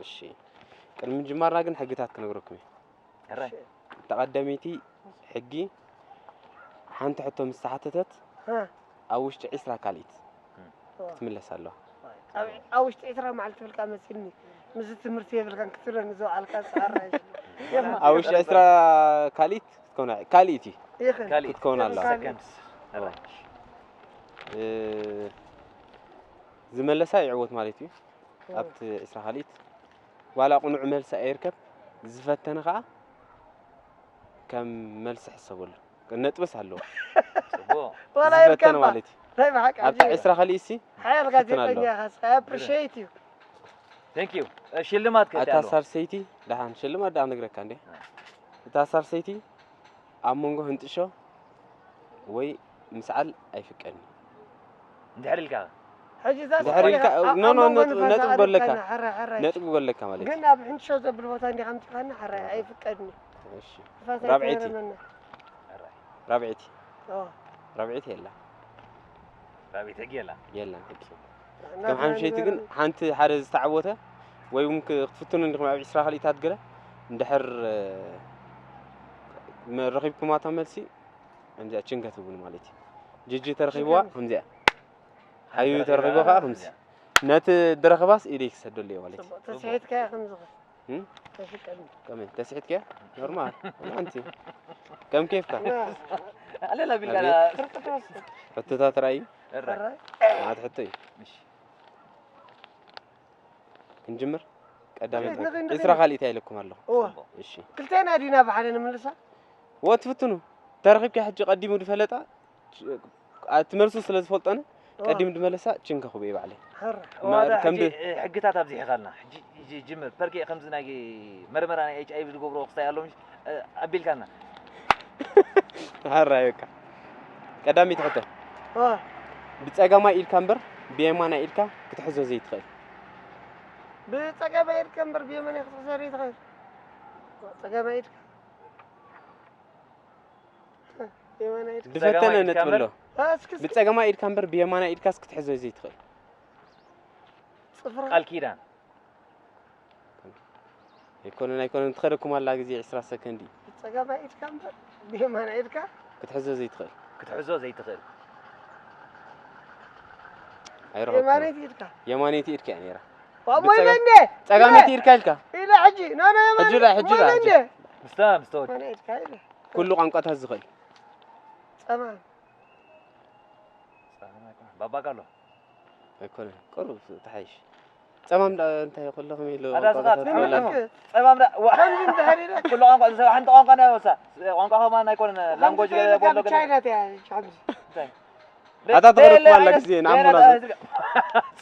እሺ፣ ቅድሚ ምጅማርና ግን ሕግታት ክነግረኩም እየ። ሕራይ። እታ ቀዳመይቲ ሕጊ፣ ሓንቲ ሕቶ ምስ ተሓተተት፣ እ። ኣብ ውሽጢ ዕስራ ካልኢት ክትምለስ ኣለዋ። ኣብ ውሽጢ ዕስራ መዓልቲ ትብልካ መሲልኒ። ምስዚ ትምህርቲ የብልካን ክትብለኒ ዝወዓልካ ሰዓራይ። ኣብ ውሽጢ ዕስራ ካልኢት ክትከውን፣ ካልኢት እዩ። ይኽእል። ካልኢት ክትከውን ኣለዋ። ካልኢት። ሰከንድስ። ሕራይ። እ፣ ዝመለሳ ይዕወት ማለት እዩ። ኣብቲ ዕስራ ካልኢት ዋላ ቅኑዕ መልሲ ኣይርከብ፣ ዝፈተነ ኸዓ ከም መልሲ ሕሰበሉ። ነጥብስ ኣለዎ። ጽቡቕ። ዋላ ዝፈተነ ይርከባ። ማለት እዩ። ናይ ብሓቂ ኣብታ ሕጂ ዕስራ ካልኢት ሲ ሓያል ፍትን ኣለዎ። ጋዜጠኛ ኢኻ፣ እስኻ ኣፕሪሼት እዩ። Thank you። እ፣ ሽልማት ከ ኣታ ኣሎ? ሳልሰይቲ፣ ደሓን ሽልማት ደኣ ክነግረካ እንዴ። እ። እታ ሳልሰይቲ ኣብ መንጎ ህንጥሾ ወይ ምስዓል ኣይፍቀድን። እንድሕር ኢልካ? ሕጂ እዛ ድሕር ስእሊ ኢልካ፣ ኣብ ኖ፣ ኖ፣ መንጎ ነጥብ፣ ንፋስ ነጥብ ጎለካ። ኣዕሪፍካና፣ ሕራይ፣ ሕራይ። ነጥብ ጎለካ ማለት እዩ። ግን ኣብ ሕንጥሾ ዘብል ቦታ እንዲኻ ኣምጺኻና፣ ሕራይ፣ ኣይፍቀድን። እሺ። ንፋስ ራብዐይቲ። ኣይተረመና። ሕራይ። ራብዐይቲ። ኦ። ራብዐይቲ የላ። ራብዐይቲ ሕጊ የላ። የላን ሕጊ። ናትና ከም ሓምሸይቲ ግን ንበል። ሓንቲ ሓደ ዝተዓወተ ወይ እውን ክ-፣ ክትፍትኑ እንዲኹም ኣብ ዕስራ ካልኢታት ገለ እንድሕር፣ እ፣ መ-፣ ረኺብኩማታ መልሲ፣ ከምዚኣ ችንከ ትብሉ ማለት እዩ። ጅጂ ተረኺብዋ፣ ችንከ። ከምዚኣ። ሓዩ ተረኺብዋ ከዓ ከምዚ። ነቲ ድረኽባስ ኢደይ ክሰደሉ እየ ማለት እዩ። ጽቡቕ፣ ተስሒትካያ ከምዚ ኸ? እም? ተስሒትካያ። ከመይ? ተስሒትካያ? ኖርማል። ኣንቲ። ከም ኬፍካ። ና። ኣለላ ቢልካ ኣቤት። ና። ሕቶታት ራእዩ። እረ። ሕራይ። መዓት ሕቶ እዩ። እሺ። ክንጅምር? ቀዳመይቲ ንኺድ፣ ንኺድ፣ ዕስራ ንኺድ። ካልኢት ኣይለኩም ኣለኹ። እወ። እሺ። ክልቴና ዲና ብሓደ ንምልሳ? እወ፣ ትፍትኑ። ተረኺብካ ሕጂ ቀዲሙ ዝፈለጣ፣ ች-፣ ኣ-፣ እቲ መልሱ ስለ ዝፈልጠነ፣ እወ። ቀዲሙ ዝመለሳ ችንከ ክብኡ ባዕለይ። ሕረ። እማ ዋላ ከም ሕጂ፣ ብ- እ፣ ሕግታት ኣብዚሕኻልና። ሕጂ፣ ሕጂ ጅምር። ፐርኬ ከምዚ ናይ መርመራ ናይ ኤች ኣይ ቪ ዝገብርዎ ክስታይ ኣሎ ምሽ፣ እ፣ ኣቢልካና። ሕራይ በቃ። ቀዳመይቲ ሕቶ። እወ። ብጸጋማይ ኢድካ እምበር ብየማናይ ኢድካ ክትሕዞ ዘይትኽእል። ብጸጋማይ ኢድካ እምበር ብየማናይ ክትሕዞ ዘይትኽእል። ጸጋማይ ኢድካ። የማናይ ኢድካ። ዝፈተነ ጸጋማይ ኢድካ ነጥቢ እምበር? ኣሎ። አ፣ እስኪ፣ እስኪ። ብጸጋማይ ኢድካ እምበር ብየማናይ ኢድካስ ክትሕዞ ዘይትኽእል። ጽፍራ። ቃል ኪዳን። ኣይኮነን፣ ኣይኮነን፣ ትኸደኩም ኣላ ግዜ ዕስራ ሰከንድ እዩ። ብጸጋማይ ኢድካ እምበር ብየማናይ ኢድካ ክትሕዞ ዘይትኽእል። ክትሕዞ ዘይትኽእል። ኣይረኸብኩን። የማነይቲ ኢድካ። የማነይቲ ኢድካ እያ ነይራ። ዋ፣ ብጸጋ-፣ ሞይለንዴ! ጸጋመይቲ ኢድካ ኢልካ። ኢለ ሕጂ፣ ና፣ ና፣ የማነ-፣ ሕጂ ላ፣ ሕጂ ላ፣ ሞይለንዴ! ሕጂ። ምስታ፣ ምስታ ወዲ። የማነ ኢድካ ኢለ። ኩሉ ቋንቋታት ዝኽእል። ጸማም። ጸማም ኣይኮነን። ባባ ካሎ። ኣይኮነን። ቁሩብ ተሓይሽ። ጸማም ዳ-፣ እንታይ ከለኹም ኢሉ ኣዳ ቋንቋታት ዝኻት፣ ትብላ። ጸማም ዳ-፣ ዋ-፣ ከምዚ እንድሕር ኢለ። ኩሉ ቋንቋ፣ እዚ ሓንቲ ቋንቋ ናይ ወሳ-፣ ቋንቋ ከማን ኣይኮነን፣ ከምዚ ላንጎጅ ገለ ተይልካ ቦሎ ብቻ ገለ። ኢለ እያ፣ ከምዚ። እንታይ? ኣታ ለ-፣ ተቕርብ ለ-፣ ዋላ ዓይነት ግዜ ንኣምና ለ-፣ ዘ-፣ ለ-፣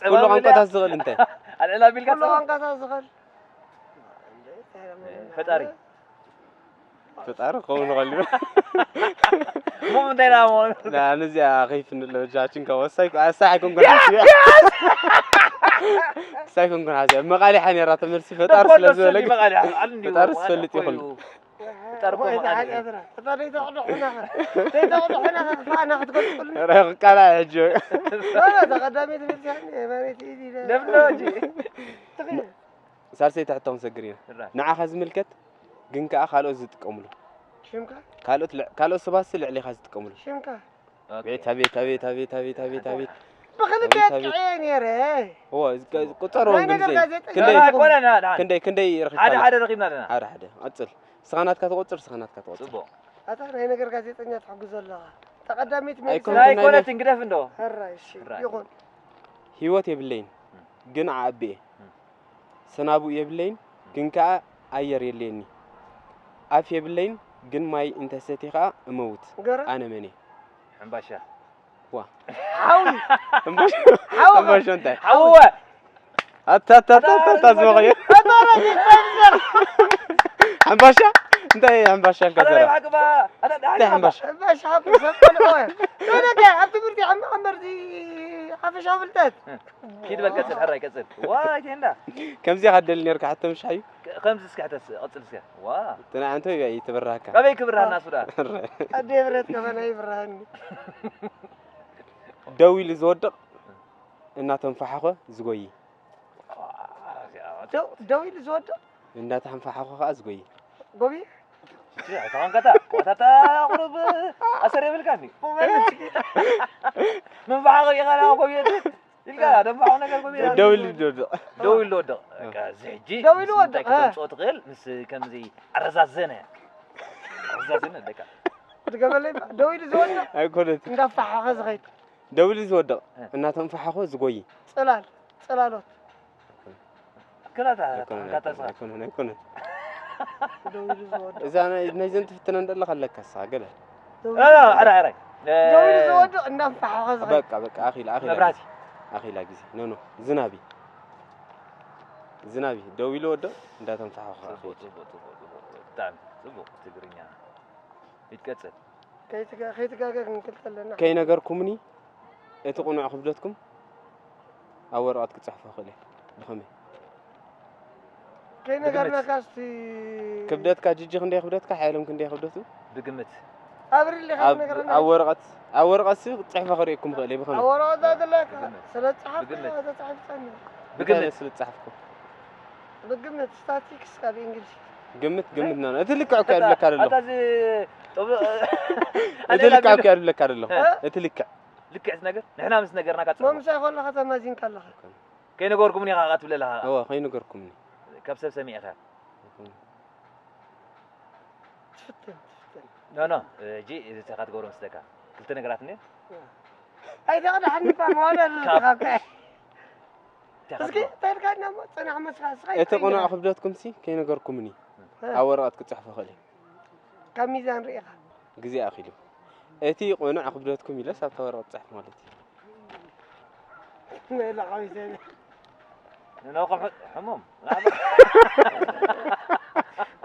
ኩሉ ጸማም ቋንቋታት ኢለ። ዝኽእል እንታይ? ኣልዕል ኣቢልካ ኩሉ ጸማም። ቋንቋታት ዝኽእል። ፈጣሪ። ፈጣሪ ክኸውን ይኽእል እዩ። እሞ እንታይ ደኣ እሞ? ና፣ ነዚኣ ከይፍንለ በጃችን ካብ ወሳይ፣ ወሳይ ኣይኮንኩን ሓሲበ። ወሳይ ኣይኮንኩን ሓሲበ። መቓሊሓ ነይራ ተመልሲ ፈጣሪ እኮ ስለ እንደሱ ዝበለ እንዲ ግን መቓሊሓ፣ ኣል እንዲ ፈጣሪ ወ-፣ ዝፈልጥ እኮ ይኹን። እዩ። ፈጣሪ እኮ እኮ መቓሊሕ እዩ። ተሓቂቕና። እታ ደይተቕድሑና ኸ-፣ ደይተቕድሑና ኸ-፣ ፋና ክትገልጹልና። ኧረ ክቃላዕ ሕጂ። ኧረ ተቐዳሚ ትምህርቲ ሃኒ፣ የማነይቲ ኢዲ ለ-፣ ለምዶ እንጂ። ትኽእል። ሳልሰይቲ ሕቶ ክንሰግር ኢና። ራይት። ንዓኻ ዝምልከት ግን ከኣ ካልኦት ዝጥቀምሉ። ሽምካ? ካልኦት ል-፣ ካልኦት ሰባትሲ ልዕሌኻ ዝጥቀምሉ። ሽምካ? ኦኬ። ቤት፣ ኣቤት፣ ኣቤት፣ ኣቤት፣ ኣቤት፣ ኣቤት፣ ኣቤት። ብኽልተ ኣቤት፣ ኣቤት። ጥዕየ ነይረ። እዎ፣ ዝቀ-፣ ቁጸርዎም ናይ ግን ነገር ዘይ-፣ ጋዜጠኛ ክንደይ፣ ኣይኮነ፣ ና፣ ና። ክንደይ፣ ክንደይ ረኺብካ ሓደ፣ ኣለኻ? ሓደ ረኺብና ኣለና። ሓደ፣ ሓደ። ቀጽል። ንስኻ ናትካ ትቆጽር፣ ንስኻ ናትካ ትቆጽር። ጽቡቕ። ኣታ ናይ ነገር ጋዜጠኛ ትሕግዞ ኣለኻ። ተቐዳሚት መልሲ። ኣይኮንኩን ናይ ኣይኮነትን ግደፍ እንዶ። ሕራይ፣ እሺ፣ ሕራይ። ይኹን። ህይወት የብለይን፣ እም። ግን ኣዕብየ። እም። ሰናቡእ የብለይን፣ ግን ከኣ ኣየር የለየኒ። ኣፍ የብለይን፣ ግን ማይ እንተሰትየ ከኣ እመውት። ገረ? ኣነ መን እየ? ሕምባሻ። ዋ። ሓዊ። ሕምባሻ፣ ሓዊ። ሕምባሻ እንታይ? ሓዊ። ኣታ፣ ኣታ፣ ኣታ፣ ኣታ፣ ኣታ፣ ዝመቐየ። ኣታ፣ ኣታ፣ ኣታ፣ ሓምባሻ? እንታይ ሓምባሻ ኢልካ ኣታ፣ ዘረባ? ሓቂ ባ-፣ ኣታ፣ እንታይ ሓቂ ሓምባሻ? ባ-፣ ሕምባሻ ሓቂ ሰብ ቆልዑ። ገለ ከ ኣብ ትምህርቲ ሕማቕ እምበር እዚ ሓፈሻዊ ፍልጠት። እ። ኪድ በል ቀጽል፣ ሕራይ ቀጽል። ዋይ፣ ቴንዳ። ከምዚ ኢኻ ትደሊ ነርካ፣ ሕቶ ምሽ ሓዩ? ከ-፣ ከምዚ እስኪ ሕተስ፣ ቀጽል እስኪ። ዋ። ትናንት ወይ ይትብራካ። ኣበይ ክብርሃና ሱዳ? ኣደ ብረት ከማን ኣይብርሃኒ። ደው ኢሉ ዝወድቕ እናተንፋሓኸ ዝጎዪ። ደው ኢሉ ዝወድቕ እንዳተሓንፋሓኹ ኸዓ ዝጎይ። ጎብየ። ኣይተኾንከታ ዋታታ ቁሩብ ኣሰር የብልካኒ። ምንባሓቕ ኢኻ ና ጎብየ ኢልካ ደንባሖ ነገር ጎብየ። ደው ኢሉ ዝወድቕ። ደው ኢሉ ወድቕ። በቃ እዚ ሕጂ ደው ኢሉ ወድቕ። ከተምፅኦ ትኽእል ምስ ከምዚ ኣረዛዘነ ኣረዛዘነ ደቃ ትገበለይ ደው ኢሉ ዝወድቕ ኣይኮነት። እንዳፋሓኸ ዝኸይድ ደው ኢሉ ዝወድቕ እናተንፋሓኾ ዝጎይ። ፅላል ፅላሎት ክላታ ኣይኮነን ኣይኮነን ኣይኮነን። እዛ ናይ ናይ ዘን ትፍትነ እንደለካ ኣለካ ሳ ገለ ኣራይ ኣራይ ደው ኢሉ ዝወድቕ እንዳንፋሓኸ ዝኸይድ በቃ በቃ ኣኺላ ኣኺላ መብራህቲ ኣኺላ ግዜ ኖ ኖ ዝናቢ ዝናቢ ደው ኢሉ ወድቕ እንዳተንፋሓኸ ኣኺላ ጽቡቕ ጽቡቕ ጽቡቕ ብጣዕሚ ጽቡቕ ትግርኛ ይትቀጽል ከይትጋገ ክንክልተ ኣለና ከይነገርኩምኒ እቲ ቅኑዕ ክብደትኩም ኣብ ወረቐት ክጽሕፎ ይኽእል እየ። ብኸመይ? ከይነገርናካ እስቲ ክብደትካ ጅጂ ክንደይ ክብደትካ ሓየሎም ክንደይ ክብደቱ? ብግምት። ኣብሪል ኢኻ ኣብ ትነግረና። ኣብ ወረቐት ኣብ ወረቐት ሲ ክጽሕፎ ከርእየኩም ይኽእል እየ። ብኸመይ? ኣብ ወረቐት ኣይደለካ ብግምት። ስለ ዝጸሓፍካ ብግምት። ተጻሒፍካኒ። እንታይ ብግምት። ስለ ዝጸሓፍኩ? ብግምት ስታቲክስ ካብ እንግሊዝ። ግምት ግምት ነው። እቲ ልክዕ እኮ የብለካ ዘለኹ። ኣታ እዚ ጥብ- እቲ ኣሌላ ልክዕ እኮ ግን- የብለካ ዘለኹ። እ? እቲ ልክዕ። ልክዕ ትነግር ንሕና ምስ ነገርናካ ጽቡቕ። መምሳይ ከለኻ ተማዚንካ ኣለኻ። ከይነገርኩምኒ ኢኻ ትብል ኣለኻ። እወ ከይነገርኩምኒ። ካብ ሰብ ሰሚዕኻ። ትፍትን ትፍትን። ኖ ኖ እጂ እዚ ተኻ ትገብሮ መስለካ። ክልተ ነገራት እኔ። ኣይተቕዳሕኒ እኳ መዋለ ካብ ኣለካ። እስኪ እንታይ ኢልካ እሞ ጽናሕ መስካ ስኻ እቲ ቅኑዕ ክብደትኩም ሲ ከይነገርኩምኒ ኣብ ወረቐት ክጽሕፎ ኽእል ካብ ሚዛን ርኢኻ ግዜ ኣኺሉ እቲ ቅኑዕ ክብደትኩም ኢለስ ኣብታ ወረቐት ጽሕፍ ማለት እዩ። መለኻዊ ዘለ ንነውኸም ሕሙም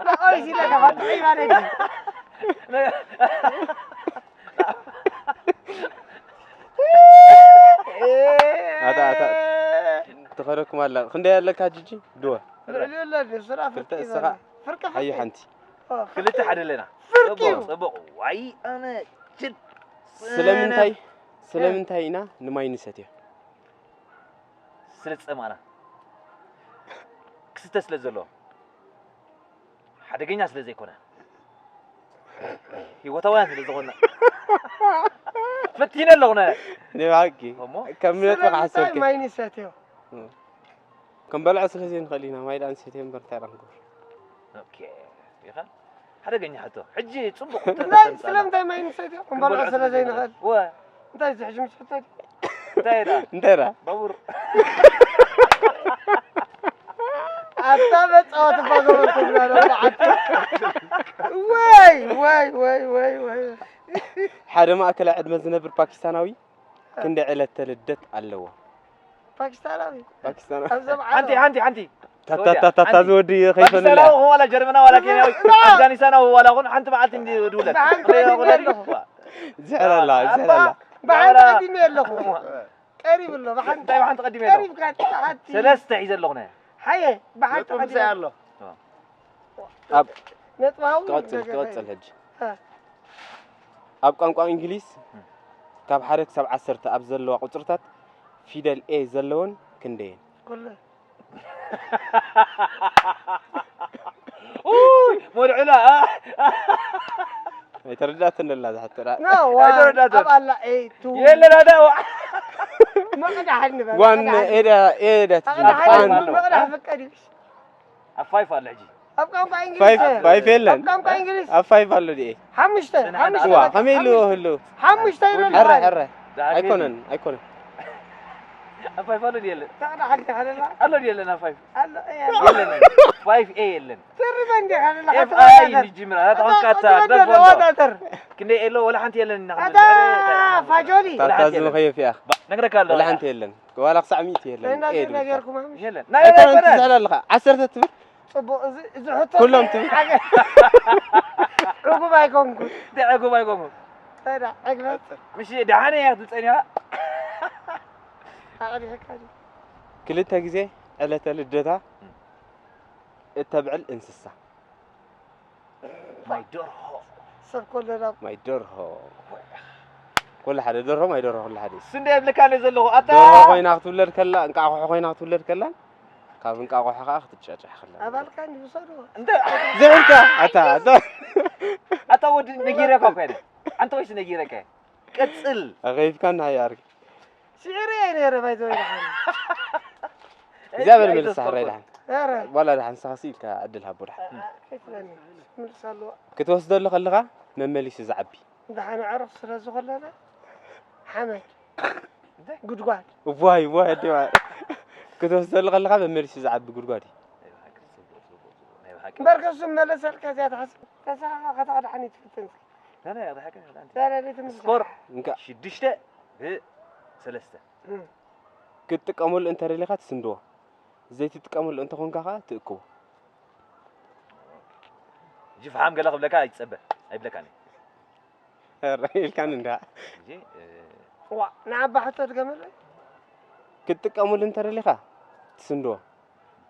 ላቃዊ ሲለ ተፋጥሒ ማለት እዩ። ኣታ ኣታ ትኸረኩም ኣላ ክንደይ ኣለካ ጅጂ ድወ ልዕሊ የለን ስራ ፍርቂ ክልተ እስኻ ይበል። ፍርቂ ፍርቂ። ሓዩ ሓንቲ ክልተ ሓደ ኣለና። ፍርቂ እዩ። ጽቡቕ ዋይ ኣነ ችድ ስለምንታይ ስለምንታይ ኢና ንማይ ንሰትዮ? ስለ ዝጸማእና ክስተ ስለ ዘለዎ ሓደገኛ ስለ ዘይኮነ ህይወታውያን ስለ ዝኾንና ፈቲነ ኣለኹ ነ ንባቂ እሞ ከም ነጥቢ ስለምንታይ ሓሰብክ ማይ ንሰትዮ? ክንበልዖ ስለ ዘይንኽእል ኢና ማይ ደኣ ንሰትዮ እምበር እንታይ ደኣ ክንገብር ኦኬ ኢኻ ሓደገኛ ሕቶ ሕጂ ጽቡቕ ሕቶ እንታይ ተተምጻና። ስለምንታይ ማይ ንሰትዮ ክንበልዖ ስለ ዘይንኽእል ወ እንታይ ዝሕጂ ምስ ሕቶ እንታይ ደኣ እንታይ ደኣ ባቡር ኣታ መጻወቲ እባ ገበርኩምና ዶ በዓቲ ወይ ወይ ወይ ወይ ወይ ሓደ ማእከላይ ዕድመ ዝነብር ፓኪስታናዊ ክንደይ ዕለተ ልደት ኣለዎ? ፓኪስታናዊ ፓኪስታን ኣብዞም ሓንቲ ዓረብ ሓንቲ ሓንቲ ታታታታ ዝወዲ ከይፈለላ ፓኪስታናዊ ዋላ ጀርመናዊ ዋላ ኬንያዊ ኣፍጋኒስታናዊ ዋላ ኹን ሓንቲ መዓልቲ እንዲ ድውለት ብሓንቲ ቀዲመ ኣለኹ ዝሕረላ ዝሕረላ ብሓንቲ ቀዲመ ኣለኹ ቀሪብ ኣሎ ብሓንቲ እንታይ ብሓንቲ ቀዲመ ኣለኹ ቀሪብካ ሓንቲ ሰለስተ ሒዘ ኣለኹ ናይ ሓየ ብሓንቲ ነጥቡ ምሳይ ቀዲመ ኣሎ ኣብ ነጥባዊ ክቐጽል ክቐጽል ሕጂ ኣብ ቋንቋ እንግሊዝ ካብ ሓደ ክሳብ ዓሰርተ ኣብ ዘለዋ ቁጽርታት ፊደል ኤ ዘለወን ክንደየን? ኩለን። ኡይ ሞድዕና ኣይተረዳእትን ደላ ዝሓተራ ኖ ዋ ኣይተረዳእትን። ኣብ ኣላ ኤ ቱ የለና ዳ መቕዳሕ ንበል ዋን ኤዳ ኤዳ ትጅምር ኣቕዳሕ መቕዳሕ ፍቀድ እዩ ኣብ ፋይፍ ኣሎ ሕጂ ኣብ ቋንቋ እንግሊዝ ፋይፍ ፋይፍ የለን ኣብ ቋንቋ እንግሊዝ ኣብ ፋይፍ ኣሎ ድኤ ሓሙሽተ ሓሙሽተ ዋ ከመይ ኢሉ ህሉ ሓሙሽተ ይብሉ ሕረ ሕረ ኣይኮነን ኣይኮነን ኣብ ፋይፍ ኣሎ ድየለን ተቕዳ ሓንቲ ሓለላ ኣሎ ድየለን ኣብ ፋይፍ ኣሎ እያ የለን ፋይፍ ኤ የለን ትርበ እንዲ ሓለላ ኤፍ ኣይ ይጅምራ ተኾንካታ ደፎ ወዳደር ክንደ ኤሎ ወላ ሓንቲ የለን ኢና ኣታ ፋጆሊ ታታ ዝመኸየፍ እያ ነግረካ ኣሎ ወላ ሓንቲ የለን ዋላ ክሳዕ ሚእቲ የለን። ኤ ድብል። ነጌርኩም የለን። ናይ ኣይኮነን ኣይኮነን። ትስዕል ኣለኻ። ዓሰርተ ትብል። ጽቡቕ እዚ እዚ ሕቶ ኩሎም ትብል። ዕጉብ ኣይኮንኩን። እንታይ ዕጉብ ኣይኮንኩን? እንታይ ደኣ ዕግበት? ምሽ ደሓነ እያ ትብል ጸኒሓ። ኣቕዲሕካ ድዩ? ክልተ ግዜ ዕለተ ልደታ እተብዕል እንስሳ። ማይ ደርሆ ሰብ ኮለና ማይ ደርሆ ኩሉ ሓደ ደርሆ ማይ ደርሆ ኩሉ ሓደ እዩ። ስንደ የብልካ እንደ ዘለኹ ኣታ ደርሆ ኮይና ክትውለድ ከላ እንቃቑሖ ኮይና ክትውለድ ከላ ካብ እንቃቑሖ ከኣ ክትጫጫሕ ከላ። ኣባልካ እንዲ ውሰድዎ። እንተ ዘይብልካ ኣታ ኣታ ኣታ ወዲ ነጊረካ እኮ እየ። ኣንተ ወይስ ነጊረካ? ቀጽል። ኣኸይፍካ እና ያርግ። ስዒረ እየ ነይረ ባይዘወይ ደሓን። እግዚኣብሔር መልስ ሓራይ ደሓን። ኧረ ዋላ ደሓን ንስኻሲ ኢልካ ዕድል ሃቦ ደሓን። ኣይትበኒ። ምልስ ኣለዎ። ክትወስደሉ ከለኻ መመሊሱ ዝዓቢ። ደሓን ኣዕሩኽ ስለ ዝኾለና ሓመድ ጉድጓድ። ዋይ ዋይ ኣዴዋ ክትወስደሉ ከለኻ መመሊሱ ዝዓቢ ጉድጓድ እዩ። ናይ ብሓቂ ናይ ብሓቂ እምበር ከሱ መለሰልካ እዚኣ ትሓስብ ተሳኻ ከተቕድሓኒ ትፍትን። ናይ ብሓቂ ናይ ብሓቂ ዛሬ ትምስ ስኮር እንካ ሽዱሽተ ብሰለስተ ክትጥቀመሉ እንተደሊኻ ትስንድዎ፣ ዘይትጥቀመሉ እንተኾንካ ኸዓ ትእክቦ። ሕጂ ፈሓም ገለ ክብለካ ኣይትጸበ ኣይብለካን እየ። ኧረ ኢልካኒ እንዳ ሕጂ እ፣ ዋ ንዓባ ሕቶ ድገመለይ። ክትጥቀመሉ እንተደሊኻ ትስንድዎ፣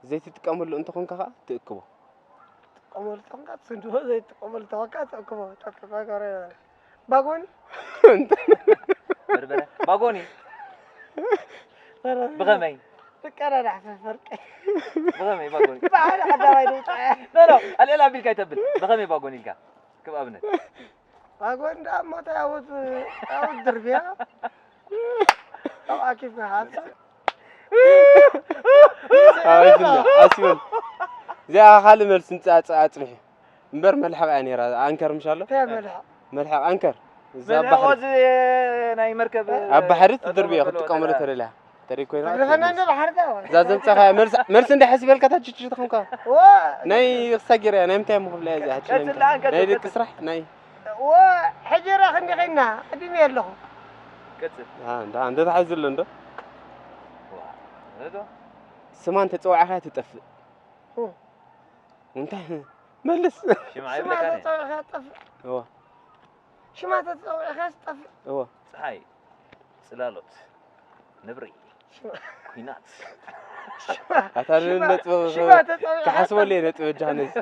ዘይትጥቀመሉ እንተኾንካ ኸዓ ትእክቦ። ትጥቀመሉ ተኾንካ ትስንድዎ ዘይትጥቀመሉ ተኾንካ ትእክቦ። ጠፍጠፋ ገረ ባጎኒ በርበረ ባጎኒ ብኸመይ ትቀዳዳሕ ፈርቂ ብኸመይ ባጎኒ ብሓደ ቀዳማይ ድውፃ ኖ ኖ ኣልኤል ኣቢልካ ይተብል ብኸመይ ባጎኒ ኢልካ ክብ ኣብነት ባጎኒ ዳ ሞታ ያውት ያውት ድርቢያ ኣብ ኣኪፍ ሓሳ ኣበይ ዝላ ኣስበል እዚኣ ካልእ መልሲ ንፃ- ኣፅንሒ እምበር መልሓቕ እያ ነይራ። ኣንከር ምሻሎ እንታይ መልሓቕ መልሓቕ ኣንከር እዛ መልሕቕ ባሕሪ እዚ ናይ መርከብ ኣብ ባሕሪ ትድርብዮ ክትጥቀመሉ ተደልያ ተደይ ኮይና ትግርፈና እንደ ባሕሪ ዳ እዛ ዘምፀኻ መልሲ እንደ ሓሲበልካ ታችች ተኾንካ ዋ ናይ ክሳጊር እያ ናይ ምንታይ ምኽብላ እያ እዚኣ ሓቂ ናይ ቀጽል ምንታይ? ኣንከር ናይ ደቂ ቀጽል። ስራሕ ናይ ዋ ሕጂ ራ ክንዲ ኸይና ቅድሚ ኣለኹ ቀጽል አ፣ እንዳ እንደ ተሓዝሎ እንዶ ዋ እዶ ስማ እንተፀዋዕኻያ ትጠፍእ እ። እንታይ መልስ ሽማ ሽማ ይብለካ ተፀዊዕኻ ትጠፍእ እዎ ሽማ ተፀዊዕኻ ትጠፍእ እዎ ፀሓይ ጽላሎት ነብሪ ሽማ ኩናት ኣታ ነጥቢ ሽማ ተፀዊዕኻ ተሓስበሉ እየ ነጥቢ ጃሃንስ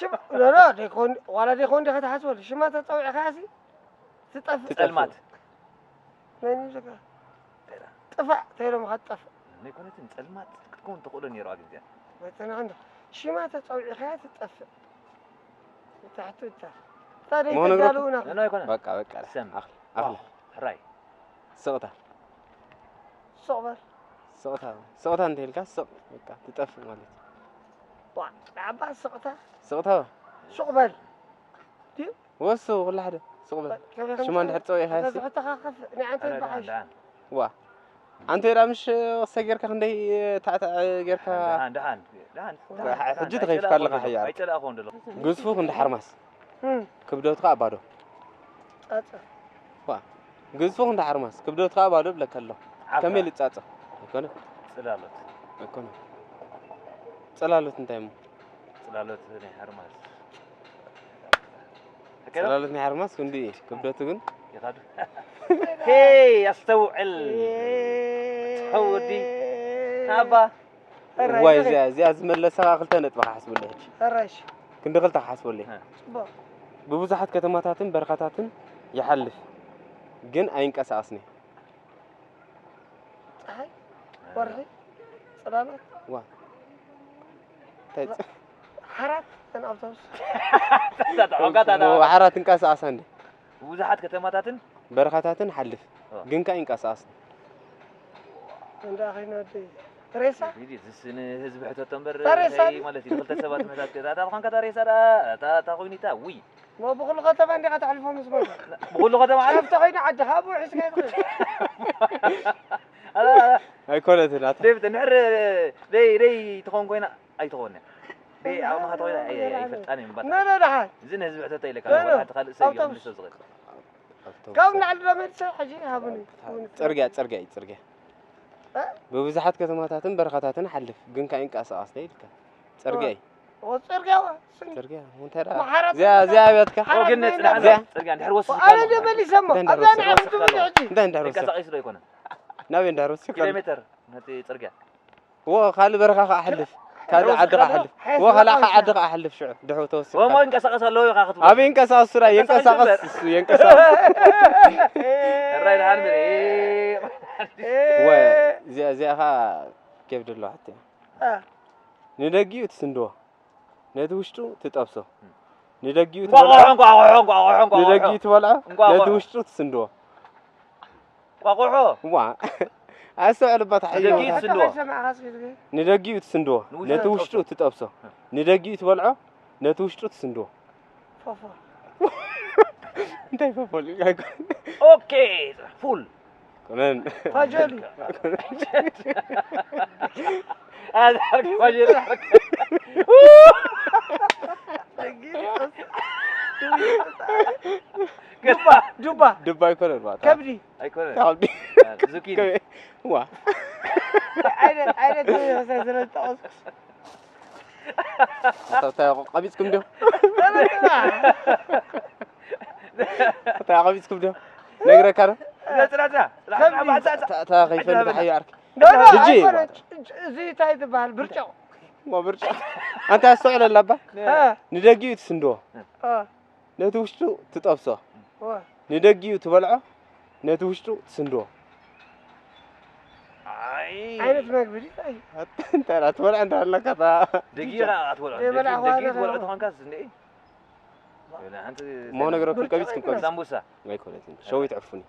ሽማ ኖ ኖ ደይኮን ዋላ ደይኮን ዲኻ ትሓስበሉ ሽማ ተፀዊዕኻ ሲ ትጠፍእ ጸልማት መን እዩ ዝካ ጥፋእ ተይሎምኻ ትጠፍእ ኣይኮነትን ጸልማት ክትከውን ትኽእሎ ነይሩ ኣብ ግዜ ወተና እንዶ ሽማ ተፀዊዕኻ ትጠፍእ ታሕቱ እታ ታዲያ መሆኑ ተዳልውና ኖ ኣይኮነን በቃ በቃ ሰም ኣኽል ኣኽል ሕራይ ስቕታ ሱቕ በል ስቕታ ስቕታ እንተልካ ስቕ በቃ ትጠፍእ ማለት እዩ ዋ ንዓባ ስቕታ ስቕታ ሱቕ በል ወሱ ኩሉ ሓደ ስቕ በል ሽማ እንድሕር ፀዊዕካ ሲ ተዝሕተኻ ከፍ ንዓንተ ይበሓሽ ዋ ኣንተ ዳ ምሽ ወሰ ጌርካ ክንደይ ታዕታዕ ጌርካ ደሓን ደሓን ደሓን ሕጂ ተኸይፍካ ኣለኻ ሓያል ኣይጸላእኹ እንደሎ ግዝፉ ክንዲ ሓርማስ እም፣ ክብደቱ ከዓ ባዶ ጸጸ ዋ ግዝፉ ክንዲ ሓርማስ ክብደቱ ከዓ ባዶ ብለካ ኣሎ ከመይ ልጻጸ ኣይኮነ ጽላሎት ኣይኮነ ጽላሎት እንታይ እሞ ጽላሎት ናይ ሓርማስ ጽላሎት ናይ ሓርማስ ክንዲ እዩ ክብደቱ ግን ይኻዱ ሄይ ኣስተውዕል ተወዲ ናባ ዋይ እዚኣ እዚኣ ዝመለሰኻ ክልተ ነጥቢ ክሓስበሉ ሕጂ ሕራሽ ክንዲ ክልተ ክሓስበሉ እየ ጽቡቕ ብብዙሓት ከተማታትን በረኻታትን ይሓልፍ ግን ኣይንቀሳቐስን እዩ ፀሓይ ወርሒ ጽላሎት ዋ እንታይ ጽ- ሓራት ተን ኣውቶቡስ ተተዖጋታ ብሓራ ትንቀሳቐሳ እንደ ብዙሓት ከተማታትን በረኻታትን ሓልፍ ግን ከዓ ይንቀሳቐስ እንዳ ኸይና ወዲ ሬሳ ዝስ ንህዝቢ ሕተቶ እምበር ታሬሳ እንታይ ማለት እዩ ክልተ ሰባት ምሕታት ክእታ ዝኾንካ ታሬሳ ዳ እታ ኮይኒታ ውይ ሞ ብኩሉ ከተማ እንዲኻ ተሕልፎ ምስ መ ብኩሉ ከተማ ዓለም ሓለፍቲ ኮይኑ ዓድኻ ኣብኡ ሒዝካ ይትኽእል ኣይኮነትን ኣታ ደይ ደይ ትኸውን ኮይና ኣይትኸውን ደይ ዓቕምኻ ተኾይና ኣይፈጣን እዮም ባት ነነ ደሓን እዚ ንህዝቢ ሕተቶ ኢለካ ኖ፣ ኖ። ወላ ተኻልእ ሰብ እዮም ኣውቶቡስ። ዝሰብ ዝኽእል ካብ ንላዕሊ ዶ መልሰ ሕጂ ሃቡኒ ፅርግያ ፅርግያ እዩ ፅርግያ እ? ብብዙሓት ከተማታትን በረኻታትን ሓልፍ ግን ከዓ ይንቀሳቐስ ዶ ኢልካ ፅርግያ እዩ ኦ፣ ጽርግያ ዋ ስኒ ፅርግያ እንታይ ደኣ መሓራት እዚኣ እዚኣ ኣብያትካ ሓራት ግን ናይ ፅንሓት ናብያ። ፅርግያ እንድሕር ወሲኽካ ኣነ ኣለኹ። ደመሊሰሞ እንታይ ኣብዛ እንዳረሰ- ንዓም ትብል ሕጂ እንታይ እንዳረሰ ይንቀሳቐስ ዶ ኣይኮነን ናበይ እንዳረሰ ኪሎ ሜትር ነቲ ፅርግያ ወ ካልእ በረኻ ከዓ ኣሕልፍ ካልእ ዓዲ ከዓ ኣሕልፍ ወ ካልእ ከዓ ዓዲ ከዓ ኣሕልፍ ሽዑ ድሕሩ ተወሲኻ ወሞ ይንቀሳቐስ ኣለዎ ኢኻ ክትብል ኣበይ ይንቀሳቐስ ስራ የንቀሳቐስ እሱ የንቀሳቐስ ራይ ደሓን በል ወ እዚኣ እዚኣ ከዓ ከብዲ ኣለዋ ሕቲ እ፣ ንደጊኡ ትስንድዎ፣ ነቲ ውሽጡ ትጠብሶ። ንደጊኡ ትበልዖ፣ እንቋቑሖ፣ እንቋቑሖ፣ እንቋቑሖ፣ እንቋቑሖ። ንደጊኡ ትበልዖ፣ እንቋቑሖ። ነቲ ውሽጡ ትስንድዎ። እንቋቑሖ። ዋ፣ ኣስተውዕል እባ፣ ተሓይዮ። ንደጊኡ ትስንድዎ። ንደጊኡ ትስንድዎ፣ ንውሽጡ ነቲ ውሽጡ ትጠብሶ። ትጠብሶ። ንደጊኡ ትበልዖ፣ ነቲ ውሽጡ ትስንድዎ። ፎፎ። እንታይ ፎፎ ኢልካ? ኦኬ፣ ፉል። ኮነን። ፋጆሊ። ኣዛ ፋጆሊ። ዱባ፣ ዱባ። ዱባ ኣይኮነን፣ ባታ። ከብዲ። ኣይኮነን። ከብዲ። ዙኪኒ። ከብዲ። ዋ። ዓይነት፣ ዓይነት ዝመሳሰለ ዝጠቐስኩስ። ኣታ፣ እንታይ ቀቢጽኩም ዲኹም? ኣታ ቀቢጽኩም ዲኹም? ነግረካ ዶ? ጽናዕ፣ ጽናዕ፣ ጽናዕ። ከብዲ። ኣታ፣ ኣታ ከይፈልጥ ሓዩ ዓርኪ። ኖ፣ ኖ፣ ሕጂ ኣይኮነን። እዚ እንታይ ዝበሃል? ብርጭቕ። ሞ ብርጭቕ። ኣንታ ኣስተውዕለላ እባ። እ። ንደጊኡ ትስንድዎ። እ። ነቲ ውሽጡ ትጠብሶ። ዋ። ንደጊኡ ትበልዖ፣ ነቲ ውሽጡ ትስንድዎ። ኣይ። ዓይነት መግቢ ድዩ? ኣይ። እንታይ ደኣ ትበልዖ እንዳ ኣለካ፣ እታ ደጊኡ ደጊኡ ትበልዖ። ዘይበላዕኩ ደጊኡ ትበልዖ ኣለኻ። ተኾንካስ እንዴ? ሓንቲ እሞ ነገረኩም፣ ብርጭቕ ቀቢጽኩም፣ ኣይኮነን። ቀቢጽ። ሳምቡሳ። ኣይኮነትን። ሸዊት ዕፉን እዩ።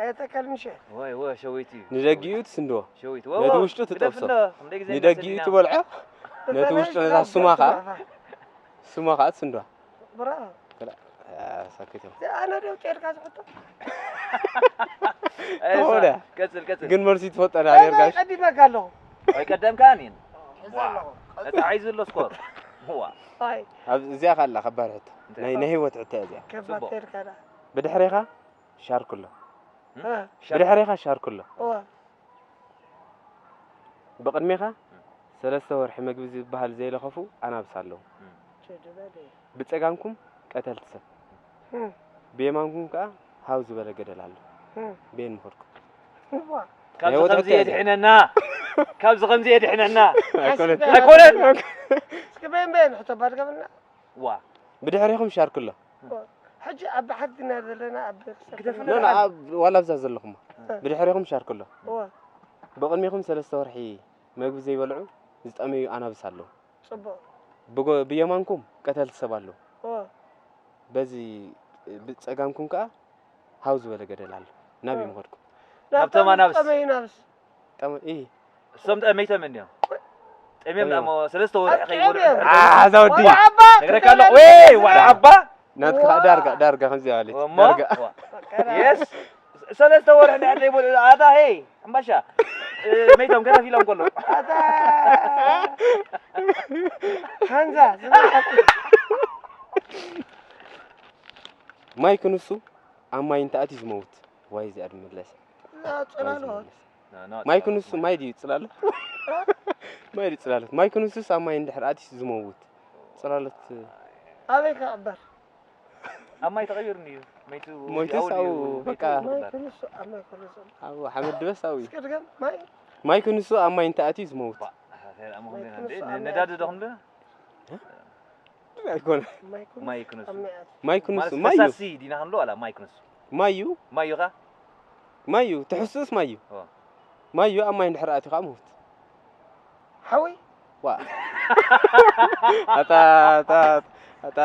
ኣይተከልንሽ። ወይ፣ ወይ፣ ሸዊት እዩ። ንደጊኡ ትስንድዎ። ሸዊት። ነቲ ወ-፣ ውሽጡ ግደፍ ትጠብሶ። እንዶ፣ ክንደይ ግዜ ንደጊኡ እንዳሰሚና። ትበልዖ፣ ነቲ ውሽጡ፣ ነታ ስማ ኸኣ፣ ስማ ኸኣ ትስንድዋ። ብራቮ። ክላ-፣ ያ፣ ሳክት እዮም። እዚ ኣነ ደው ጤልካ ዝሕቶ? ኣይ፣ ተወዳ። ቀጽል፣ ቀጽል። ግን መልሲ ትፈልጦ ዳ ጌርጋሽ? ቀዲመካ ኣለኹ። ወይ ቀደምካ እኔን። ዋ። ተታሒዙ ኣሎ ስኮር። ዋ። ኣይ። ኣብ እዚኣ ካላ ከባድ ሕቶ። እንታይ? ናይ፣ ናይ ህይወት ሕቶ እያ እዚኣ። ከባድ ጽቡቕ። ጤልካ ዳ። ብድሕሬኻ ሻርክ ኣሎ። እ? እ። ብድሕሬኻ ሻርክ ኣሎ። እዋ። ብቕድሜኻ ሰለስተ ወርሒ መግቢ ዝበሃል ዘይለኸፉ ኣናብስ ኣለዉ። እም። ችድ በል። ብጸጋምኩም ቀተልቲ ሰብ። እም። ብየማንኩም ከኣ ሃው ዝበለ ገደል ኣሎ። እም። በየን ምኸድኩም? እዋ። ካብዚ ናይ ወትዕት ከምዚ እያ እዚኣ። የድሕነና። ካብዚ ከምዚ የድሕነና። ኣይኮነን። ኣይኮነን። እስኪ በየን በየን ሕቶ ባድገምና። ዋ። ብድሕሬኹም ሻርክ ኣሎ። ሕጂ ኣብ ባሕሪ ድና ዘለና ኣብ ክተፍና ኖ፣ ኖ፣ ኣብ ዋላ ኣብዛ ዘለኹም። እ። ብድሕሬኹም ሻርክ ኣሎ። እዋ። ብቕድሜኹም ሰለስተ ወርሒ መግቢ ዘይበልዑ ዝጠመዩ ኣናብስ ኣለዉ። ጽቡቕ። ብጎ-፣ ብየማንኩም ቀተልቲ ሰብ ኣለዉ። እዋ። በዚ ብጸጋምኩም ከኣ ሃው ዝበለ ገደል ኣሎ። ናበይ እ። ምኸድኩም? ናብቶም ናብቶም ኣናብስ። ዝጠመዩ ናብስ። ጠመ-፣ ኢ። እሶም ጠመይቶም እንዲዮም። ጠምዮም ጠምዮም። ደሞ ሰለስተ ወርሒ ኣብ ከይበልዑ ጠምዮም። ድሕሪ አ፣ እዛ ወዲ። ዋላ ኣባ። ነግረካ ኣለኹ። ወይ፣ ዋላ ኣባ። ናትካ ዋ። ዳርጋ፣ ዳርጋ ከምዚ ማለት። እሞ? ዳርጋ። ዋ። የስ። ሰለስተ ወርሒ እንድሕር ዘይበልዑ፣ ኣታ፣ ሄይ፣ እምባሻ። እ፣ መይቶም ገረፍ ኢሎም ከሎ። ኣታ። ሃንዛ፣ ዝመሓት። ማይ ክንሱ ኣብ ማይ እንተኣትዩ ዝመውት። ዋይ፣ እዚኣ ድምለሰ። እዛ ጽላሎት። ና፣ ና፣ ማይ ጽላሎት ክንሱ፣ ማይ። ማይ ድዩ ጽላሎት? ማይ ድዩ ጽላሎት? ማይ ክንሱስ ኣብ ማይ እንድሕር ኣትዩስ ዝመውት። ጽላሎት። ኣበይ ክቕበር? ኣብ ማይ ተቐቢሩ እንድዩ። መይቱ ሞይቱስ ኣብኡ ኣብኡ ድዩ? በቃ። መይቱ ማይ ክቕበር። ክንሱ ኣብ ማይ ክቕበር። ኣብ ሓመድ ድበስ ኣብኡ እዩ። እስከ ድገም፣ ማይ? ማይ ክንሱ ኣብ ማይ እንተኣትዩ ዝመውት። ባ፣ ኣኸ፣ ኣሞ ማይ ክንደና ክንሱ እንዴ? ኣብ ማይ ነዳዲ ኣትዩ። ዶ ክንደና? እ? ኣይኮነ። ማይ ክንሱ ማይ ክንሱ። ኣብ ማይ ኣትዩ። ማይ ክንሱ፣ ማለት ማይ እዩ። ፈሳሲ ዲና ክንብሎ ዋላ ማይ ክንሱ? ማይ እዩ። ማይ እዩ ኸ? ማይ እዩ። ትሕስስ ማይ እዩ። ኦ። ማይ እዩ፣ ኣብ ማይ እንድሕር ኣትዩ ኸዓ ምውት። ሓዊ? ዋ። ኣታ፣ ኣታ፣ ኣታ።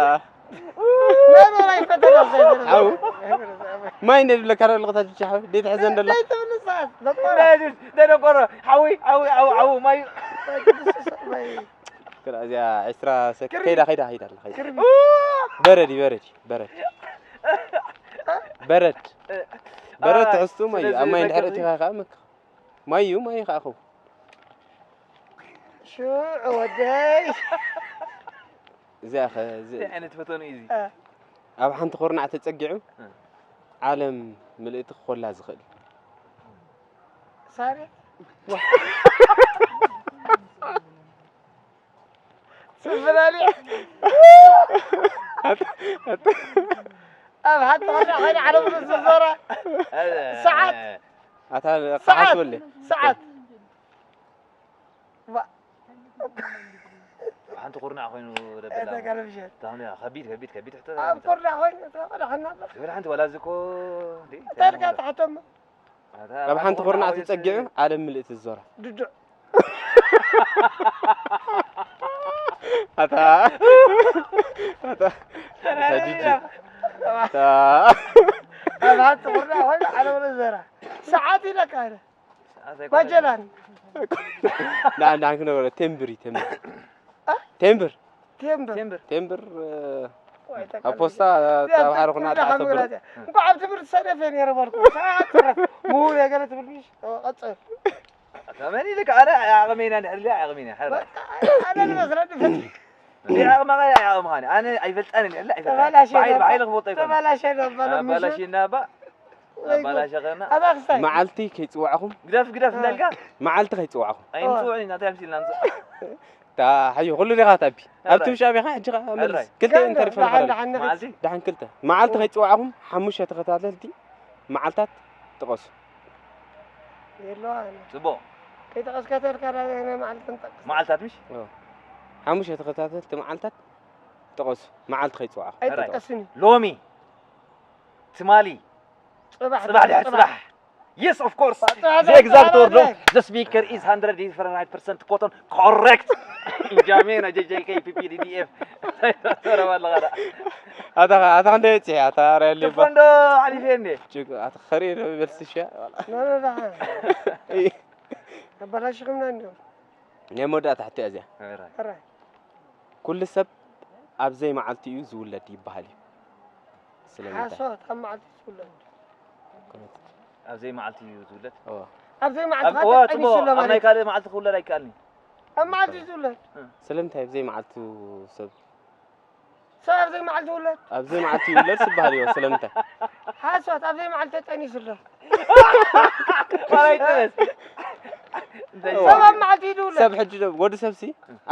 ናይ በላይ ፈተና ዘይብሉ። ሓዊ? ማይ እንደ ድብለካ ዶ ኣለኹ ታች ብቻ ሓዊ? ደይ ትሕዘ እንደላ? ናይ ትብሉ ሰዓት፣ ደቆራ። ናይ ድ-፣ ናይ ደቆራ። ሓዊ፣ ሓዊ፣ ሓዊ፣ ሓዊ፣ ማይ እዩ። ናይ ቅዱስ ማይ እዩ። ክላ እዚኣ ዕስራ ሰክ-፣ ክርቢ። ከይዳ፣ ከይዳ፣ ከይዳ ኣላ፣ ከይዳ። ክርቢ። በረድ እዩ፣ በረድ እዩ፣ በረድ። በረድ። በረድ አ፣ ትሕዝቱ ማይ እዩ። ስለዚ ኣብ ማይ እንድሕር መከ-፣ እቲኻ ኸዓ መከ-፣ ማይ እዩ፣ ማይ እዩ ኸዓ ኸው። ሽዑ ወደይ። እዚኣ ኸ-፣ እዚ እንታይ ዓይነት ፈተኑ እዩ እዚ? እ። ኣብ ሓንቲ ኩርናዕ ተጸጊዑ እ። ዓለም ምልእቲ ክኾላ ዝኽእል። ሳሬ? ጽንብላሊዕ። ኣብ ሓንቲ ኮይና፣ ኮይና ዓለም ዝዞራ። እ፣ ሰዓት። ኣታ ሰዓት። ከሓስበለይ። ሰዓት። ዋ። ኣብ ሓንቲ ኩርናዕ ኮይኑ ደበላ። እታ ጋር ምሸት። እታ ኾነ ከቢድ፣ ከቢድ፣ ከቢድ ሕቶ ኣብ ተባሂሉ። ኩርናዕ ኮይኑ፣ እታ ቆልዓ ሓና ኣሎ። ዝብል ሓንቲ ዋላ እዚ እኮ፣ እንዴ፣ እንታይ ኢልካ እንታይ ትሓቶም? ኣታ ኣብ ሓንቲ ኣብ ኩርናዕ ዓወት ተጸጊዑ ዓለም ምልእቲ ዝዞራ። ድዱዕ። ኣታ ኣታ ኣታ ጂጂ ኣታ ኣብ ሓንቲ ቁርዳ ወይ ሓደ ወለ ዘራ ሰዓት ኢለካ ኣነ ማጀላን ዳ ዳ ክንበረ ቴምብሪ ቴምብር ቴምብር ቴምብር ቴምብር ወይ ኣብ ፖስታ ኣብ ሓደ ኩና ኣታ ተብሎ እንኳዕ ኣብ ትምህርቲ ሰደፈ ነይረ በልኩ ሰዓት ትረፍ ምሁር የገለ ትብል ምሽ ቀጽል ከመን ኢልካ ኣነ ዓቕሜና ንሕልያ ዓቕሜና ሕራ ኣነ ንመስረዲ ፈትሪ እንዲ ዓቕማ ቃል ዓቕምኻኒ ኣነ ኣይፈልጣን ንሕልያ ኣይፈልጣን ባይል ባይል ክፈልጦ ኣይኮነ ተባላሸ ነበር ምሽ ኣባላሽና ባ ኣባላሸኸና ኣባክስታይ መዓልቲ ከይፅዋዕኹም ግደፍ ግደፍ እንዳልካ መዓልቲ ከይፅዋዕኹም ኣይንፅውዕን ኢና እንታይ ኣምሲልና ንፅውዕ ታ ሓዩ ኩሉ ዲኻ ታቢ ኣብቲ ውሻብ ኢኻ ሕጂ ኸዓ መልስ ሕራይ። ክልተ ኢንተርቪ ደሓን ንፈረል ደሓን መዓልቲ ደሓን ክልተ መዓልቲ ከይፅዋዕኹም ሓሙሽተ ተኸታተልቲ መዓልታት ጥቐሱ የለዋ ፅቡቕ ከይጠቐስካ ተልካ ናይ መዓልቲ ንጠቅስ መዓልታት ምሽ ሓሙሽተ ተኸታተልቲ መዓልታት ጥቐሱ መዓልቲ ከይፅዋዕኹም ኣይጠቀስን እዩ ሎሚ ትማሊ ፅባሕ ፅባሕ ድሕሪ ፅባሕ Yes, of course. That's The exact what order. I The speaker is hundred Fahrenheit percent cotton correct. Jamena J J K P P D D F. ተረባለኻ ኣታ ኣታ ክንደይ በፂሐ ኣታ ርያሌ ትፎንዶ ሓሊፈ እንዴ ጭግ ኣታ ኸሪእ መልሲ ሻ ኖ ኖ ደሓን ኣባላሽኹምና እንዲዮም ናይ መወዳእታ ሕቶ እያ እዚኣ ሕራይ ኩሉ ሰብ ኣብ ዘይ መዓልቲ እዩ ዝውለድ ይበሃል እዩ ስለምንታይ ሓሶት ኣብ መዓልቲ ዝውለድ ኣብ ዘይ መዓልቲ እዩ ዝውለድ እወ ኣብ ዘይ መዓልቲ ኣብ እዋ ኸዓ ፅሞ ተጠኒሱ ኣሎ ኣብ ናይ ማለት ካልእ መዓልቲ ክውለድ ኣይከኣልን እዩ ኣብ መዓልቲ ዝውለድ ስለምንታይ ኣብ ዘይ መዓልቱ ሰብ ሰብ ኣብ ዘይ መዓልቲ ዝውለድ ኣብ ዘይ መዓልቲ ይውለድ ዝበሃል እዩ ስለምንታይ ሓሶት ኣብ ዘይ መዓልቲ ተጠኒሱ ኣሎ ማላይ ጥበስ ሰብ ኣብ መዓልቲ እዩ ዝውለድ ሰብ ሕጂ ዶ ወዲ ሰብ ሲ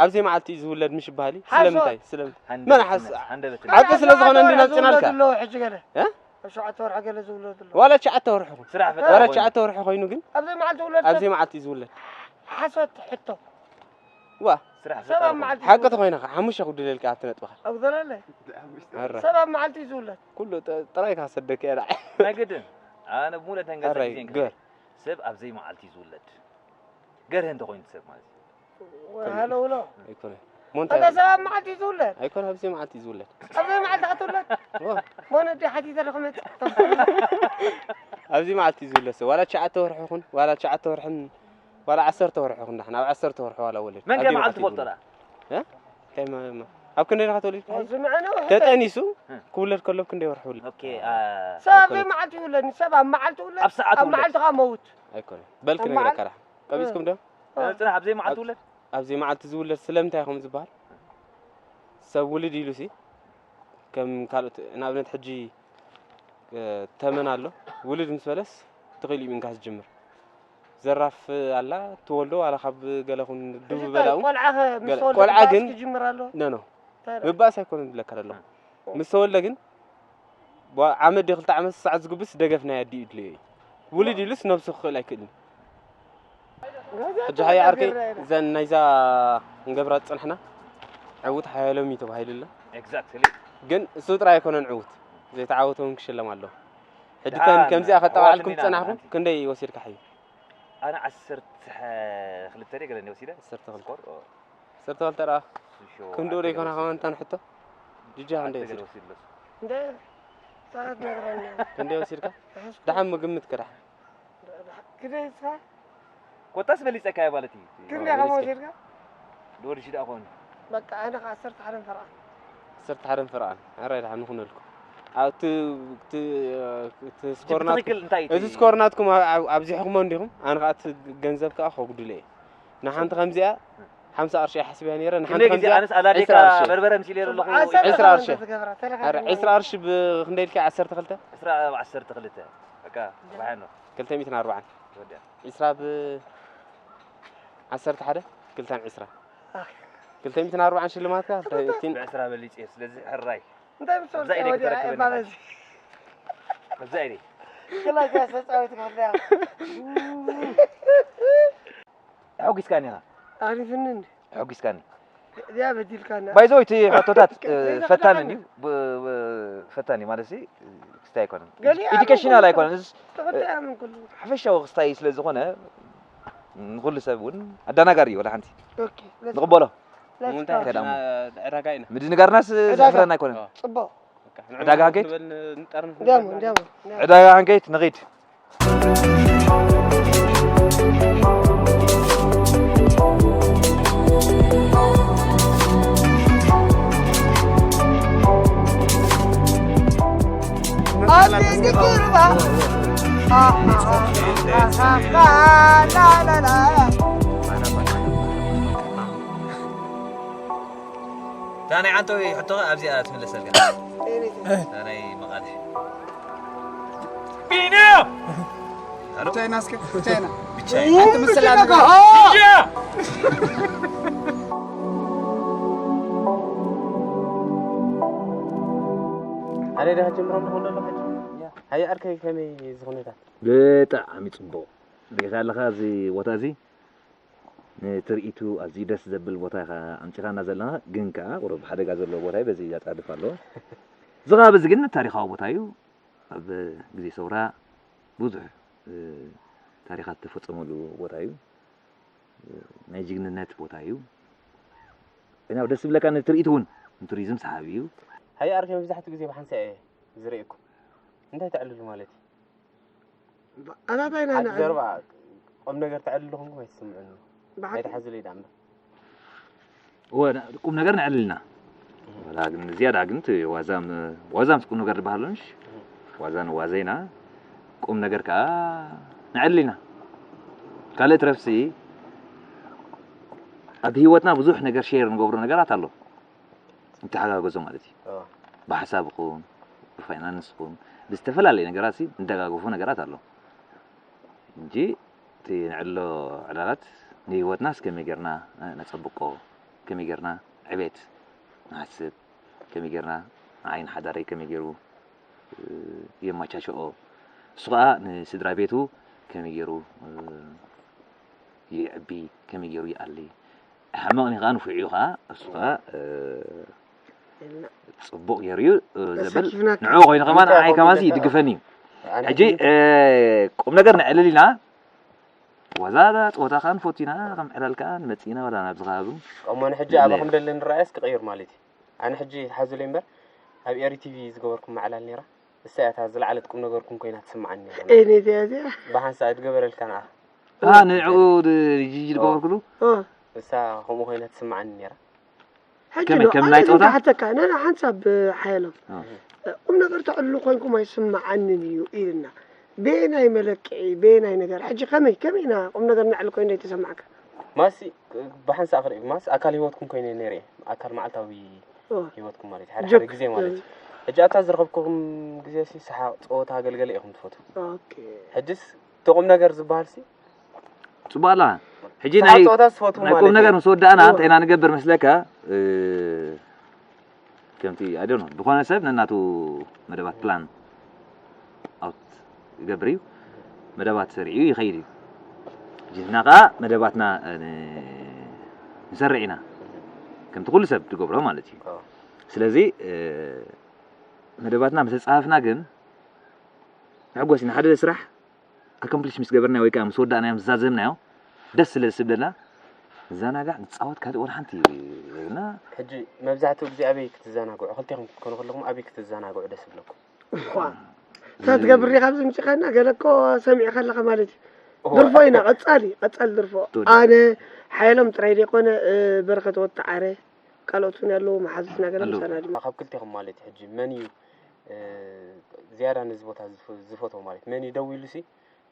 ኣብ ዘይ መዓልቲ እዩ ዝውለድ ምሽ ይበሃል እዩ ሓሶት። ስለምንታይ ስለምንታይ ሃንደ- መን ሓስ- ሃንደበት ሓቂ ስለ ዝኾነ እንዲና ዝፅናልካ ዝውለድ ኣለዉ ሕጂ ገለ እ? ኣብ ሸውዓተ ወርሒ ገለ ዝውለድ ኣለዉ ስራሕ ፈጠራ ዋላ ኮይኑ። ትሽዓተ ወርሒ ኮይኑ ግን ኣብ ዘይ መዓልቲ ውለድ ኣብ ዘይ መዓልቲ እዩ ዝውለድ ሓሶት ሕቶ ዋ ስራሕ ሰብ ኣብ ፈጠራ መዓልቲ ሓቂ ተኾይና ከዓ ሓሙሽተ ክጉድለልካ ኣብቲ ነጥብኻ ኣጉደለለይ ኣረ ሰብ ኣብ መዓልቲ እዩ ዝውለድ ኩሉ ጥ- ጥራይ ካሰደከ የላ ናይ ግድን ኣነ ብሙሉእ ተንገዛ ኣራይ ግዜን ግበር ሰብ ኣብ ዘይ መዓልቲ እዩ ዝውለድ ገርህ እንተኮይኑ ሰብ ማለት እዩ ሃለውሎ ኣይኮነ እንተ ሞንታይ ሰብ ኣብ መዓልቲ እዩ ዝውለድ ኣይኮነ ኣብዚ መዓልቲ እዩ ዝውለድ ኣብ ዘይ መዓልቲ ክትውለድ ዋ፣ ሞን ኣዲ ሓቲተ ልኹመት ኣብዚ መዓልቲ እዩ ዝውለድ ሰብ ዋላ ትሽዓተ ወርሒ ይኹን ዋላ ትሽዓተ ወርሕን ዋላ ዓሰርተ ወርሒ ይኹን ዳሕና ኣብ ዓሰርተ ወርሒ ዋላ ወለድ መን ከ ኣድዩ መዓልቲ መዓልቲ ትፈልጦ ይውለድ። ደኣ እንታይ ማ- ማ- ኣብ ክንደይ ኢኻ ተወሊድካ ዝምዕነ ተጠኒሱ ክውለድ ከሎ ክንደይ ወርሒ ውለድ ኦኬ አ- ሰብ ኣብ ዘይ መዓልቲ ይውለድ ሰብ ኣብ መዓልቲ ይውለድ ኣብ ሰዓቱ ኣብ ይውለድ። መዓልቲ ከዓ መውት ኣይኮነ በል ኣብ ክነግረካ መዓል- ዳ ቀቢፅኩም ዶ ኣብ ፅናሕ ኣብ ዘይ መዓልቲ ውለድ ኣብዚ መዓልቲ ዝውለድ ስለምንታይ ኢኹም ዝበሃል ሰብ ውልድ ኢሉ ሲ ከም ካልኦት ንኣብነት ሕጂ እ፣ ተመን ኣሎ ውልድ ምስ በለስ ተኽኢሉ እዩ ምንካስ ዝጅምር ዘራፍ ኣላ ትወልዶ ዋላ ካብ ገለ ኹን ድቡ በላው ቆልዓ ገለ- ምስ ተወልደ ቆልዓ ምባስ ግን- ክጅምር ኣሎ ኖ ኖ ታዲያ ምባእስ ኣይኮነን ዝብለካ ዘሎ ምስ ተወልደ ግን ዋ- ዓመት ዲ ክልተ ዓመት ሰዓት ዝጉብስ ደገፍ ናይ ኣዲኡ ይድልዮ እዩ ውልድ ኢሉስ ነብሱ ክኽእል ኣይክእልን ሕጂ ሃየ ዓርከይ እዘን ናይዛ እንገብራ ዝፅንሕና ዕውት ሓያሎም እዩ ተባሂሉ ኣሎ ኤግዛክትሊ ግን እሱ ጥራይ ኣይኮነን ዕውት ዘይተዓወተ እውን ክሽለም ኣለዎ ሕጂ ደሓን ከም- ከምዚኣ ከጠባዕልኩም ኣሕዋትና ኢና ዝፀናሕኩም ሓንቲ። ክንደይ ወሲድካ ሓዩ ኣነ ዓሰርተ ክልተ ድየ ገለ ወሲደ ዓሰርተ ክልተ ስኮር ኦ፣ ዓሰርተ ክልተ ደኣ ሸውዓተ ክንድኡ ዶ ይኮና ገለ ከማን እንታን ሕቶ ጅጃ ሸውዓተ ክንደይ ገለ ወሲድ ወሲድለስ እንደ ሰዓት ነግረኒ ክንደይ ወሲድካ ደሓን ምግምት ከዳሕ ክደይስካ ኮታስ በሊፀካዮ ማለት እዩ ክንደይ ከማ ወሲድካ ወዲ ሽዳ ኮን በቃ ኣነ ከዓ ዓሰርተ ሓደን ፈርዓን ዓሰርተ ሓደን ፈርዓን ኣራይ ደሓን ንኹነልኩም ኣብቲ እቲ- እቲ ስኮር ናትኩም ብትክክል እንታይ እዚ ስኮር ናትኩም ኣብ- ኣብ- ኣብዚሕኩሞ እንዲኹም ኣነ ከዓ እቲ ገንዘብ ከዓ ከጉድሎ እየ ንሓንቲ ከምዚኣ ሓምሳ ቅርሺ እየ ሓስብያ ነይረ ንሓንቲ ክንደይ ግዜ ከምዚኣ ኣነስ ኣላዴካ ዕስራ ቅርሺ በርበረ ምሲለ ዘለኹ ዕስራ ቅርሺ። ዝገብራ ኣረ ዕስራ ቅርሺ ብ- ክንደይ ኢልካ ዓሰርተ ክልተ ዕስራ ኣብ ዓሰርተ ክልተ በቃ ባሕኖ ክልተ ሚእትን ኣርባዓን ወዲያ ዕስራ ብ ዓሰርተ ሓደ ክልተን ዕስራ ክልተ ሚእትን ኣርባዓን ሽልማትካ ክልተ ሚእትን ብዕስራ በሊፅ እየ ስለዚ ሕራይ እንታይ ምስ ኣብዛ ኢደይ ወዲያ ክተረክበኒ እባ በዚ ኣብዛ ኢደይ ክላስ ተፃዊት ክፍለያ ተሐጒስካኒ ኢኻ ኣሪፍኒ እንዲ ተሐጒስካኒ እዚኣ በዲልካና ባይዘው እቲ ሕቶታት እ፣ ዘይዛ ፈታንን ክላኸኒ። እዩ ብ- ብ- ፈታኒ ማለት ሲ ክስታይ ኣይኮነን ገሊኣ ኢዱኬሽናል ምንኩሉ ኣይኮነን እዚ ተኸታይ ኣመን ኩሉ ሓፈሻዊ ክስታይ ስለ ዝኾነ ንኩሉ ሰብ እውን ኣደናጋሪ እዩ ወላ ሓንቲ ኦኬ let's go። ንቕበሎ እንታይ ገዳሙ። ዕዳጋ ኢና። ምድንጋርናስ ዕዳጋ። ዘፍረና ኣይኮነን። ጽቡቕ። ዕዳጋ ክንከይድ? እንዲያሞ እንዲያሞ። ዕዳጋ ክንከይድ ንኺድ። እታ ናይ ዓንተዊ ሕቶ ኣብዚኣ ትምለሰልካ። እታ ናይ መቓልሕ። ቢንያም! ብቻይና እስከ ብቻይና ብቻይ። ሓንቲ ምስላ ነገር ያ! ኣነ ደሃ ጀምሮም ዝኾነ ኣሎ ሕጂ። ሃየ ኣርከይ ከመይ እዚ ኩነታት? ብጣዕሚ ጽቡቕ። ርኢኻ ኣለኻ እዚ ቦታ እዚ ንትርኢቱ ኣዝዩ ደስ ዘብል ቦታ ኢኻ ኣምጺኻና ዘለኻ፣ ግን ከኣ ቁሩብ ሓደጋ ዘለዎ ቦታ እዩ፣ በዚ ኣጻድፍ ኣለዎ። እዚ ከባቢ እዚ ግን ታሪኻዊ ቦታ እዩ። ኣብ ግዜ ሰውራ ብዙሕ ታሪኻት ዝተፈጸመሉ ቦታ እዩ። ናይ ጅግንነት ቦታ እዩ። ግን ያው ደስ ዝብለካ ንትርኢት እውን ንቱሪዝም ሰሓቢ እዩ። ሃየ ኣርከይ መብዛሕትኡ ግዜ ብሓንሳእ እየ ዝርእየኩም። እንታይ ተዕልሉ ማለት እዩ? ኣባባይና ሓቂ ዘረባ ቁም ነገር ተዕልሉ ኹንኩም ኣይትስምዑኒ። ኣይትሓዙለይ ደኣ እምበር። እወ ቁም ነገር ነዕልልና። ወላ ግን ዝያዳ ግን እቲ ዋዛም ዋዛም ቁም ነገር ዝበሃሉንሽ ዋዛ ንዋዘ ኢና። ቁም ነገር ከኣ ነዕልል ኢና። ካልእ ትረፍሲ ኣብ ህይወትና ብዙሕ ነገር ሼር ንገብሮ ነገራት ኣሎ። ንተሓጋገዞ ማለት እዩ። ብሓሳብ ይኹን ብፋይናንስ ይኹን ብዝተፈላለየ ነገራት ንደጋገፎ ነገራት ኣሎ። እንጂ እቲ ንዕሎ ዕላላት ንህይወትናስ ከመይ ጌርና ነጸብቆ፣ ከመይ ጌርና ዕቤት ንሓስብ፣ ከመይ ጌርና ንዓይን ሓዳረይ ከመይ ጌሩ የማቻችኦ፣ እሱ ኸኣ ንስድራ ቤቱ ከመይ ጌሩ የዕቢ፣ ከመይ ጌሩ ይኣሊ፣ ሕመቕኒ ኸኣ ንፉዕ እዩ ኸኣ እሱ ኸኣ ጽቡቕ ጌሩ እዩ ዘብል ንዑ ኮይኑ ከማን ኣይ ከማሲ ይድግፈኒ እዩ። ሕጂ ቁም ነገር ነዕልል ኢና። ዋዛ ፀወታ ከዓ ንፈቱ ኢና ከም ዕላል ከዓ ንመፅእ ኢና ዋላ ናብዚ ከባቢ። እሞ ንሕጂ ኣባኹም ደለ ንረኣየስ ክቕይር ማለት እዩ። ኣነ ሕጂ ሓዙለይ እምበር ኣብ ኤሪ ቲቪ ዝገበርኩም መዕላል ነይራ። እሳ እያ እታ ዝለዓለት ቁም ነገርኩም ኮይና ትስምዓኒ ነይራ። እኔ እዚኣ እዚኣ ብሓንሳእ ድገበረልካ ንኣ። ንዕኡ ጅጅ ዝገበርኩሉ ኦ እሳ ከምኡ ኮይና ትስምዓኒ ነይራ። ሕጂ ከመይ? ነው ከም ናይ ኣነ ጾታ? ዝሓተካ ናይ ሓንሳብ ሓየሎም አ። ቁም ነገር ተዕሉ ኮይንኩም ኣይስምዓንን እዩ ኢልና በየናይ መለክዒ በየናይ ነገር ሕጂ ከመይ ከመይ ኢና ቁም ነገር ነዕሊ ኮይኑ ዘይተሰማዕካ ማሲ ብሓንሳእ ክርኢ ማስ ኣካል ህይወትኩም ኮይነ ነይረ እየ። ኣካል መዓልታዊ ኦ፣ ህይወትኩም ማለት እዩ ሓደ ጆክ። ሓደ ግዜ ማለት እዩ። ሕጂ ኣታ ዝረኸብኩም ግዜ ሲ ሰሓቕ ፀወታ ገልገለ ኢኹም ትፈቱ። ኦኬ ሕጅስ እቲ ቁም ነገር ዝበሃል ሲ ፅቡቅ ኣላ። ሕጂ ሰሓቕ ናይ ፀወታ ዝፈትዉ ናይ ማለት ቁም ነገር እዩ። ምስ ወዳእና እንታይ ኢና ንገብር መስለካ? እ፣ ከምቲ ኣይ ዶንት ኖ ዝኾነ ሰብ ነናቱ መደባት ፕላን ኣውት ይገብር እዩ። መደባት ሰሪዑ ይኸይድ እዩ። ሕጂ ንሕና ከዓ መደባትና እ፣ ን- ንሰርዕ ኢና። ከምቲ ኩሉ ሰብ ዝገብሮ ማለት እዩ። ኣዎ። ስለዚ እ፣ መደባትና ምስ ተፃሃፍና ግን ንሕጎስ ኢና። ሓደ ስራሕ ኣኮምፕሊሽ ምስ ገበርና ወይ ከዓ ምስ ወዳእናዮ ምስ ዛዘምናዮ ደስ ስለ ዝስብለና ንዘናጋዕ ንፃወት ካልእ ወላ ሓንቲ የብልና። ሕጂ መብዛሕትኡ ግዜ ኣበይ ክትዘናግዑ ክልቴኹም ክትኮኑ ከለኹም ኣበይ ክትዘናግዑ ደስ ይብለኩም? ዋ፣ እንታይ ትገብር ዲኻ ኣብዚ ምፂኻና ገለ እኮ ሰሚዕካ ኣለኻ ማለት እዩ እዋ። ድርፎ ኢና ቀፃሊ ቀፃሊ ድርፎ ትወዲ። ኣነ ሓይሎም ጥራይ ዘይኮነ እ፣ በረኸት ወተዓረ ካልኦት እውን ኣለዉ መሓዙትና ገለ ኣለዉ። ምሳና ድማ ካብ ክልቴኹም ማለት እዩ ሕጂ መን እዩ እ፣ ዝያዳ ነዚ ቦታ ዝፈ- ዝፈትዎ ማለት መን እዩ ደው ኢሉ ሲ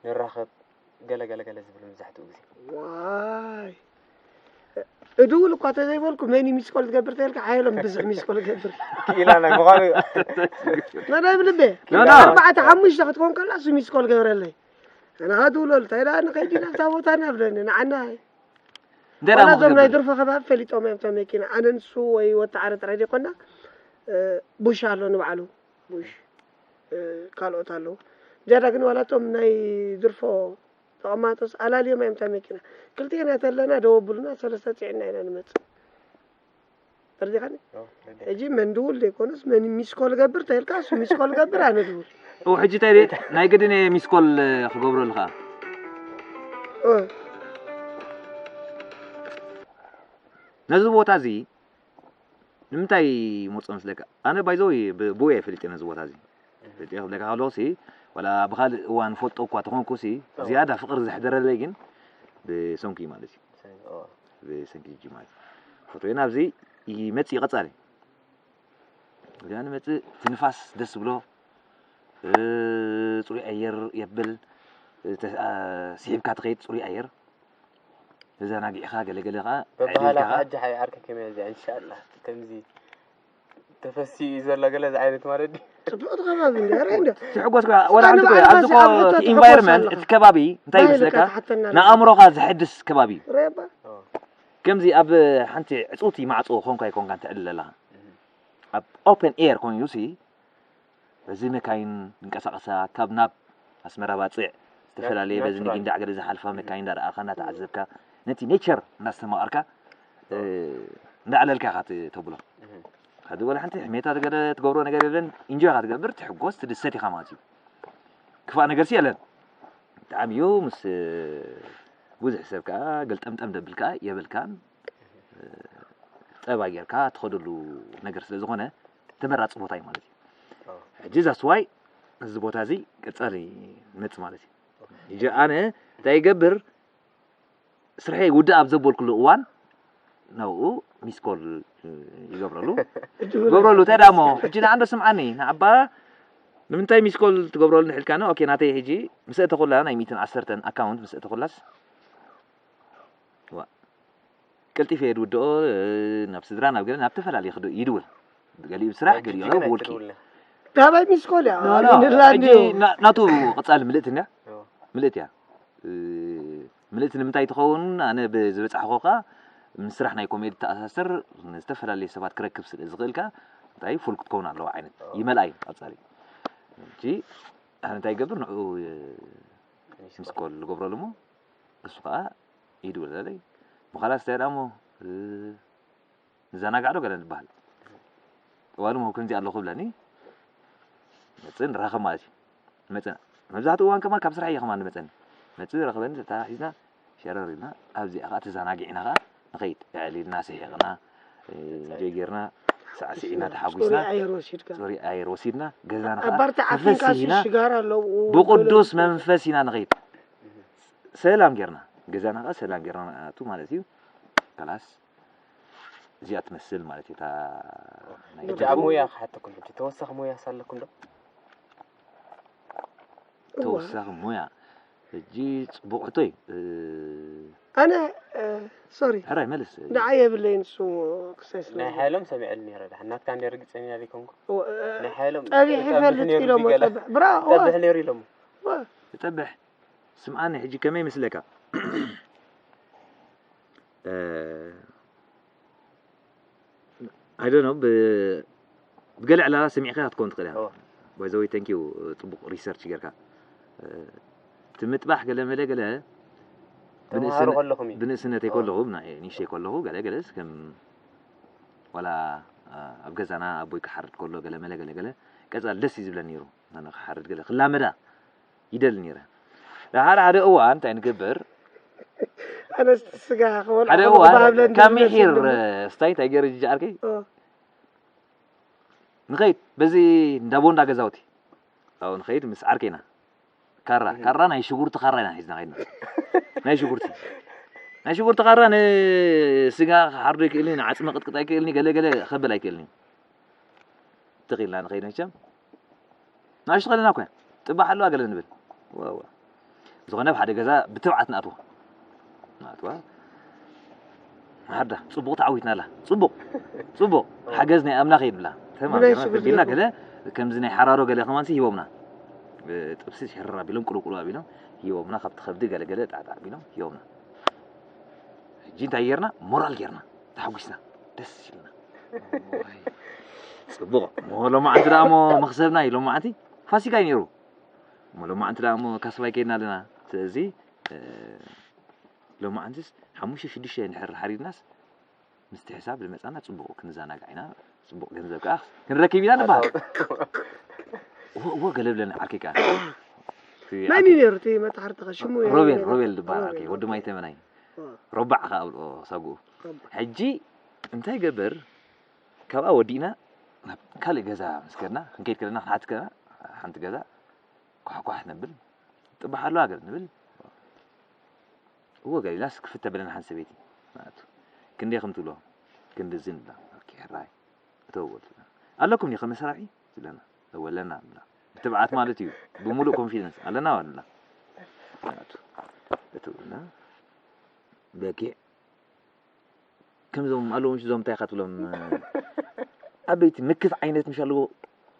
ንራኸብ ገለ ገለ ገለ ዝብል መብዛሕትኡ ግዜ ዋይ እድውል እኳ ተዘይበልኩ መን እዩ ሚስኮል ትገብር ተልካ ሓይሎም ብዙሕ ሚስኮል ገብር ክኢላ ናይ ምዃኑ መናይ ብልቤ ኖ፣ ኖ። ኣርባዕተ ሓሙሽተ ክትኮን ከላ እሱ ሚስኮል ገብረለይ ኣነ ኸድውለሉ እንታይ ደኣ ንኸይድ ኢና ኣብታ ቦታ ናብለኒ ንዓና እንታይ ደኣ ዋላ እዞም ናይ ምክገብር? ድርፎ ከባቢ ፈሊጦም እዮም እቶም መኪና ኣነ ንሱ ወይ ወተዓረ ጥራይ ዘይኮና እ፣ ቡሽ ኣሎ ንባዕሉ ቡሽ እ፣ ካልኦት ኣለዉ ዝያዳ ግን ዋላ እቶም ናይ ድርፎ ተቐማጦስ ኣላልዮም እዮም እታ መኪና ክልቴና ተለና ደው ኣብሉና ሰለስተ ፅዒና ኢና ንመፅእ ተረዲኻኒ ሕጂ መን ድውል ዘይኮነስ መን ሚስኮል ገብር ተልካ እሱ ሚስኮል ገብር ኣነ ድውል ኦ ሕጂ እንታይ ደይ ናይ ግድን እየ ሚስኮል ክገብረሉ ከዓ እ፣ ነዚ ቦታ እዚ ንምንታይ መጾ መስለካ? ኣነ ባይዘው ብቡየ ፈሊጠ ነዚ ቦታ እዚ ፈሊጠ ክብለካ ከለኹ ሲ ዋላ ብኻልእ እዋን ፈልጦ እኳ ተኾንኩ ሲ ዝያዳ ፍቕሪ ዘሕደረለይ ግን ብሰንኩ እዩ ማለት እዩ። ብሰንኪ ጂ ማለት እዩ። ፎቶና ኣብዚ ይመጽእ ይቐጻል እዩ። እዚኣ ንመጽእ ትንፋስ ደስ ብሎ፣ ጽሩይ ኣየር የብል፣ ስሒብካ ትኸይድ ጽሩይ ኣየር፣ ተዘናጊዕኻ ገለገለ ኸዓ በባህላኻ ዕልልካ ሕጂ ሓይ ዓርከይ ከመይ እዚኣ እንሻላ ከምዚ ተፈሲኡ እዩ ዘሎ ገለ እዚ ዓይነት ማለት ድዩ? ጽቡቕ ከባቢ እንዲ ኣረ እንዲ ትሕጎስ እኮ ወላ ሓንቲ እኮ ኣብዚ እኮ እቲ ኢንቫይሮንመንት እቲ ከባቢ እንታይ ይመስለካ ንኣእምሮኻ ዘሐድስ ከባቢ እዩ። ከምዚ ኣብ ሓንቲ ዕጽውቲ ማዕጾ ኮንካ ይኮንካ ትዕልል ኣለኻ ኣብ ኦፕን ኤር ኮይኑ ሲ በዚ መካይን ዝንቀሳቐሳ ካብ ናብ ኣስመራ ባጽዕ ዝተፈላለየ በዚ ንጊንዳዕ ገለ ዝሓልፋ መካይን እንዳረኣኻ እንዳተዓዘብካ ነቲ ኔቸር እንዳስተማቐርካ እንዳዕለልካ ኢኻ ተብሎ። ሓዲ ወላ ሓንቲ ሕሜታ ገለ ትገብሮ ነገር የለን። ኢንጆይ ኢኻ ትገብር፣ ትሕጎስ፣ ትድሰት ኢኻ ማለት እዩ። ክፋእ ነገር ሲ የለን። ብጣዕሚ እዩ ምስ ብዙሕ ሰብ ከዓ ገልጠምጠም ደብል ከዓ የብልካን። ጸባ ጌርካ ትኸደሉ ነገር ስለ ዝኾነ ተመራጺ ቦታ እዩ ማለት እዩ። ሕጂ that's why እዚ ቦታ እዚ ቀጻሊ ይመጽእ ማለት እዩ። ሕጂ ኣነ እንታይ ይገብር ስርሐይ ውድእ ኣብ ዘበልኩሉ እዋን ናብኡ ሚስኮል ይገብረሉ ይገብረሉ እንታይ ዳሞ ሕጂ ንዓንዶ ስምዓኒ ንዓባ ንምንታይ ሚስኮል ትገብረሉ ንሕልካኒ ኦኬ ናተይ ሕጂ ምስ እተኹላ ናይ ሚእትን ዓሰርተን ኣካውንት ምስ እተኹላስ ቀልጢፈ እየ ዝውድኦ ናብ ስድራ ናብ ገለ ናብ ተፈላለየ ክድኡ ይድውል ገሊኡ ብስራሕ ገሊኡ ብውልቂ ዳባይ ሚስኮል እያ ናቱ ቅፃሊ ምልእቲ እንድያ ምልእቲ እያ ምልእቲ ንምንታይ ትኸውን ኣነ ብዝበፃሕኮ ከዓ ምስ ስራሕ ናይ ኮሜዲ ተኣሳስር ዝተፈላለዩ ሰባት ክረክብ ስለ ዝኽእል ከዓ እንታይ ፉል ክትከውን ኣለዋ ዓይነት ይመልኣ እዩ ቀፃሊ ሕጂ ኣነ እንታይ ይገብር ንዕኡ ሚስኮል ዝገብረሉ እሞ እሱ ከዓ ይድውል ዘለይ ብኻላ ስታይ ዳሞ ንዘናጋዕ ዶ ገለ ንበሃል እዋን ሞ ከምዚ ኣለኹ ብለኒ መፅእ ንራኸብ ማለት እዩ መፅእ መብዛሕትኡ እዋን ከማን ካብ ስራሕ እየ ከማን ንመፀኒ መፅእ ረኽበኒ ተታሒዝና ሸረር ኢልና ኣብዚኣ ከዓ ተዘናጊዕና ከዓ ንኸይድ ዕዕሊልና ስሒቕና ጀጊርና ሳዕስዒና ተሓጒስና ፅሩይ ኣየር ወሲድና ገዛና ከዓ ተፈሲና ብቅዱስ መንፈስ ኢና ንኸይድ ሰላም ጌርና ገዛና ከዓ ሰላም ጌርና ንኣቱ ማለት እዩ ከላስ እዚኣ ትመስል ማለት እዩ እታ ናይ ሕጂ ኣብ ሞያ ክሓተኩም ሕጂ ተወሳኺ ሞያ ሳለኩም ዶ ተወሳኺ ሞያ ሕጂ ፅቡቅ ሕቶ እዩ ኣነ ሶሪ ሕራይ መልስ ንዓ የብለይን እሱ ክሳይ ስለ ናይ ሓይሎም ሰሚዐሉ ነይረ ድሓን ናትካ እንደ ርግፀኛ ዘይኮንኩ ናይ ሓይሎም ጠቢሕ ይፈልጥ ኢሎሞ ጠብሕ ብራቮ ጠብሕ ነይሩ ኢሎሞ ጠብሕ ስምዓኒ ሕጂ ከመይ ይመስለካ I don't know ብገለ ዕላላ ሰሚዕካ ክትከውን ትኽእል ኢኻ by the way thank you ፅቡቕ research ጌርካ እቲ ምጥባሕ ገለ መለ ገለ ብንእስነተይ ከለኹ ንእሽተይ ከለኹ ገለ ገለ ከም ዋላ ኣብ ገዛና ኣቦይ ክሓርድ ከሎ ገለ መለ ገለ ገለ ቀፃል ደስ እዩ ዝብለኒ ነይሩ ኣነ ክሓርድ ገለ ክላመዳ ይደሊ ነይረ። ሓደ ሓደ እዋን እንታይ ንገብር? ኣነስ ስጋ ክበልዖ ሓደ እዋን ካብ ሚሒር ስታይ እንታይ ገይረ ጅጅ ዓርከይ ንኸይድ በዚ እንዳ ቦንዳ ገዛውቲ ኣብኡ ንኸይድ ምስ ዓርከይና ካራ ካራ ናይ ሽጉርቲ ካራ ኢና ሒዝና ከይድና ናይ ሽጉርቲ ናይ ሽጉርቲ ካራ ንስጋ ክሓርዶ ይክእልኒ ንዓፅሚ ቅጥቅጥ ኣይክእልኒ ገለ ገለ ከብል ኣይክእልኒ ትኽኢልና ንኸይድ መቸም ንኣሽቱ ከለና እኮ ጥባሕ ኣለዋ ገለ ንብል ዝኾነ ኣብ ሓደ ገዛ ብትብዓት ንኣትዋ ንኣትዋ ማሓዳ ፅቡቕ ተዓዊትና ኣላ ፅቡቕ ፅቡቕ ሓገዝ ናይ ኣምላኽ የድብላ ተማሚርና ገለ ከምዚ ናይ ሓራሮ ገለ ከማንሲ ሂቦምና ጥብሲ ሽርር ኣቢሎም ቁልቁሉ ኣቢሎም ሂቦምና ካብቲ ከብዲ ገለ ገለ ጣዕጣዕ ኣቢሎም ሂቦምና ሕጂ እንታይ ጌርና ሞራል ጌርና ተሓጒስና ደስ ኢልና ፅቡቕ እሞ ሎማዓንቲ ደኣ እሞ መኽሰብና እዩ ሎማዓንቲ ፋሲካ እዩ ነይሩ እሞ ሎማዓንቲ ደኣ እሞ ካስባይ ከይድና ኣለና ስለዚ ሎማዓንቲስ ሓሙሽተ ሽዱሽተ እንድሕር ሓሪድናስ ምስቲ ሕሳብ ዝመፃና ፅቡቕ ክንዘናጋዕ ኢና ፅቡቕ ገንዘብ ከዓ ክንረክብ ኢና ንበሃል እዎ ገለ ብለኒ ዓርከይ ከዓ መን እዩ ነይሩ እቲ መጣሕርትኻ ሽሙ ሮቤል ሮቤል ዝበሃል ዓርከይ ወዲ ማይ ተመናይ ረባዕ ከዓ ኣብልኦ ሳጉኡ ሕጂ እንታይ ገበር፣ ካብኣ ወዲእና ናብ ካልእ ገዛ ምስ ከድና፣ ክንከይድ ከለና፣ ክንሓት ከለና፣ ሓንቲ ገዛ ኳሕኳሕ ነብል፣ ጥባሕ ኣለዋ ገለ ንብል። እዎ ገሊላስ ክፍተ በለና ሓንቲ ሰበይቲ ማለት እዩ። ክንደይ ከም ትብሎ፣ ክንዲ እዚ ንብላ። ኦኬ፣ ሕራይ። እተው በሉ። ኣለኩም ዲኹም መሳርሒ? ትብለና። እወ ኣለና ንብላ። ብትብዓት ማለት እዩ። ብምሉእ ኮንፊደንስ። ኣለና ንብላ። ማለት እዩ። እተው በሉና። በጊዕ ከምዞም ኣለዉ ምሽ እዞም እንታይ ኢኻ ትብሎም? ዓበይቲ ምክት ዓይነት ምሽ ኣለዎ።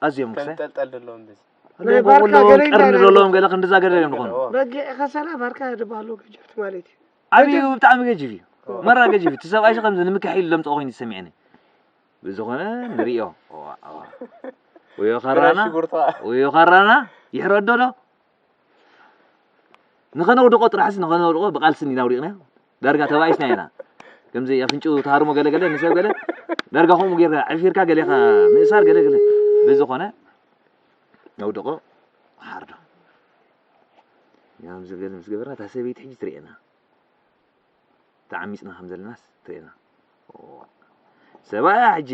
ኣዝዮም ምክት። ተንጠልጠል ዘለዎም በዚ። ኣለዎ፣ ናይ ባርካ ኣለዎ፣ ገለ ኢና ቀርኒ ኣለዎም፣ ኣለዎም። ገለ ክንድዛ ገለ እዮም ዝኾኑ። በጊዕ ከሰላ ባርካ ድባሎ ገጀፍቲ ማለት እዩ። ዓብዩ ብጣዕሚ ገጅፍ እዩ። መራ ገጅፍ እዩ። እቲ ሰብኣይ ሸ ከምዚ ንምክሕ ኢሉ ለምጽኦ ኮይኑ ተሰሚዕኒ። ብዝኾነ ንርእዮ። እዋ፣ እዋ። ወዮ ካራና፣ ሽጉርታ። ወዮ ካራና፣ ይሕረዶ ዶ? ንኸነውድቖ ጥራሕስ ንኸነውድቖ ብቃልሲ እንዲና ኣውዲቕናዮ። ዳርጋ ተባኢስና ኢና። ከምዚ ኣፍንጭኡ ተሃርሞ ገለ ገለ ንሰብ ገለ ዳርጋ ከምኡ ጌርካ ዕፊርካ ገሌኻ ምእሳር ገለ ገለ። ብዝኾነ ነውድቖ፣ ሓርዶ። ያም ዝገለ ምስ ገበርና እታ ሰበይቲ ሕጂ ትርእየና። ተዓሚጽና ከም ዘለናስ ትርእየና። እዋ። ሰብኣያ ሕጂ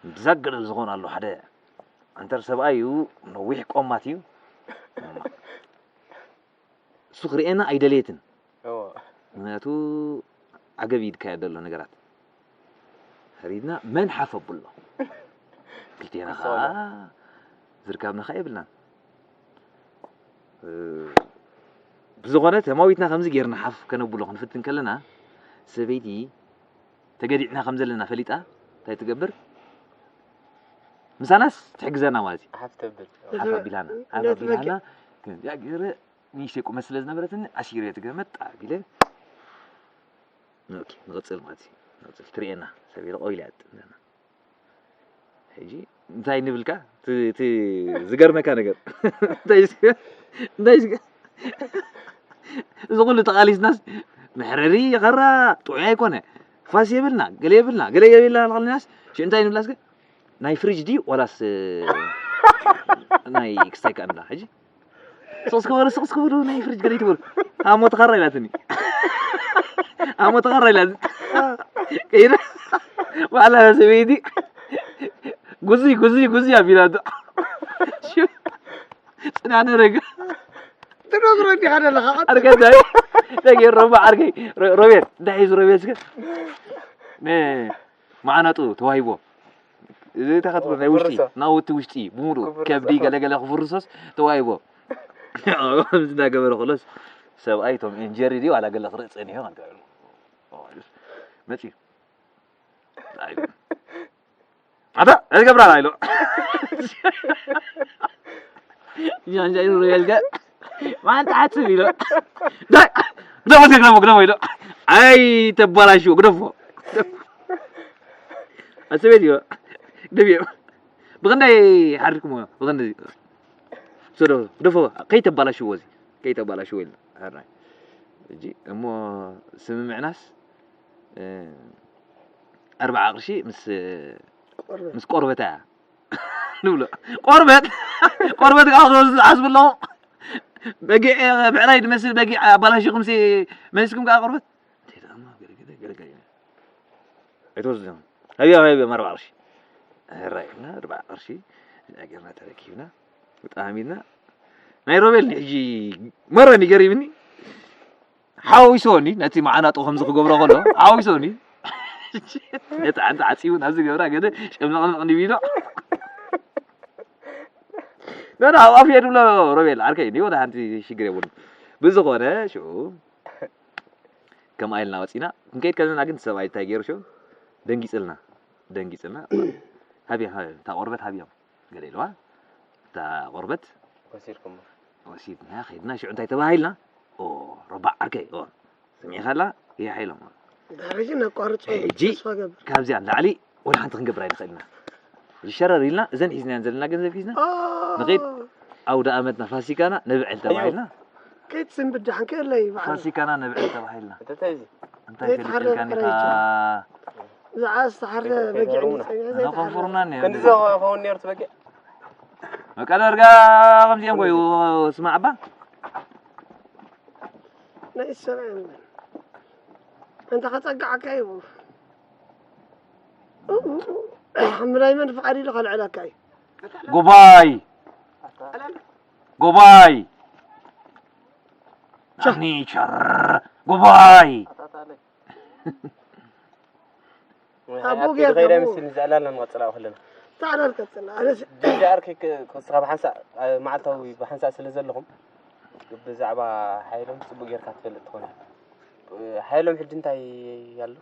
ብዛገደ ዝኾን ኣሎ ሓደ ዓንተር ሰብኣይ እዩ፣ ነዊሕ ቆማት እዩ። እሱ ክርእየና ኣይደለየትን። እዎ። ምኽንያቱ ዓገብ ይድካያ ዘሎ ነገራት። ፈሪድና መን ሓፍ ኣብሎ። ክልቴና ኸዓ ዝርካብና ኸዓ የብልናን። እ፣ ብዝኾነ ተማዊትና ከምዚ ጌርና ሓፍ ከነብሎ ክንፍትን ከለና፣ ሰበይቲ ተገዲዕና ከም ዘለና ፈሊጣ እንታይ ትገብር? ምሳናስ ትሕግዘና ማለት እዩ። ሓፍ ተብል። ሓፍ ኣቢላና፣ ሓፍ ነቲ ኣቢላና፣ በጊዕ። ያ ገይረ ንእሽተይ ቁመት ስለ ዝነበረትኒ ኣሲረ ትገመጥ ኣቢለ። ኦኬ፣ ንቕጽል ማለት እዩ። ንቕጽል ትርእየና፣ ሰበይቲ ቆቢል እያ ትጥምዘና። ሕጂ እንታይ ንብልካ? እቲ፣ እቲ ዝገርመካ ነገር። እንታይ ዝገ-፣ እንታይ ዝገ-፣ እዚ ኩሉ ተቓሊስናስ መሕረሪ ኸራ ጥዑይ ኣይኮነ። ፋስ የብልና፣ ገለ የብልና፣ ገለ የብልና እናበልናስ ሽዑ እንታይ ንብላስ ግን ናይ ፍሪጅ ድዩ ዋላስ ናይ ክስታይ ከኣ ንብላ። ሕጂ ስቕስ ክበሉ፣ ስቕስ ክበሉ ናይ ፍሪጅ ገለ ይትበሉ። ኣሞ ተኸራ ኢላትኒ። ኣሞ ተኸራ ኢላትኒ። ከይደ ባዕላ ሰበይቲ ጉዙይ፣ ጉዙይ፣ ጉዙይ ኣቢላቶ። ሽዑ ጽናነ ረጋ። ትነግሮ እንዲኻ ዘለኻ፣ ቀጥታ። ዓርከይ እንታይ? እንታይ ገይሩ ረባ ዓርከይ? ሮ-፣ ሮቤል፣ እንታይ ሒዙ ሮቤል እስከ? ነ-፣ መዓናጡ ተዋሂቦ። እዚ ተኸትሎ ናይ ውሽጢ፣ ክፍርሶ። ናውቲ ውሽጢ ብምሉእ ክፍርሶ። ከብዲ ገለገለ ክፍርሶስ ተዋሂቦ። ከምዚ እንዳገበረ ከሎስ ሰብኣይ ቶም ኤንጀሪ ድዩ ዋላ ገለ ክርኢ ጸኒሑ ከንተ መጺኡ። ኣታ፣ እዚ ገብራላ ኢሎ። ጃንጃ ኢሉ ሪኤልከ? ማን ተሓስብ ኢሎ። ዳይ፣ ግደፎ፣ ግደፎ፣ ግደፎ ኢሎ። ኣይ፣ ተባላሽዎ፣ ግደፎ። ኣሰቤት ኢሎ። ግደፍዮ። ብኽንደይ ሓሪድኩሞ? ብኽንደይ። ሰዶ፣ ግደፎ፣ ከይተባላሽዎ እዚ። ከይተባላሽዎ ኢልና። ሕራይ። ሕጂ እሞ ስምምዕናስ፣ እ፣ ኣርብዓ ቅርሺ ምስ፣ ቆርበት። ምስ ቆርበታ እያ። ንብሎ። ቆርበት! ቆርበት ከዓ ክትወስዱ ትሓስቡ ኣለኹም? በጊዕ፣ ብዕራይ ዝመስል በጊዕ ኣባላሺኹምሲ መሊስኩም ከዓ ቆርበት? እንታይ ደኣ እሞ ገለ፣ ገለ፣ ገለ፣ ገለ። ኣይትወስዱ። ሃብዮም፣ ሃብዮም ኣርብዓ ቅርሺ። ሕራይ ኢልና ኣርብዓ ቅርሺ ጌርና ተረኪብና። ብጣዕሚ ኢልና። ናይ ሮቤል ሕጂ መረኒ ገሪምኒ። ሓዊሶኒ፣ ነቲ መዓናጡ ከምዚ ክገብሮ ከሎ፣ ሓዊሶኒ። ነቲ ሓንቲ ዓጺቡ ናብዚ ገብራ ገለ ሸምለቕለቕ ንቢሎ። ኖ፣ ኖ፣ ኣብ ኣፍ የድብሎ ሮቤል፣ ዓርከይ፣ እንዲሁ ወደ ሓንቲ ሽግር የብሉን። ብዝኾነ፣ ሽዑ፣ ከምኣ ኢልና ወጺና፣ ክንከይድ ከለና ግን ሰብኣይ እንታይ ገይሩ ሽዑ? ደንጊጽልና፣ ደንጊጽልና። ሃብዮም፣ ሃብዮም፣ እታ ቆርበት ሃብዮም። ገለ ኢልዋ። እታ ቆርበት ወሲድኩሞ። ወሲድና፣ ኸይድና፣ ሽዑ እንታይ ተባሂልና? ኦ፣ ረባዕ ዓርከይ፣ ኦ፣ ሰሚዕኻ ኣላ? ይሓ ኢሎም። ዳሕሪ ሕጂ ነቋርጾ ሕጂ ተስፋ ገብር። ካብዚኣ ንላዕሊ ወላ ሓንቲ ክንገብር ኣይንኽእልና። ሸረር ኢልና፣ እዘን ሒዝናየን ዘለና ገንዘብ ሒዝና፣ ኦ። ንኸይድ ኣውደ ኣመትና፣ ፋሲካና፣ ነብዕል ተባሂልና። ከይትስንብድ ደሓን ከየለይ በዓል። ፋሲካና ነብዕል ተባሂልና። እንታይ ዘይተሓረደ ፈሊጥልካኒ ፍረ እታ ይቻላል። ብዛዕባ ዝተሓርደ በጊዕ ከይተርሙና። እንጸንዐ ዘይተሓረደ። ነኸንፉርና እኒኣ። ክንዲ ዘ-፣ ኸውን ነይሩ እቲ በጊዕ። በቃ ዳርጋ ከምዚኦም ኮይኑ ስማዕ እባ። ናይ ሰብኣይ እምበር። እንተ ኸጸግዓካ እዩ። ምናይ መን ፍቓድ ኢሉ ከልዕለካ እዩ። ጉባይ ጉባይ ቻ። ናኒ ቸር ጉባይ ኣቦ ኣቲ ጌርካ ከይዳ እሞ። ምስል ንዘዕላልና ንቐጽላ ከለና ታዕላል ቀጽላ ኣነስ ዲዲኣር ክስኻ ብሓንሳእ መዓልታዊ ብሓንሳእ ስለ ዘለኹም ብዛዕባ ሓይሎም ጽቡቅ ጌርካ ትፈልጥ ትኾን። ሓይሎም ሕጂ እንታይ ኣሎ?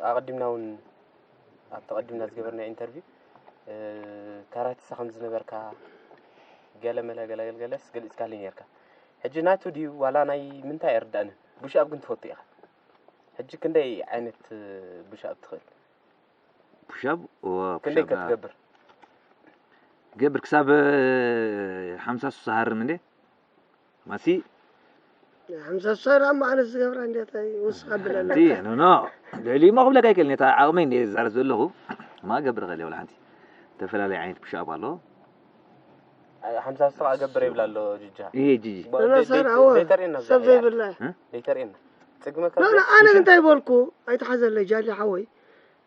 ኣቐዲምና እውን ኣብ ተቐዲምና ዝገበርና ኢንተርቪው ካራቲስታ ከም ዝነበርካ ገለ መለ ገለ ገለስ ገሊጽካለይ ነርካ። ሕጂ ናቱ ድዩ ዋላ ናይ ምንታይ ኣይርዳእንን። ቡሽኣብ ግን ትፈቱ ኢኻ። ሕጂ ክንደይ ዓይነት ቡሽኣብ ትኽእል? ፑሻብ ክንደይ ከትገብር? ገብር ክሳብ ሓምሳ ሱሳ ሃርም እንዴ ማሲ ሓምሳ ሱሳ ዳኣ ማዕለስ ዝገብራ እንዴት ውስኻ ብለና እቲ ኖ ኖ ልዕሊ ሞ ክብለካ ይክእል ነታ ዓቕመይ እንደ ዝዛረብ ዘለኹ ማ ገብር ኸእል የብላ ሓንቲ ዝተፈላለዩ ዓይነት ፑሻብ ኣሎ ሓምሳ ሱሳ ገብር ይብላ ኣሎ ጅጃ። ይሄ ጂጂ ተነሳን ኣወ ሰብ ዘይብላ ደይተርእየና ጽግመ ኖ ኖ ኣነ እንታይ በልኩ ኣይተሓዘለይ ጃሊ ሓወይ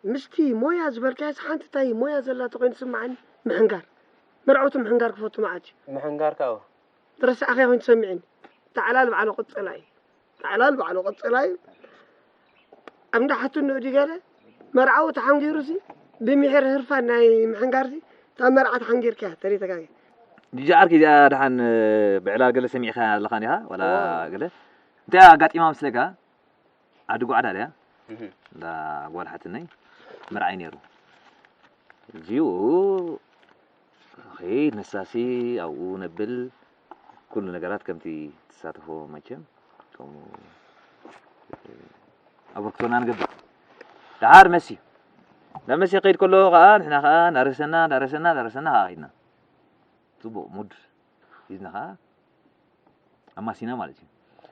ምስቲ ሞያ ዝበልካያስ ሓንቲ ታይ ሞያ ዘላ ተኮይኑ ስምዓኒ ምሕንጋር መርዓውቲ ምሕንጋር ክፈቱ መዓት እዩ ምሕንጋር ካው ዝረሳዕካዮ ኮይኑ ትሰምዕኒ። ታዕላል ባዕሉ ቅጽላ እዩ። ታዕላል ባዕሉ ቅጽላ እዩ። ኣብ እንዳ ሓቱ ንእዲ ገለ መርዓዊ ተሓንጊሩሲ ብሚሒር ህርፋን ናይ ምሕንጋርሲ እታ መርዓ ተሓንጊርካያ ተሪተጋገ ጂጂ ዓርኪ እዚኣ ደሓን ብዕላል ገለ ሰሚዕካ ኣለኻ ዲኻ ዋላ ገለ እንታይ ኣጋጢማ ምስለካ ዓዲ ጓዕዳ ድያ እንዳ ጓል ሓትነይ መርዓይ ነይሩ እዚኡ ኸይድ ንሳሲ ኣብኡ ነብል ኩሉ ነገራት ከምቲ ትሳተፎ መቸም ከምኡ ኣበርክቶና ንገብር ደሓር መሲ ናብ መሲ ከይድ ከሎ ከዓ ንሕና ከዓ እንዳረሰና እንዳረሰና እንዳረሰና ከዓ ከይድና ፅቡቅ ሙድ ሒዝና ከዓ ኣማሲና ማለት እዩ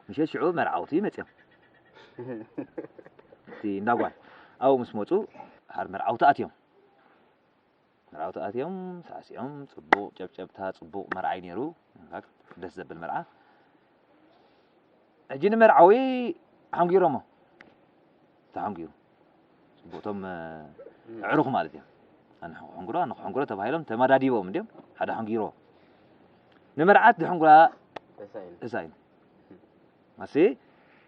ምሸት ሽዑ መርዓውቲ መፅዮም እቲ እንዳጓል ኣብኡ ምስ መፁ ሓር መርዓውቲ ኣትዮም መርዓውቲ ኣትዮም ሳዕሲዖም ፅቡቕ ጨብጨብታ ፅቡቕ መርዓይ ነይሩ ደስ ዘብል መርዓ ሕጂ ንመርዓዊ ሓንጊሮሞ ተሓንጊሩ ፅቡቕቶም ኣዕሩኽ ማለት እዮም ኣነ ክሕንግሮ ኣነ ክሕንግሮ ተባሂሎም ተመዳዲቦም እንዲዮም ሓደ ሓንጊሮ ንመርዓት ዝሕንጉራ እሳይን ማሲ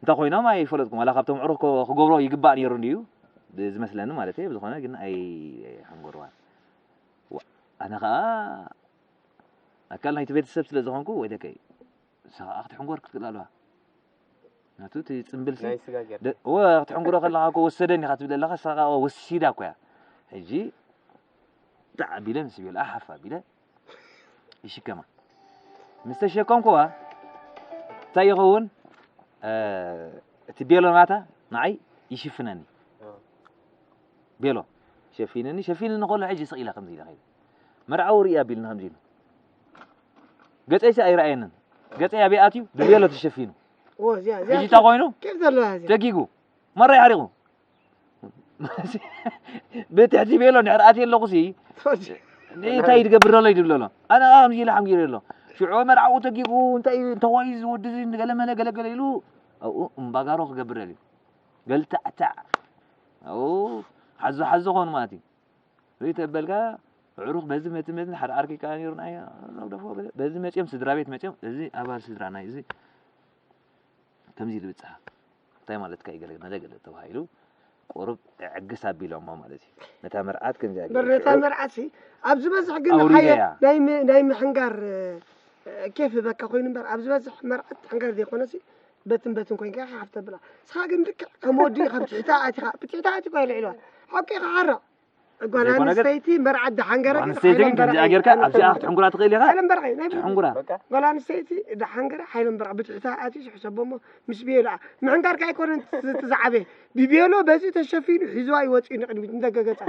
እንተ ኮይኖም ኣይፈለጥኩም ዋላ ካብቶም ዕሩኽ ክገብሮ ይግባእ ነይሩ እንድዩ ዝመስለኒ ማለት እዩ ብዝኾነ ግን ኣይሓንጎርዋን ኣነ ከዓ ኣካል ናይቲ ቤተሰብ ስለ ዝኾንኩ ወይ ደቀይ ንስኻ ክትሕንጎር ክትክእል ኣለዋ ናቱ እቲ ፅምብልሲ ናይ ስጋ ጌር ደ- እወ ክትሕንጉሮ ከለካ እኮ ወሰደኒ ኢካ ትብል ኣለካ ንስኻ ከዓ ወሲዳ እኮ እያ ሕጂ ጣዕ ኣቢለ ምስ ቤልኣ ሓፍ ኣቢለ ይሽከማ ምስ ተሸከምኩዋ እንታይ ይኸውን እ፣ እቲ ቤሎ ናታ ንዓይ ይሽፍነኒ ቤሎ ሸፊንኒ ሸፊንኒ ከሎ ሕጂ ስቕ ኢለ ከምዚ ኢለ ከይደ መርዓዊ ርኢ ኣቢልኒ ከምዚ ኢሉ ገፀይሲ ኣይረኣየንን ገፀይ ኣበይ ኣትዩ ብቤሎ ተሸፊኑ እዎ እዚኣ እዚኣ ሕጂ እንታይ ኮይኑ ኬፍ ዘለዋ እዚኣ ተጊጉ መራይ ሓሪቑ ብትሕቲ ቤሎ እንድሕር ኣትየ ኣለኹ ሲ እንታይ ትገብር ዘሎ ይድብሎ ኣሎ ኣነ ከዓ ከምዚ ኢለ ሓንጊሩ ኣሎ ሽዑ መርዓቑ ተጊጉ እንታይ እዩ እንተዋይ ዝወዲ እዚ ገለመለ ገለገለ ኢሉ ኣብኡ እምባጋሮ ክገብር ደልዩ ገልታዕታዕ ኣብኡ ሓዞ ሓዞ ኾኑ ማለት እዩ ርእይ ተበልካ ኣዕሩኽ በዚ መቲ መትን ሓደ ዓርኪ ከዓ ነይሩ ንዓይ ደፎ በዚ መፅኦም ስድራ ቤት መፅኦም እዚ ኣባል ስድራ ናይ እዚ ከምዚ ኢሉ ብፅሓ እንታይ ማለትካ እዩ ገለ መለ ገለ ተባሂሉ ቁሩብ ዕግስ ኣቢሎሞ ማለት እዩ ነታ መርዓት ከምዚኣ ገይሩ በሬታ ሽዑ መርዓት ሲ ኣብ ዝበዝሕ ግን ኣውሪደ ሓየ- እያ። ናይ ም- ናይ ምሕንጋር እ፣ ኬፍ በካ ኮይኑ እምበር ኣብ ዝበዝሕ መርዓት ሕንጋር ዘይኮነ ሲ በትን በትን ኮይንካ ኢኻ ሓፍ ተብላ ንስኻ ግን ልክዕ ከም ወዲ ኢኻ ብትሕታ ኣቲኻ ብትሕታ ኣቲ ኳ ልዕልዋ ሓቂ ኢኻ ሓራቕ ጓል ዘይኮነ ግን ኣንስተይቲ መርዓት ዝሓንገረ ጓል ኣንስተይቲ ግን ከምዚኣ ጌርካ ኣብዚኣ ክትሕንጉራ ትኽእል ኢኻ ትሕንጉራ ጓል ኣንስተይቲ ዝሓንገረ ሓይሎም በርዓ ብትሕታ ኣቲ ሕሰቦሞ ምስ ቤላ ምሕንጋርካ ኣይኮነን ዝዓበየ ብቤሎ በዚ ተሸፊኑ ሒዝዋ ይወፅእ ንቅድሚት እንደገገፃ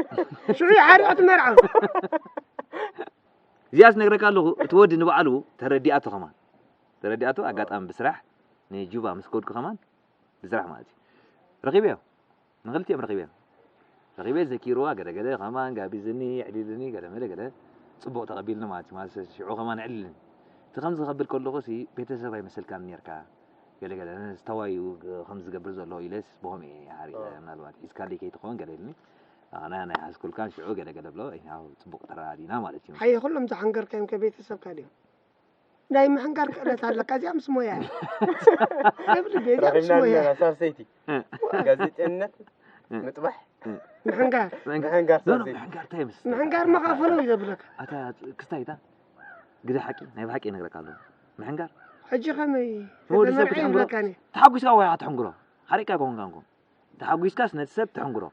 ሽዑ ሓሪቕ ትመርዓ እዚኣ ዝነግረካ ኣለኹ እቲ ወዲ ንባዕሉ ተረዲኣቶ ከማን ተረዲኣቶ ኣጋጣሚ ብስራሕ ንጁባ ምስ ከድኩ ከማን ብስራሕ ማለት እዩ ረኺበዮ ንክልቲኦም ረኺበዮ ረኺበ ዘኪርዋ ገለገለ ከማን ጋቢዝኒ ዕሊልኒ ገለመለ ገለ ፅቡቅ ተቐቢልኒ ማለት እዩ ማለት ሽዑ ከማን ዕሊልኒ እቲ ከምዚ ከብል ከለኹ ሲ ቤተሰብ ኣይመሰልካን ነርካ ገለገለ ዝተዋዩ ከም ዝገብር ዘሎ ኢለስ ብኸምኡ እየ ሓሪቐ ምናልባት ሒዝካለይ ከይትኸውን ገለ ኢልኒ ኣነ ናይ ሃይስኩልካን ሽዑ ገለ ገለ ብሎ፣ ያው ጽቡቕ ተረዳዲና ማለት እዩ። ሓየ ኩሎም ዝሓንገርካዮም ከ ቤተሰብካ ድዮም? ናይ ምሕንጋር ክእለት ኣለካ፣ እዚኣ ምስ ሞያ እያ። ደብሪ ቤዛ ምስ ረኺብና ሞያ ኣለና እያ። ሳልሰይቲ። እ። ጋዜጠነት፣ እ። ምጥባሕ፣ እ። ምሕንጋር። ምሕንጋር ኖ፣ ኖ፣ ሳልሰይቲ። ምሕንጋር እንታይ ይመስል? ምሕንጋር መኻፈሎ እዩ ዘብለካ። ኣታ ክስታይ እታ ግደ ሓቂ፣ ናይ ብሓቂ ይነግረካ ኣለኹ። ምሕንጋር ሕጂ ከመይ ወዲ ሰብ ከተመርዐ ክትሕንግሮ፣ ይብለካኒ። ተሓጒስካ ወይ ኣትሕንግሮ። ሓሪቕካ ኣይኮንካን እኮ። ተሓጒስካስ ነቲ ሰብ ትሕንግሮ።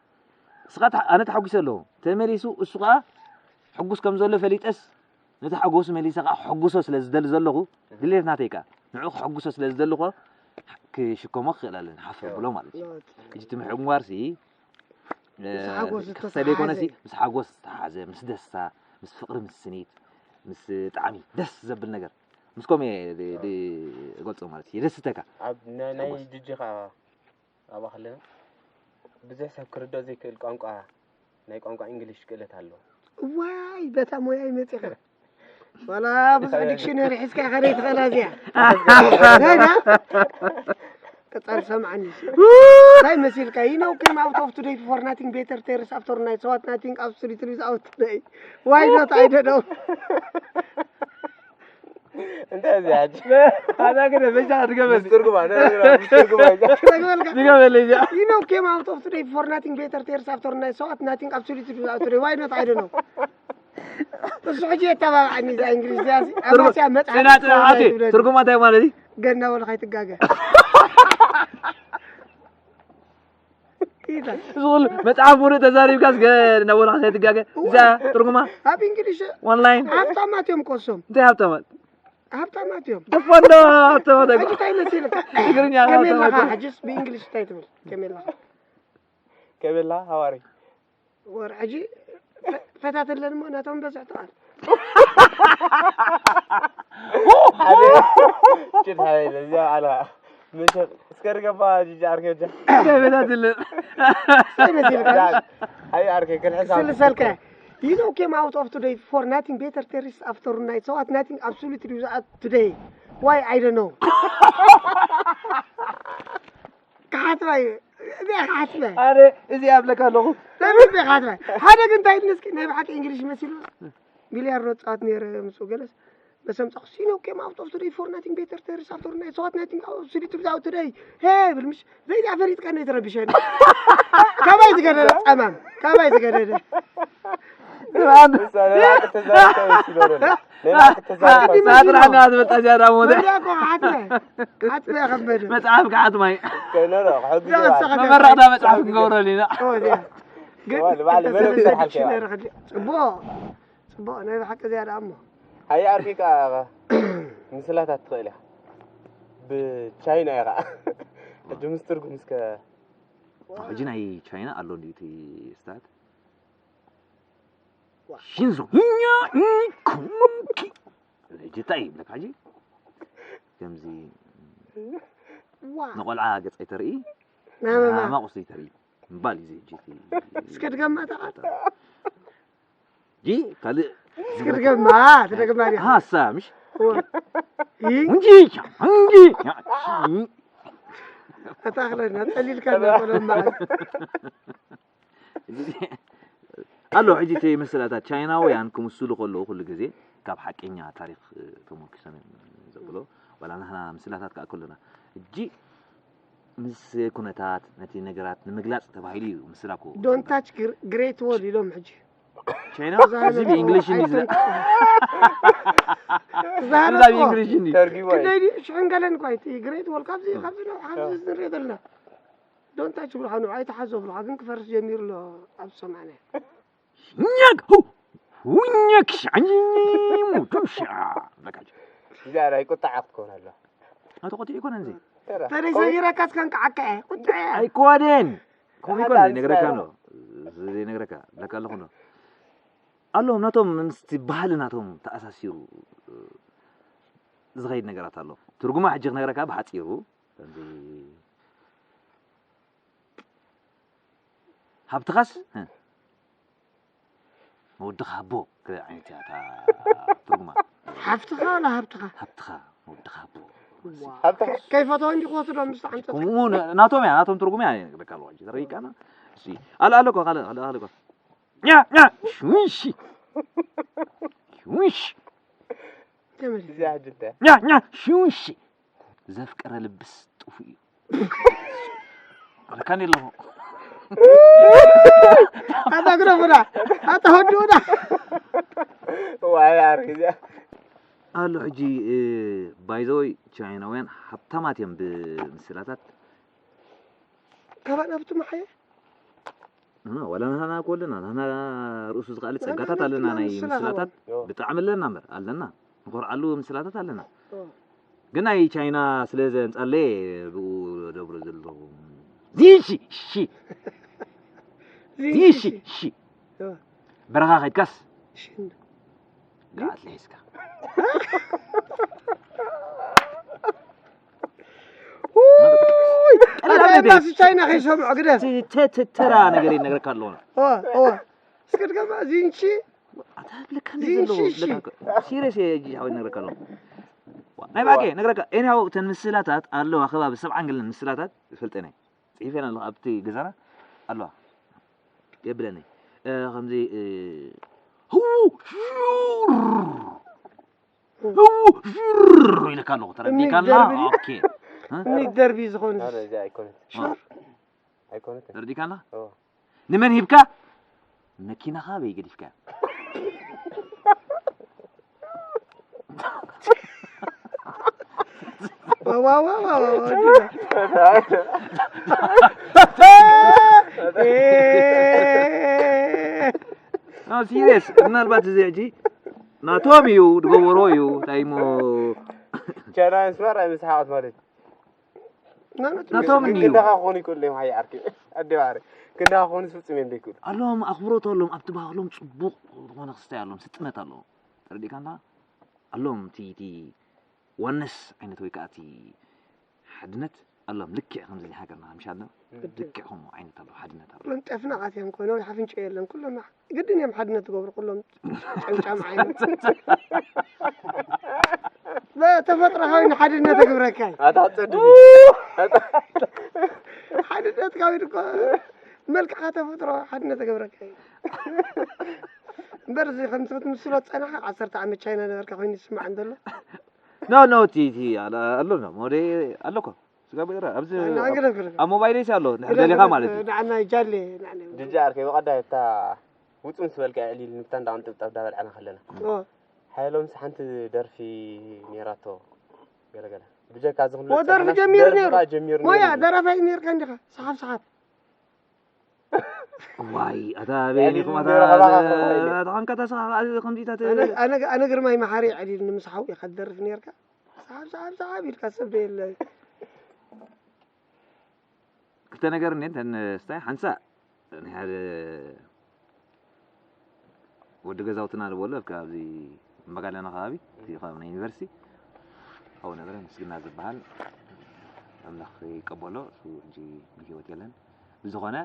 ንስኻ ተሓ-፣ ኣነ ተሓጒሰ ኣለኹ። ተመሊሱ እሱ ኸኣ ሕጉስ ከም ዘሎ ፈሊጠስ፣ ነቲ ሓጎሱ መሊሰ ኸኣ ክሕጉሶ ስለ ዝደሊ ዘለኹ፣ ድሌት ናተይ ከኣ፣ ንዕኡ ክሕጉሶ ስለ ዝደሊ እኮ፣ ክሽከሞ ክኽእል ኣለኒ፣ ሓፍ የብሎ ማለት እዩ። ኖት። ሕጂ እቲ ምሕንጓርሲ፣ እ፣ ምስ ሓጎስ ክኽሰብ ዘይኮነሲ፣ ዝተተሓሓዘ። ምስ ሓጎስ ዝተሓዘ፣ ምስ ደስታ፣ ምስ ፍቕሪ፣ ምስ ስኒት፣ ምስ ጣዕሚ፣ ደስ ዘብል ነገር። ምስ ከምኡ እየ ድ-፣ ድ-፣ እገልጾ ማለት እዩ። የደስተካ። ኣብ ና-፣ ናይ ሓጎስ። ጅጅኻ ኣብኣ ከለና ብዙሕ ሰብ ክርድኦ ዘይክእል ቋንቋ፣ ናይ ቋንቋ እንግሊሽ ክእለት ኣለዎ። እዋይ፣ በታ ሞያይ መጺኻ። ዋላ ብዙሕ ዲክሽነሪ ሒዝካ ኢኻ ዘይትኽእላ እዚኣ። ናይዳ? ቀጻሊ ሰምዓኒ። እንታይ መሲልካ? You know came out of today for nothing better tears after night. So what nothing absolutely without today. Why not? I don't know. እንታይ እዚ ሕጂ? ኣታ ግደ በጃ ድገመል። ምስ ትርጉማ፣ ነ-፣ ነ-፣ ምስ ትርጉማ እያ። እንታይ ገበልካ? ድገመል እዚኣ። You know came out of today for nothing better tears after night. So what nothing absolutely without today. Why not? I don't know. እሱ ሕጂ የተባብዓኒ እዛ እንግሊዝ እዚኣ፣ እሲ ትርጉ-፣ ኣማስያ መጽሓፍ ጽና፣ ጽና፣ ክኸውን ሓቲ፣ ኣይትብለኒ። ትርጉማ እንታይ ማለት እዩ? ገና ወላ ከይትጋገ። ኢታ። እዚ ኩሉ መጽሓፍ ሙሉእ ተዛሪብካ፣ እስከ ናብ ወላ ከይትጋገ። እዛ ትርጉማ ኣብ እንግሊሽ ኦንላይን። ሃብታማት እዮም ኮሶም። እንታይ ሃብታማት? ሃብታማት እዮም። ተፈንዶ ሃብታማት ኣይኮ-፣ ሕጂ እንታይ መሲልካ? ትግርኛ ከመይ ኣለኻ? ሃብታማት። ሕጂስ ብእንግሊሽ እንታይ ትብል? ከመይ ኣለኻ? ከመይ ኣለኻ? ሃዋሪ። ወር ሕጂ ፈ-፣ ፈታትለን እሞ ናቶም በዝሕ ተቓል። ሓደ ጭድ ሃይለ እዚኣ ኣላ። መሸ-፣ እስከ ርገባ ጅጅ ዓርከ ጃ። እንታይ ፈታትለን? እንታይ መሲልካ? ኣይ ዓርከ፣ ክንሕሳብ። ስልሰልከ? You know came out of today for nothing better terrorist after night. So what nothing absolutely without today. Why? I don't know. ክሓትባ እዩ። እዚኣ ክሓትባ። ኣነ እዚኣ እብለካ ኣለኹ። ለምን ኢኻ ትብል? ሓደ ግን እንታይ ኢልኒ እስኪ ናይ ብሓቂ እንግሊሽ መሲሉ። ቢልያርዶ ጻወት ነይረ ምስኡ ገለስ በሰም ጻኹ ሲኖ came out of today for nothing better terrorist after night. So what nothing absolutely without today. ሄ ብል ምሽ ዘይዳ ፈሊጥካ ነይ ትረብሸኒ። ካባይ ዝገደደ ጸማም፣ ካባይ ዝገደደ። ስብሓን። ንሳ ናይ ብሓቂ ተዛሪብካ መሲሉ ኣሎ። ናይ ብሓቂ ተዛሪብካ መሲሉ። ሳጥራና ትመጣ ዝያዳ ሞተ። ወዲያ እኮ ሓትመ፣ ሓትመ ከበደ። መጽሓፍ ክሓትማ እዩ። ከይኖ ዶ፣ ክሕግዝ ያ፣ ይበሃል። ወሰኸ መመረቕታ መጽሓፍ ክንገብረሉ ኢና። ኦ፣ እዚኣ። ግን እዋ፣ ንባዕሊ መለስ ዲክሽነሪ ክሓልከ እያ። ሕጂ ጽቡቕ፣ ጽቡቕ፣ ናይ ብሓቂ ዝያዳ እሞ። ሃየ ኣርኪ ከኣ ምስላታት ትኽእል ኢኻ። ብቻይና ኢኻ። ሕጂ ምስ ትርጉም እስከ ሕጂ ናይ ቻይና ኣሎ እንድዩ እቲ ስታት። ዋ። ሽንዞ። ሕጂ እንታይ ይብለካ ሕጂ? ከምዚ ዋ። ንቆልዓ ገጽ ኣይተርኢ፣ ናመማ። ንሃማ ቁስሊ ተርኢ። ምባል እዩ እዚ ሕጂ እቲ እስከ ድገማ ተቓ። ጂ ካልእ እስከ ድገማ፣ ትደግማ ዲኻ? ሃሳ፣ ምሽ? እወ። ይ? እንጂ፣ እንጂ። ኣታ ኣኽለና፣ ጸሊልካ እና ቆሎ መዓል። ኣሎ፣ ሕጂ እቲ ምስላታት ቻይናውያን ክምስሉ ከለዉ ኩሉ ግዜ ካብ ሓቀኛ ታሪኽ፣ እ፣ ተመርኪሶም እዮም ዘብሎ። ዋላ ንሕና ምስላታት ከኣ ከሎና፣ ሕጂ ምስ ኩነታት ነቲ ነገራት ንምግላጽ ተባሂሉ እዩ ምስላ እኮ። Don't touch gr-, great wall ኢሎም ሕጂ። ቻይና ተዛረበ እዚ ብእንግሊሽ እንዲ ዝለ-፣ ኣይተንክ-፣ ተዛረበ እዛ እኮ። ብእንግሊሽ እንዲ። ተርጊሞ እዩ። ክንደይ ድዩ? ሽሕን ገለን እኮ እዩ እቲ ግሬት ዎል። ካብዚ፣ እ። ካብዚ ነውሕ፣ ካብዚ እ። ንሪኦ ዘለና። ዶንት ታች ብልኻ፣ ንዑ ኣይትሓዞ ብልኻ፣ ግን ክፈርስ ጀሚሩ ኣሎ ኣብ ሰማንያ። ኛክ፣ ሁ፣ ሁኛክ፣ ሻኝ፣ ሙቱሻ። በቃ። እዚኣ ናይ ቁጣዕ ክትከውን ኣለዋ። ኣቶ ቆጢዕ ኣይኮነን እዚ። ተራ። ተሪሰ ይረካስ ከንቃዓካ እየ። ቁጣዕ እየ። ኣይኮነን። ከምኡ ኣታ ይኮነን፣ ይነግረካ ንስኻ ኣሎ። ዘይነግረካ፣ ለካ ኣለኹ ዶ። ኣለዎም፣ ናቶም ምስቲ ባህሊ ናቶም ተኣሳሲሩ ዝኸይድ ነገራት ኣሎ። ትርጉማ ሕጂ ክነግረካ ብሓጺሩ፣ ከምዚ ሃብትኻስ፣ እ፣ መወድኻ ሃቦ፣ ገለ ዓይነት እያ እታ ትርጉማ። ሓፍትኻ ዋላ ሃብትኻ? ሃብትኻ፣ መወድኻ ሃቦ። ዋ። ሃብትኻ? ከ-፣ ከይፈተወ እንጂ ክወስዶ ምስ ተዓንጸ። ከምኡ ን-፣ ናቶም እያ፣ ናቶም ትርጉም እያ፣ በቃ ኣለዋ እንጂ፣ ተረዲእካና? እሺ። ኣሎ፣ ኣሎ እኮ፣ ካልእ፣ ኣሎ፣ ኣሎ እኮ። ኛ ኛ ሽውንሺ ሽውንሺ ተመልስ። እዚኣ ሕጂ እንታይ ኛ ኛ ሽውንሺ ዘፍቀረ ልብስ ጥፉእ እዩ። ኣረካኒ ኣለኹ ኣታ ግደፉና፣ ኣታ ወድኡና። ዋይ ኣርክ እዚኣ ኣሎ። ሕጂ ባይዘወይ ቻይናውያን ሃብታማት እዮም ብምስላታት። ካባና ብትማሓየ እ፣ ዋላ ንሕና እኮ ኣለና፣ ንሕና ርእሱ ዝኸኣለ ጸጋታት ኣለና። ናይ ምስላታት ብጣዕሚ ኣለና እምበር ኣለና፣ ንኾርዓሉ ምስላታት ኣለና። ግን ናይ ቻይና ስለ ዘምጻለይ ብኡ ደብሮ ዘለኹ ዚሺ ሺ ዚሺ ሺ በረኻ ከድካስ ጋዓት ሒዝካ ናሱ ቻይና ከይሰምዖ ግደ ተራ ነገር ይነግረካ ኣለኹ። እስከ ድገማ ዚንቺ ኣታ ብለካ እንደ ዘለዎ ብለካ ሲሪየስ እየ ጂ ሓወይ ነግረካ ኣለኹ። ናይ ብሓቂ ነግረካ ኤኒሃው እተን ምስላታት ኣለዋ ከባቢ ሰብዓን ገለን ምስላታት ይፈልጠን እየ። ጽሒፈን ኣለኹ ኣብቲ ገዛና ኣለዋ የብለኒ። እ፣ ከምዚ እ፣ ህዉ ሹር ህዉ ሹር ኢለካ ኣለኹ። ተረዲእካና? ደርቢ ድዩ? ኦኬ። እ? እኒ ደርቢ ዝኾኑ ናለ እዚኣ ኣይኮነት ሹር ኣይኮነትን ተረዲእካና? ኦ ንመን ሂብካ? መኪናኻ በይ ገዲፍካ? ዋዋዋዋዋ ሲሪየስ ምናልባት እዚ ሕጂ ናቶም እዩ ዝገበሮ እዩ እንታይ እሞ ቻይናውያን ስማር ኣይምስሓቐት ማለት እዩ ናቶም እዩ ክንዳኻ ክኾኑ ይክእሉ እዮም ሃየ ዓርኪ ኣደ ባሕሪ ክንዳኻ ክኾኑ ፍጹም እዮም ዘይክእሉ ኣሎም ኣኽብሮት ኣሎም ኣብቲ ባህሎም ጽቡቕ ዝኾነ ክስታይ ኣሎም ስጥመት ኣለዎም ተረዲእካ እንዳ ኣሎም እቲ እቲ ዋነስ ዓይነት ወይ ከዓ እቲ ሓድነት ኣሎም ልክዕ ከምዚ ናይ ሃገርና ምሻ ኣሎ ልክዕ ከምኡ ዓይነት ኣሎ ሓድነት ኣሎ ኩሎም ጠፍናቓት እዮም ኮይኖም ሓፍንጮ የለን ኩሎም ግድን እዮም ሓድነት ዝገብሩ ኩሎም ጨምጫም ዓይነት ተፈጥሮኻዊ ንሓድነት እግብረካ እዩ ኣታ ጸድፊ ሓድነት ካብ ኢሉ እኮ መልክዓ ተፈጥሮ ሓድነት እገብረካ እዩ እምበር እዚ ከምቲ ክትምስሎ ዝፀናኻ ዓሰርተ ዓመት ቻይና ነበርካ ኮይኑ ይስማዕ እንተሎ ኖ ኖ እቲ እቲ ኣሎ ኣሎ ሞዴ ኣለኮ ስጋ በራ ኣብዚ ኣብ ሞባይል ይሲ ኣሎ ንሕደሊኻ ማለት እዩ ንዓና ጃሌ ንዓና ድጃ ኣርከ ብቐዳይ እታ ውፁ ምስ በልካ ዕሊል ንብታ እንዳቕንጥብጣብ እንዳበልዓና ከለና ሓይሎም ሓንቲ ደርፊ ነይራቶ ገለገለ ብጀካ ዝኽሉ ደርፊ ጀሚሩ ነይሩ ጀሚሩ ሞያ ደራፋይ ነርካ እንዲኻ ሰሓብ ሰሓብ ዋይ ኣታ ቤኒኹም ኣታ ኣታ ከምካ ተስኻ ከምዚታት ኣነ ግርማይ መሓሪ ዕሊል ንምስሓው ኢኻ ትደርፍ ነርካ ሰሓብ ሰሓብ ሰሓብ ኢልካ ሰብ የለ ክልተ ነገር እኔ እንተን ስታይ ሓንሳእ ናይ ሓደ ወዲ ገዛውትና ዝበሎ ኣብ ኣብዚ መጋለና ከባቢ እቲ ከባቢ ናይ ዩኒቨርሲቲ ኣብኡ ነበረ ምስግና ዝበሃል ኣምላኽ ይቀበሎ እሱ ሕጂ ብህይወት የለን ብዝኾነ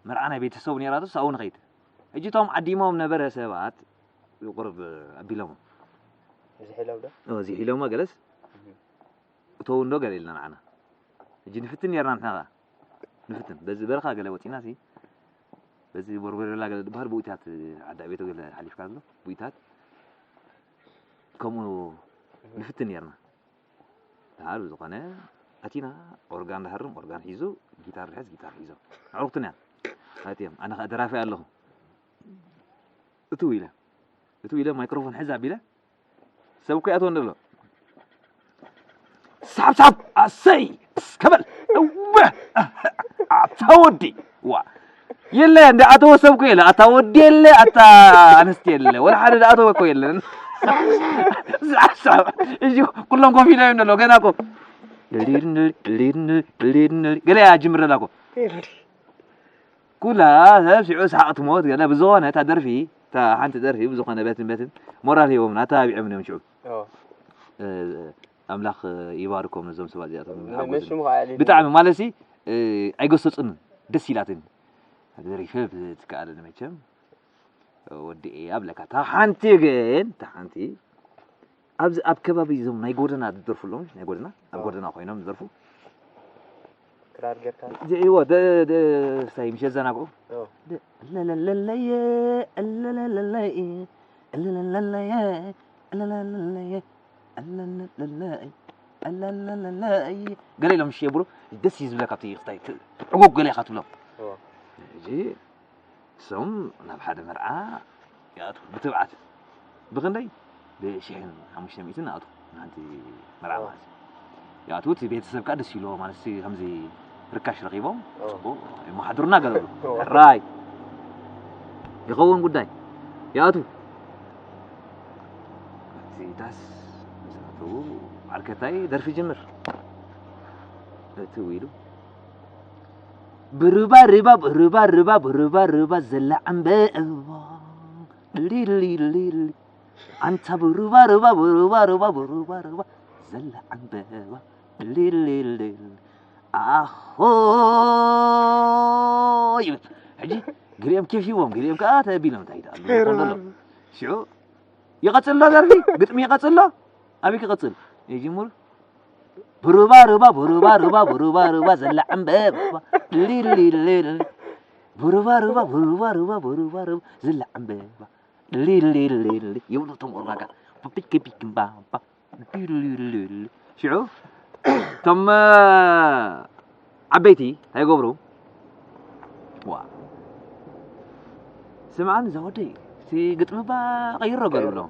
መርዓ ናይ ቤተሰቡ ነይራትስ ኣብኡ ንኸይድ ሕጂ እቶም ዓዲሞም ነበረ ሰባት ቁርብ ኣቢሎሞ ዝሒሎም ዶ ዝሒሎሞ ገለስ እተው እንዶ ገለ ኢልና ንዓና ሕጂ ንፍትን ነርና ንሕና ንፍትን በዚ በረኻ ገለ ወፂና ሲ በዚ ቦርቦሬላ ገለ ዝበሃል ብኡታት ዓዲ ኣቤቶ ገለ ሓሊፍካ ዘሎ ብኡታት ከምኡ ንፍትን ነርና ድሓር ብዝኾነ ኣቲና ኦርጋን ድሃርም ኦርጋን ሒዙ ጊታር ድሕዝ ጊታር ሒዞ ኣዕሩኽትና ኣትዮም ኣነ ከዓ ደራፊ ኣለኹ እትው ኢለ እትው ኢለ ማይክሮፎን ሕዝ ኣቢለ ሰብ እኮ ይኣትወኒ ኣሎ ሳብሳብ ኣሰይ እስከበል እወ ኣታ ወዲ ዋ የለ እንደ ኣተወ ሰብ እኮ የለ ኣታ ወዲ የለ ኣታ ኣንስቲ የለ ወላ ሓደ ዝኣተወ እኮ የለን ሳብሳብ እዚ ኩሎም ኮፍ ኢሎም ኣለዉ ገና እኮ ገለ እያ ጅምር ዘላ እኮ ኩላ ሰብ ሲዑ ሰሓቕ ትሞት ገለ ብዝኾነ እታ ደርፊ እታ ሓንቲ ደርፊ ብዝኾነ በትን በትን ሞራል ሂቦምና ኣተባቢዖም እዮም ሽዑ ኣምላኽ ይባርኮም ነዞም ሰባት እዚኣቶም ብጣዕሚ ማለት ሲ ኣይገሰጹን ደስ ኢላትን ደሪፈ ብትከኣለኒ መቸም ወዲ እየ ኣብለካ እታ ሓንቲ ግን እታ ሓንቲ ኣብዚ ኣብ ከባቢ እዞም ናይ ጎደና ዝደርፉ ኣለዉ ናይ ጎደና ኣብ ጎደና ኮይኖም ዝደርፉ ድራር ጌርካ እዚ እዎ ደ ደ ስታይ ምሸት ዘናግዑ ኦ፣ ለለለለየ ለለለለየ ለለለለየ ለለለለየ ለለለለየ ለለለለየ ገለ ኢሎም ሽየብሉ ደስ እዩ ዝብለካ እቲ ክስታይ ዕጉግ ገለ ኢኻ ትብሎም ኦ። እዚ ሰም ናብ ሓደ መርዓ ይኣትዉ ብትብዓት ብኽንደይ ብሽሕን ሓሙሽተ ሚእትን ኣቱ ሓንቲ መርዓ ማለት እዩ ይኣትዉ እቲ ቤተሰብ ከዓ ደስ ይብሎ ማለት ከምዚ ርካሽ ረኺቦም ኦ። ፅቡቅ ይመሓድሩና ገለሉ ራይ ይኸውን ጉዳይ ይኣትዉ እቲ ዳስ ምስ ኣተዉ ዓርከታይ ደርፊ ጅምር እቲ ኢሉ ብሩባ ሩባ ብሩባ ሩባ ብሩባ ሩባ ዘላ ዕምበባ ሊሊሊሊ ኣንታ ብሩባ ሩባ ብሩባ ሩባ ብሩባ ሩባ ዘላ ዕምበባ ሊሊሊ ኣሆ ይብል ሕጂ ገሊኦም ኬፍ ሂቦም ገሊኦም ከዓ ተቢሎም እንታይ ይደኣሉ ሽዑ ይቐፅል ዶ ደርፊ ግጥሚ ይቐፅል ዶ ኣበይ ክቐፅል ይጅምሩ ብሩባ ሩባ ብሩባ ሩባ ብሩባ ሩባ ዘላ ዕምበባ ሊሊሊሊ ብሩባ ሩባ ብሩባ ሩባ ብሩባ ሩባ ዘላ ዕምበባ ሊሊሊሊ ይብሉ እቶም ኦርጋጋ ፒክ ፒክ ባባ ሊሊሊሊ ሽዑ እቶም ዓበይቲ እንታይ ይገብሩ ዋ ስምዓኒ እዛ ወደይ እቲ ግጥሚ ባ ቀይሮ ገሩ ኣሎ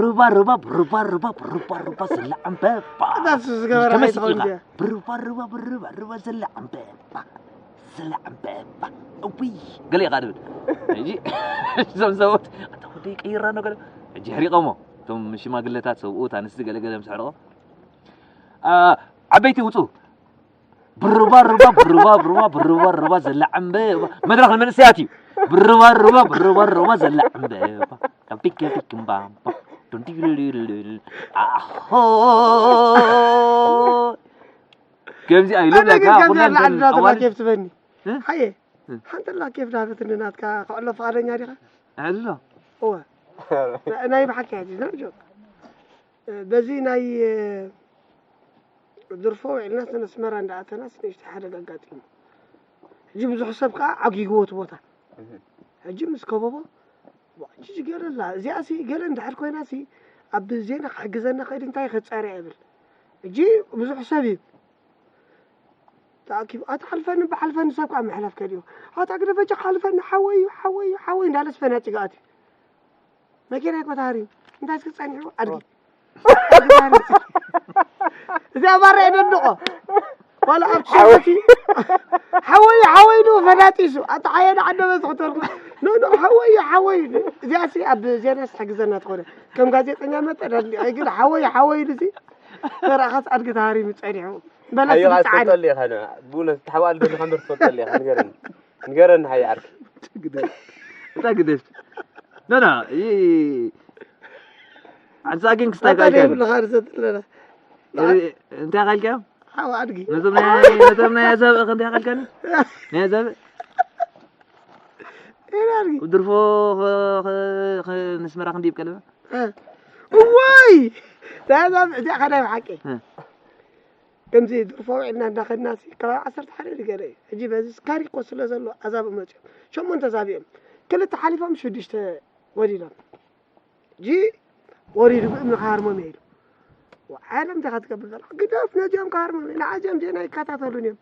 ሩባ ሩባ ሩባ ሩባ ሩባ ሩባ ዘላ ዕምበባ እዛ እሱ ዝገበረ ተመሲጢ ኣይትኸውን ኢኻ። ድያ ብሩባ ሩባ ብሩባ ሩባ ዘላ ዕምበባ ዘላ ዕምበባ እውይ ገለ ኢኻ ድብል ሕጂ እዞም ሰብኡት ኣታ ወደይ ቀይራ ኖ ገለ ሕጂ ሕሪቐሞ እቶም ሽማግለታት ሰብኡት ኣንስቲ ገለገለ ምስ ሕርቖ ኣ፣ ዓበይቲ ውፁ ብሩባ ሩባ ብሩባ ብሩባ ብሩባ ሩባ ዘላ ዕምበባ መድረኽ ንመንእሰያት እዩ ብሩባ ሩባ ብሩባ ሩባ ዘላ ዕምበባ ቢክ ቢክ እምባባ ዱንዲልልልል ኣሆ ከምዚ ኣይሎም ኣነ ግን ለካ ከምዚ ኩለን ያለ ዓድና ተላ ኣዋልድ ኬፍ ትበኒ እ? ሓየ እ? ሓንቲ ላ ኬፍ ዳበትኒ ናትካ ክዕሎ ፍቓደኛ ዲኻ ኣዕልሎ እወ ና- ናይ ብሓቂ ሕጂ ነው ጆክ በዚ ናይ ድርፎ ውዒልና ስነ ኣስመራ እንዳኣተናስ ንእሽተይ ሓደጋ ኣጋጢሙ ሕጂ ብዙሕ ሰብ ከዓ ዓጊግዎ እቲ ቦታ ሕጂ ምስ ከበቦ ዋ፣ ጂጂ ገለ ኣላ እዚኣ ሲ ገለ እንድሕር ኮይና ሲ ኣብ ዜና ክሕግዘና ክእል እንታይ ክፀርያ ይብል ሕጂ ብዙሕ ሰብ እዩ ተኣኪቡ ኣትሓልፈኒ ብሓልፈኒ ሰብ ከዓ ምሕላፍ ከድዮ ኣታ ግደፈ ጨ ሓልፈኒ ሓወዩ ሓወዩ ሓወዩ እንዳለስ ፈናጭ ገኣት መኪና ይኮ ተሃሪም እንታይ እስኪ ፀኒሑ ኣድጊ እዚ ኣባራ የደንቆ ዋላ ኣብቲ ሓወይ ሓወይ ዶ ፈላጢሱ ኣታ ሓየና ዓደበ ዝክተልኩ ኖ ኖ ሓወይ ሓወይ እዚኣ ሲ ኣብ ዜና ስሕግዘና ትኾነ ከም ጋዜጠኛ መጠን ኣድሊቀ ግን ሓወይ ሓወይ ኢሉ ሲ ተራኻስ ኣድጊ ተሃሪሙ ፀኒሑ በለስ ሓይኻ ብፃዕሪ ትፈልጠሉ ኢኻ ንዓ ብእውነት ተሓባል ደለኻ እምበር ትፈልጠሉ ኢኻ ንገረኒ ንገረኒ ሓይ ዓርኪ ግደፍ እታ ግደፍ ኖ ኖ ሓንሳ ግን ክስታይ ኣታ ካልካ ብለኻ ርሰትለና እንታይ ካልካ ሓው ኣድጊ ነቶም ናይ ነቶም ናይ ኣዛብእ እንታይ ካልካኒ ናይ ኣዛብእ ኤና ኣድጊ ድርፎ ንስመራ ክንዲብ ቀለበ እዋይ ዳዛ እዚኣ ከዳይ ብሓቂ እ። ከምዚ ድርፎ ውዒልና እንዳኸድና ሲ ከባቢ ዓሰርተ ሓደ ዝገረ እዩ ሕጂ በዚ ስካሪኮ ስለ ዘሎ ኣዛብእ መፅኦም ሸሞንተ ዛብኦም ክልተ ሓሊፎም ሽዱሽተ ወዲኖም ሕጂ ወሪዱ ብእምኒ ክሃርሞም እየ ኢሉ ዓለም እንታይ ክትገብር ዘላ ግደፍ ነዚኦም ክሃርሞም እየ ንዓዚኦም ዜና ይከታተሉን እዮም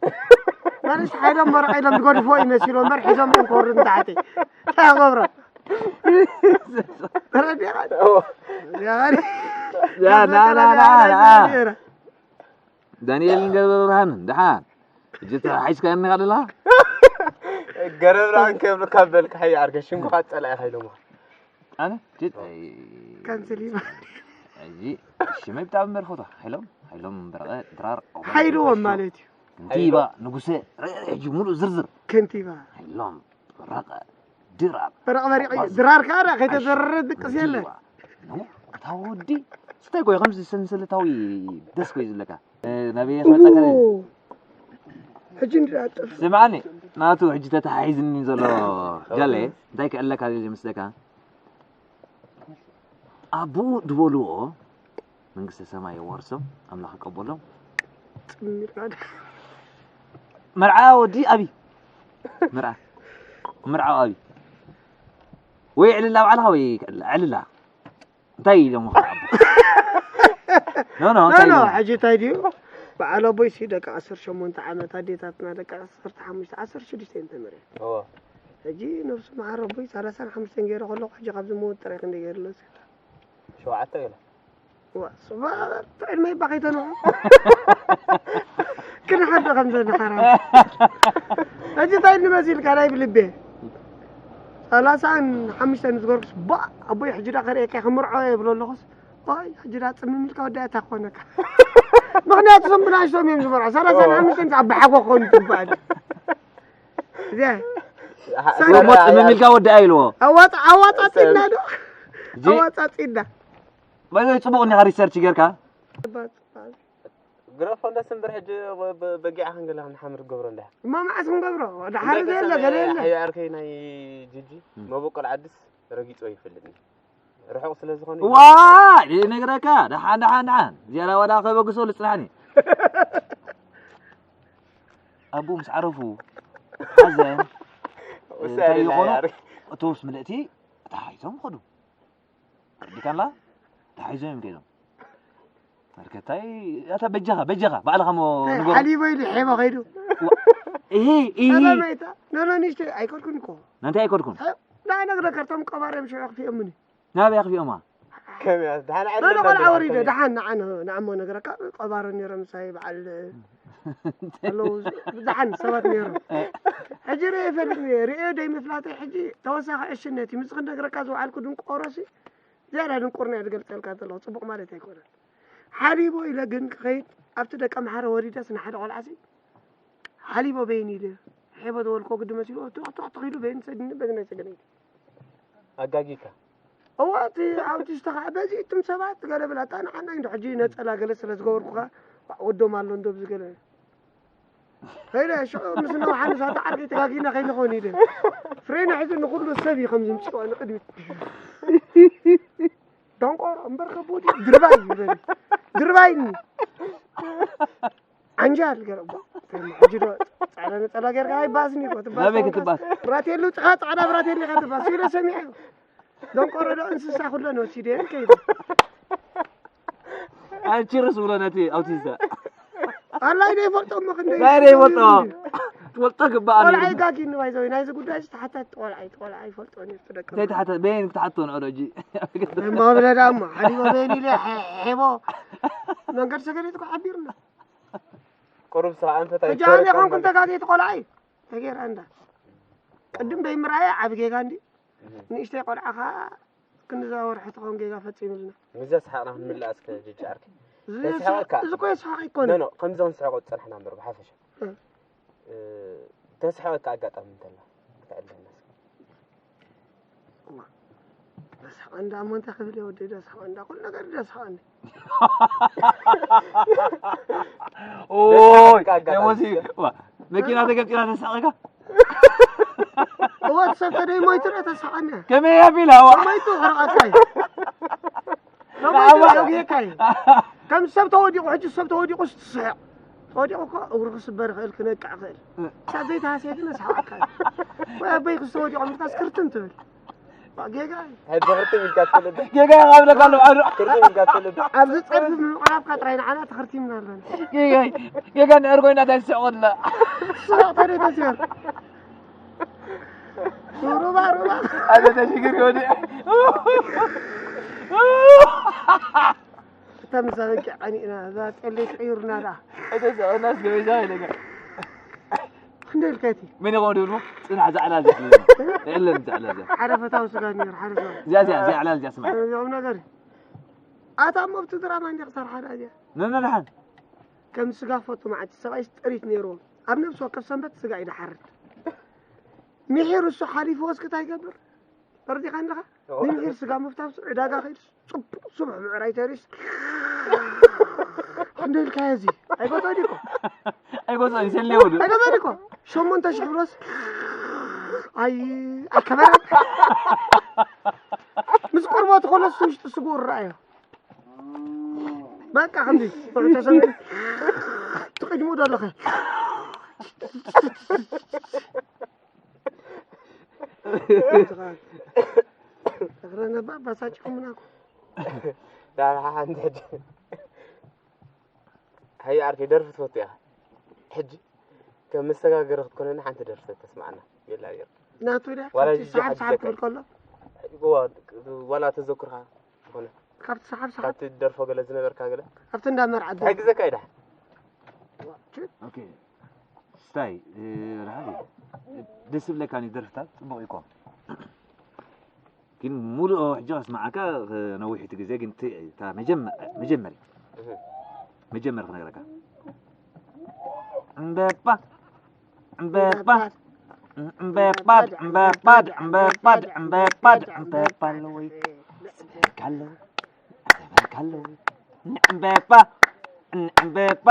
ማለት ሓይሎም መርዖ ኢሎም ዝገድፍዎ ይመሲሉ እምበር ሒዞም እዮም ክወርዱ ንታሕቲ እንታይ ክገብሮ ተረዲኻ ዳንኤል ገብረብርሃን ደሓን ሕጂ ተሓሒዝካ እኒኻ ደላ ገረብራን ከብልካ በልካ ሓይ ዓርከ ሽምካ ጸላኢ ሓይሎምኻ ኣነ ካንስል ይባ እዚ ሽመይ ብጣዕሚ መርፎታ ሓይሎም ሓይሎም በረቐ ድራር ሓይልዎም ማለት እዩ ከንቲባ ንጉሰ ርእ ሕጂ ሙሉእ ዝርዝር ከንቲባ ሓይሎም በረቐ ድራር በረቕ በሪቕ እዩ ድራር ከዓ ዳ ከይተዘረረ ድቅስ የለ እታ ወዲ ስታይ ኮይ ከምዚ ሰንሰለታዊ ደስ ኮይ ዝለካ ናበየ ክመፀካ ሕጂ እንድኣ ጥፍ ስምዓኒ ናቱ ሕጂ ተተሓሒዝኒ ዘሎ ጃለ እንታይ ክዕለካ ዝመስለካ ኣቦኡ ዝበልዎ መንግስተ ሰማይ የዋርሶም ኣምላኽ ይቀበሎም ጥሚርና መርዓ ወዲ ኣቢ መርዓ መርዓ ኣቢ ወይ ዕልላ ባዕልኻ ወይ ዕልላ እንታይ ኢሎም ኖ ኖ ኖ እንታይ ኖ ኢሎም? ሕጂ እንታይ ድዩ? በዓል ኣቦይ ሲ ደቂ ዓሰርተ ሸሞንተ ዓመት ኣዴታትና ደቂ ዓሰርተ ሓሙሽተ ዓሰርተ ሽዱሽተ እየን ተመርዐን። እዎ። ሕጂ ነብሱ መዓር ኣቦይ ሰላሳን ሓሙሽተን ገይረ ከለኹ ሕጂ ካብዚ መወጥ ጥራይ ክንደይ ገይሩ ኣሎ እስኪ? ሸውዓተ ገለ። ዋ፣ ጽቡቕ ዕድመ ይባኸይተን። ክንሓደ ከም ዘለና ሓራም። ሕጂ እንታይ ንመሲልካ ናይ ብልቤ? ሰላሳን ሓሙሽተን ዝገርኩስ፣ ባ፣ ኣቦይ ሕጂ ዳ ከርእየካ ክምርዖ እየ ይብሎ ኣለኹስ፣ ዋይ፣ ሕጂ ዳ ጽምም ኢልካ ወዳእታ ክኾነካ። ምኽንያቱ እዞም ብናእሽቶም እዮም ዝመርዑ። ሰላሳን ሓሙሽተን ኣብ ብሓጎ ክኾኑ ይግባእ። እዚኣ እሞ ጽምም ኢልካ ወዳእ ኢልዎ። ኣዋጻ-፣ ኣዋጻጺና ዶ? እዚ ኣዋጻጺና። ባይዘይ ጽቡቕ እንዲኻ ሪሰርች ጌርካ። ግረፎ እንዳስ እምበር ሕጂ በ-፣ በ-፣ በጊዓ ክንገለ ክንሓምር ገብሮ እንዳ። እሞ መዓስ ክንገብሮ? ድሓር እንደ ዘየለ፣ ገለ የለ። ሓያ ዓርከይ ናይ ጅጂ እም። መበቆል ዓድስ ረጊጾ ይፈልጥኒ። ርሑቕ ስለ ዝኾነ ዋ፣ ይነግረካ። ደሓን፣ ደሓን፣ ደሓን። ዝያዳ ዋላ ከበግሶ ልጽናሕኒ። ኣቦ ምስ ዓረፉ ሓዘን ውሳኔ እንታይ ናይ ይኾኑ? ዓርኪ። እቶስ ምልእቲ ተሓይዞም ኸዱ። ርዲካላ? ተሓይዞም እዮም ከይዶም። መርከታይ፣ ኣታ በጃኻ፣ በጃኻ፣ ባዕልኻ እሞ እንታይ ንገሮ። ሓሊቦ ኢሉ ሔቦ ኸይዱ? ዋ፣ እሂ፣ እሂ። ኣታ መይታ? ኖ፣ ኖ፣ ንእሽተይ ኣይከድኩን እኮ። ናንታይ ኣይከድኩን? ሐ-፣ ንዓይ ነግረካ፣ እቶም ቀባር እዮም ሽዑ ኣኽፊኦምኒ። ናበይ ኣኽፊኦማ? ከመይ? ደሓን ኖ፣ ኖ፣ ዓድና ቆልዓ ወሪደ፣ ደሓን። ደሓን ንዓ ን-፣ ንዓሞ ነግረካ፣ ቀባር ነይሮም ምሳይ በዓል ኣለዉ፣ ደሓን ሰባት ነይሮም። ሕጂ ርእየ ይፈልጥ እየ፣ ርእዮ ደይምፍላጠይ ሕጂ ተወሳኺ ዕሽነት እዩ። ምስዚ ክነግረካ ዝወዓልኩ ድንቆሮሲ፣ ዝያዳ ድንቁርና እየ ዝገልጸልካ ዘለኹ፣ ጽቡቕ ማለት ኣይኮነን። ሓሊቦ ኢለ ግን ክኸይድ፣ ኣብቲ ደቀ ምሓረ ወሪደስ ንሓደ ቆልዓሲ፣ ሓሊቦ በይን ኢለ፣ ሔቦ ዝበልኮ ግዲ መሲልዎ፣ ቱኽ ቱኽ ቱኽ ኢሉ በይን ሰዲኒ፣ በዚ ናይ ሰገነይቲ። ኣጋጊካ። እዋ፣ እቲ ኣውቲስት ኸዓ፣ በዚ እቱም ሰባት ገለ ብላ፣ እታ ንዓና እንዶ ሕጂ ነጸላ ገለ ስለ ዝገበርኩኻ፣ ወዶም ኣሎ እንዶ ብዚ ገለ። ከይደ፣ ሽዑ ምስ ነውሓንስ ኣታ ዓርከይ ተጋጊና ከይንኸውን ኢለ። ፍሬና ሒዙ ንኹሉ ሰብ እዩ ከም ዝምጽዋ ንቕድሚት። ደንቆሮ፣ እምበር ከቦዲ፣ ድርባይ ይበል። ድርባይኒ። ዓንጃል ገለ፣ እባ። ሕጂ ዶ ጻዕዳ ነጸላ ጌርካ ኣይባስን እዩ፣ ትባስ ናበይ ተንቀስ። ክትባስ? ብራቴሉ፣ ጻ-፣ ጻዕዳ ብራቴሉ ኢኻ ትባስ። ኢለ ሰሚዐ። ደንቆሮ ዶ እንስሳ ኩለን ወሲደን ከይዱ። ኣንቺርስ ብሎ ነቲ ኣውቲስታ። ኣላይ ዶ ይፈልጦ እሞ ክንደይ ናይ ዶ ይፈልጦ? ይፈልጦ? ትፈልጦ ግባእ ቆልዓ ነይሩ። ይጋጊ ንባይ ዘወይ፣ ናይዚ ጉዳይ እዚ ተሓታቲ ቆልዓ እዩ፣ ቆልዓ ይፈልጦ ነይሩ፣ ትደቅም። እንታይ ተሓተ-፣ በየን ክትሓቶ ንዕዶ እጂ? እሞ ብለ ደኣ እሞ፣ ሓሊቦ በየን ኢለ፣ ሐ-፣ ሐቦ። መንገድ ሰገነት እኮ ሓቢርና። ቁሩብ ስኻ ኣንፈት ሕጂ ኣነ ኣይፈረቃን ኮንኩ ማለት። ተጋጌት ቆልዓ እዩ። ተጌራ እንዳ። ቅድም ደይምርኣየ ዓቢ ጌጋ እንዲ። እህ። ንእሽተይ ቆልዓ ኸኣ ክንዛ ወርሒ ትኸውን ጌጋ ፈጺሙልና። ምዘ ሰሓቕና ክንምልኣ እስከ ጅጅ ዓርከይ። እዚ ተስሓቐካ። እዚ እኮ የስሓቕ ኣይኮነን። ኖ፣ ኖ፣ ከምዚ ክንስሕቆ ዝጸናሕና እምበር ብሓፈሻ። እ። እ፣ ተስሓቐካ ኣጋጣሚ እንተላ ክትዕልለና እስከ። እዋ፣ ደስሓቐ እንዳ እሞ እንታይ ክብል እየ ወደይ፣ ደስሓቐ እንዳ ኩሉ ነገር ደስሓቐኒ። ኦይ፣ ደስሓቐካ ኣጋጣሚ ደሞዚ፣ እስከ። ዋ፣ መኪና ተገምጢላ ተስሓቐካ? እዋ፣ እቲ ሰብ ተደይ ሞይቱ ዶ ተስሓቐኒ? ከመይ ኣቢላ፣ ዋ? ሞይቱ ክርቐካ እዩ። ሎማይቱ ንዓማ። ኣውጊእካ እዩ። ከም ሰብ ተወዲቑ፣ ሕጂ ሰብ ተወዲቑ ስትስሕቕ። ተወዲቑ እኮ እግሩ ክስበር ይኽእል፣ ክነቅዕ ይኽእል። እ። ክሳብ ዘይተሃስየ ግን ኣስሓቕካ እዩ። ወይ ኣበይ ክስተ ወዲቖም ኢልካ ስክርትን ትብል። ዋ፣ ጌጋ እዩ። ሕጂ ክርትም ኢልካ ትፈልጥ ዶ? ጌጋ ካብ ለካ ኣለዉ፣ ዓዱ። ክርትም ኢልካ ትፈልጥ ዶ? ኣብዚ ጸድፊ ምቕራብካ ጥራይ ንዓና ተኸርቲምና ኣለና። ጌጋ፣ ጌጋ እንድሕር ኮይና እንታይ ትስሕቕ ኣላ? ትስሕቕ ተደይ ተሲር። ሩባ፣ ሩባ። ኣነ ተሽግር ይወዲዕ። እታ ምሳ በጊዕ ቀኒእና፣ እዛ ጤለይ ቀይሩና ደኣ። እተ ሰ-፣ እናስ ገበዛ ኢለካ። ክንደይ ኢልካ እቲ? መን ይኸውን ድብል እሞ? ጽናሕ፣ ዛዕላ፣ ዛዕላ። የለን፣ ዛዕላ፣ ዛዕላ። ሓደ ፈታዊ ስጋ ነይሩ፣ ሓደ ሰብ። እዚኣ፣ እዚኣ፣ እዚኣ ዕላል እዚኣ ስማዕ። እዚኦም ነገር። ኣታ እሞ ኣብቲ ድራማ እንዲያ ክሰርሓ ደኣ እዚኣ። ነነድሓን። ከም ስጋ ፈቱ መዓት ሰብኣይስ ጥሪት ነይርዎም። ኣብ ነብሲ ወከፍ ሰንበት ስጋ እዩ ዝሓርድ። ምሒር እሱ ሓሊፉ ወስክታ ይገብር። ተረዲኻ ኣለኻ? ኦ። ንምሒር ስጋ ምፍታው ዕዳጋ ከይዱ ጽቡቕ ስቡሕ ብዕራይ ተሪስ። ክንደይ ኢልካዮ እዚ? ኣይገዝኦን እዩ እኮ። ኣይገዝኦን፣ ይሰልየው ዶ? ኣይገዝኦን እዩ እኮ። ሸሞንተ ሽሕ ብሎስ። ኣይ፣ ኣይከበረን። ምስ ቆርበቱ ከሎስ ውሽጢ ስግኡ ይረኣዮ። በቃ ከምዚ፣ ውዕቶ ሰብዒ። ትቕድሙ ዶ ኣለኸ? እግረነ ባሳጭኹምና እኮ። ዳራ ሓንቲ ሕጂ። ሃየ ዓርከይ፣ ደርፊ ትፈቱ ኢኻ። ሕጂ ከም መሰጋገሪ ክትኮነና ሓንቲ ደርፊ ተስማዕና። የላ፣ የላ። ናቱ ድያ? ዋላ ካብቲ ጅጅ ሰሓብ ሓድሽ ሰሓብ ዘካይ። ክብል ከሎ? እዋ፣ ዋላ ተዘክርካ ዝኾነ። ካብቲ ሰሓብ ሰሓብ? ካብቲ ደርፎ ገለ ዝነበርካ ገለ? ኣብቲ እንዳ መርዓ ደርፎ። ሕግዘካ ኢዳ። ኦኬ። ስታይ፣ እ፣ ረሃብ እዩ። ደስ ዝብለካ እዩ ደርፍታት፣ ጽቡቕ እዩ እኮ። ግን ሙሉእ ሕጂ ከስምዓካ፣ እ፣ ነዊሕ እቲ ግዜ፣ ግን እቲ፣ እታ መጀመ-፣ መጀመርያ፣ እህ። መጀመርያ ክነግረካ። ዕምበባ፣ ዕምበባ፣ ዕምበባ፣ ዕምበባ፣ ዕምበባ፣ ዕምበባ ኣለወይ፣ ኣተበካ ኣለወይ፣ ኣተበካ ኣለወይ። ንዕምበባ፣ ንዕምበባ፣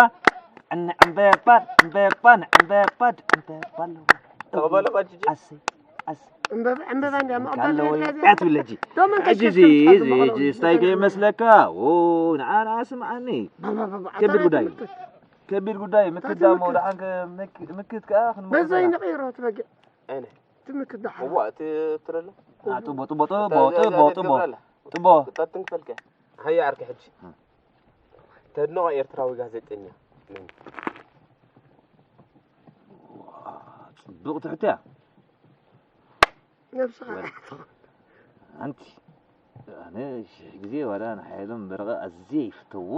ንዕምበባ፣ ዕምበባ፣ ንዕምበባ፣ ንዕምበባ ኣለወይ። ተቐበሎ፣ ባጅጂ። ኣሰይ፣ ኣሰይ። ዕምበባ፣ ዕምበባ እንድያ፣ መቐበል ኣለወይ። ሒዝካ እያ ትብል ሕጂ። ዶ መን ሕጂ ከሽፍ እዚ፣ ትብል እዚ፣ ትብል እዚ፣ መቐበል? ስታይ ከይመስለካ። ኦ፣ ንዓ፣ ንዓ ስምዓኒ። ባባ፣ ባባ፣ ከቢድ ዓጠራ ጉዳይ። ትምክት። ከቢድ ጉዳይ፣ ምክት እንታይ ደኣ እሞ ትምክት? ደሓን ከ-፣ ምክ-፣ ምክት ከኣ ክንምክት በዛ ኢና። ይንቕይሮ ትበግዕ። ኣይነ። ትምክት ደሓን። እዋ፣ እቲ ትረሎ? አ፣ ጥቦ፣ ጥቦ፣ ጥቦ፣ እታ ጥቦ፣ እዚኣ ጥቦ፣ ጥቦ። ክትገብራ ኣላ። ጥቦ። ክጠጥን ክፈልከ። ሃየ ዓርከይ ሕጂ። እ። ተድንቖ ኤርትራዊ ጋዜጠኛ መን? ጽቡቕ ትሕትያ። ነብስኻ ወላ። ኣንቲ፣ ኣነ ሽሕ ግዜ ዋላ ንሓይሎም በረቐ ኣዝየ ይፍተዎ።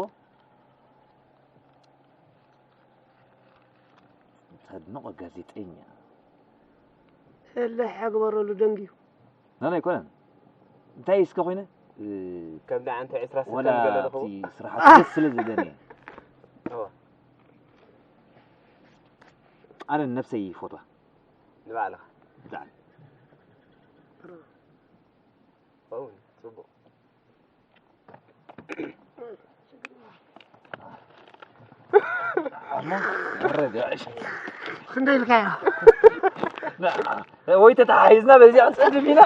ተድንቖ ጋዜጠኛ። ሰለ ሕግበረሉ ደንግዩ። ናና ኣይኮነን። እንታይ እስከ ኮይነ? እ፣ ከምዚ ዓንተ ዕስራ ወላ ሰከንድ ገለ ኣለኹ። ኣብቲ ስራሓት ደስ ስለ ዝብለኒ። እወ። ኣነ ነብሰይ ይፈትዋ። ንባዕልኻ? ብጣዕሚ። ውን፣ ጽቡቕ። ኣሞ፣ ወረደ፣ እሺ። ክንደይ ኢልካዮ? ና፣ ወይ ተተሓሒዝና በዚኣ ክንጸድፍ ኢና።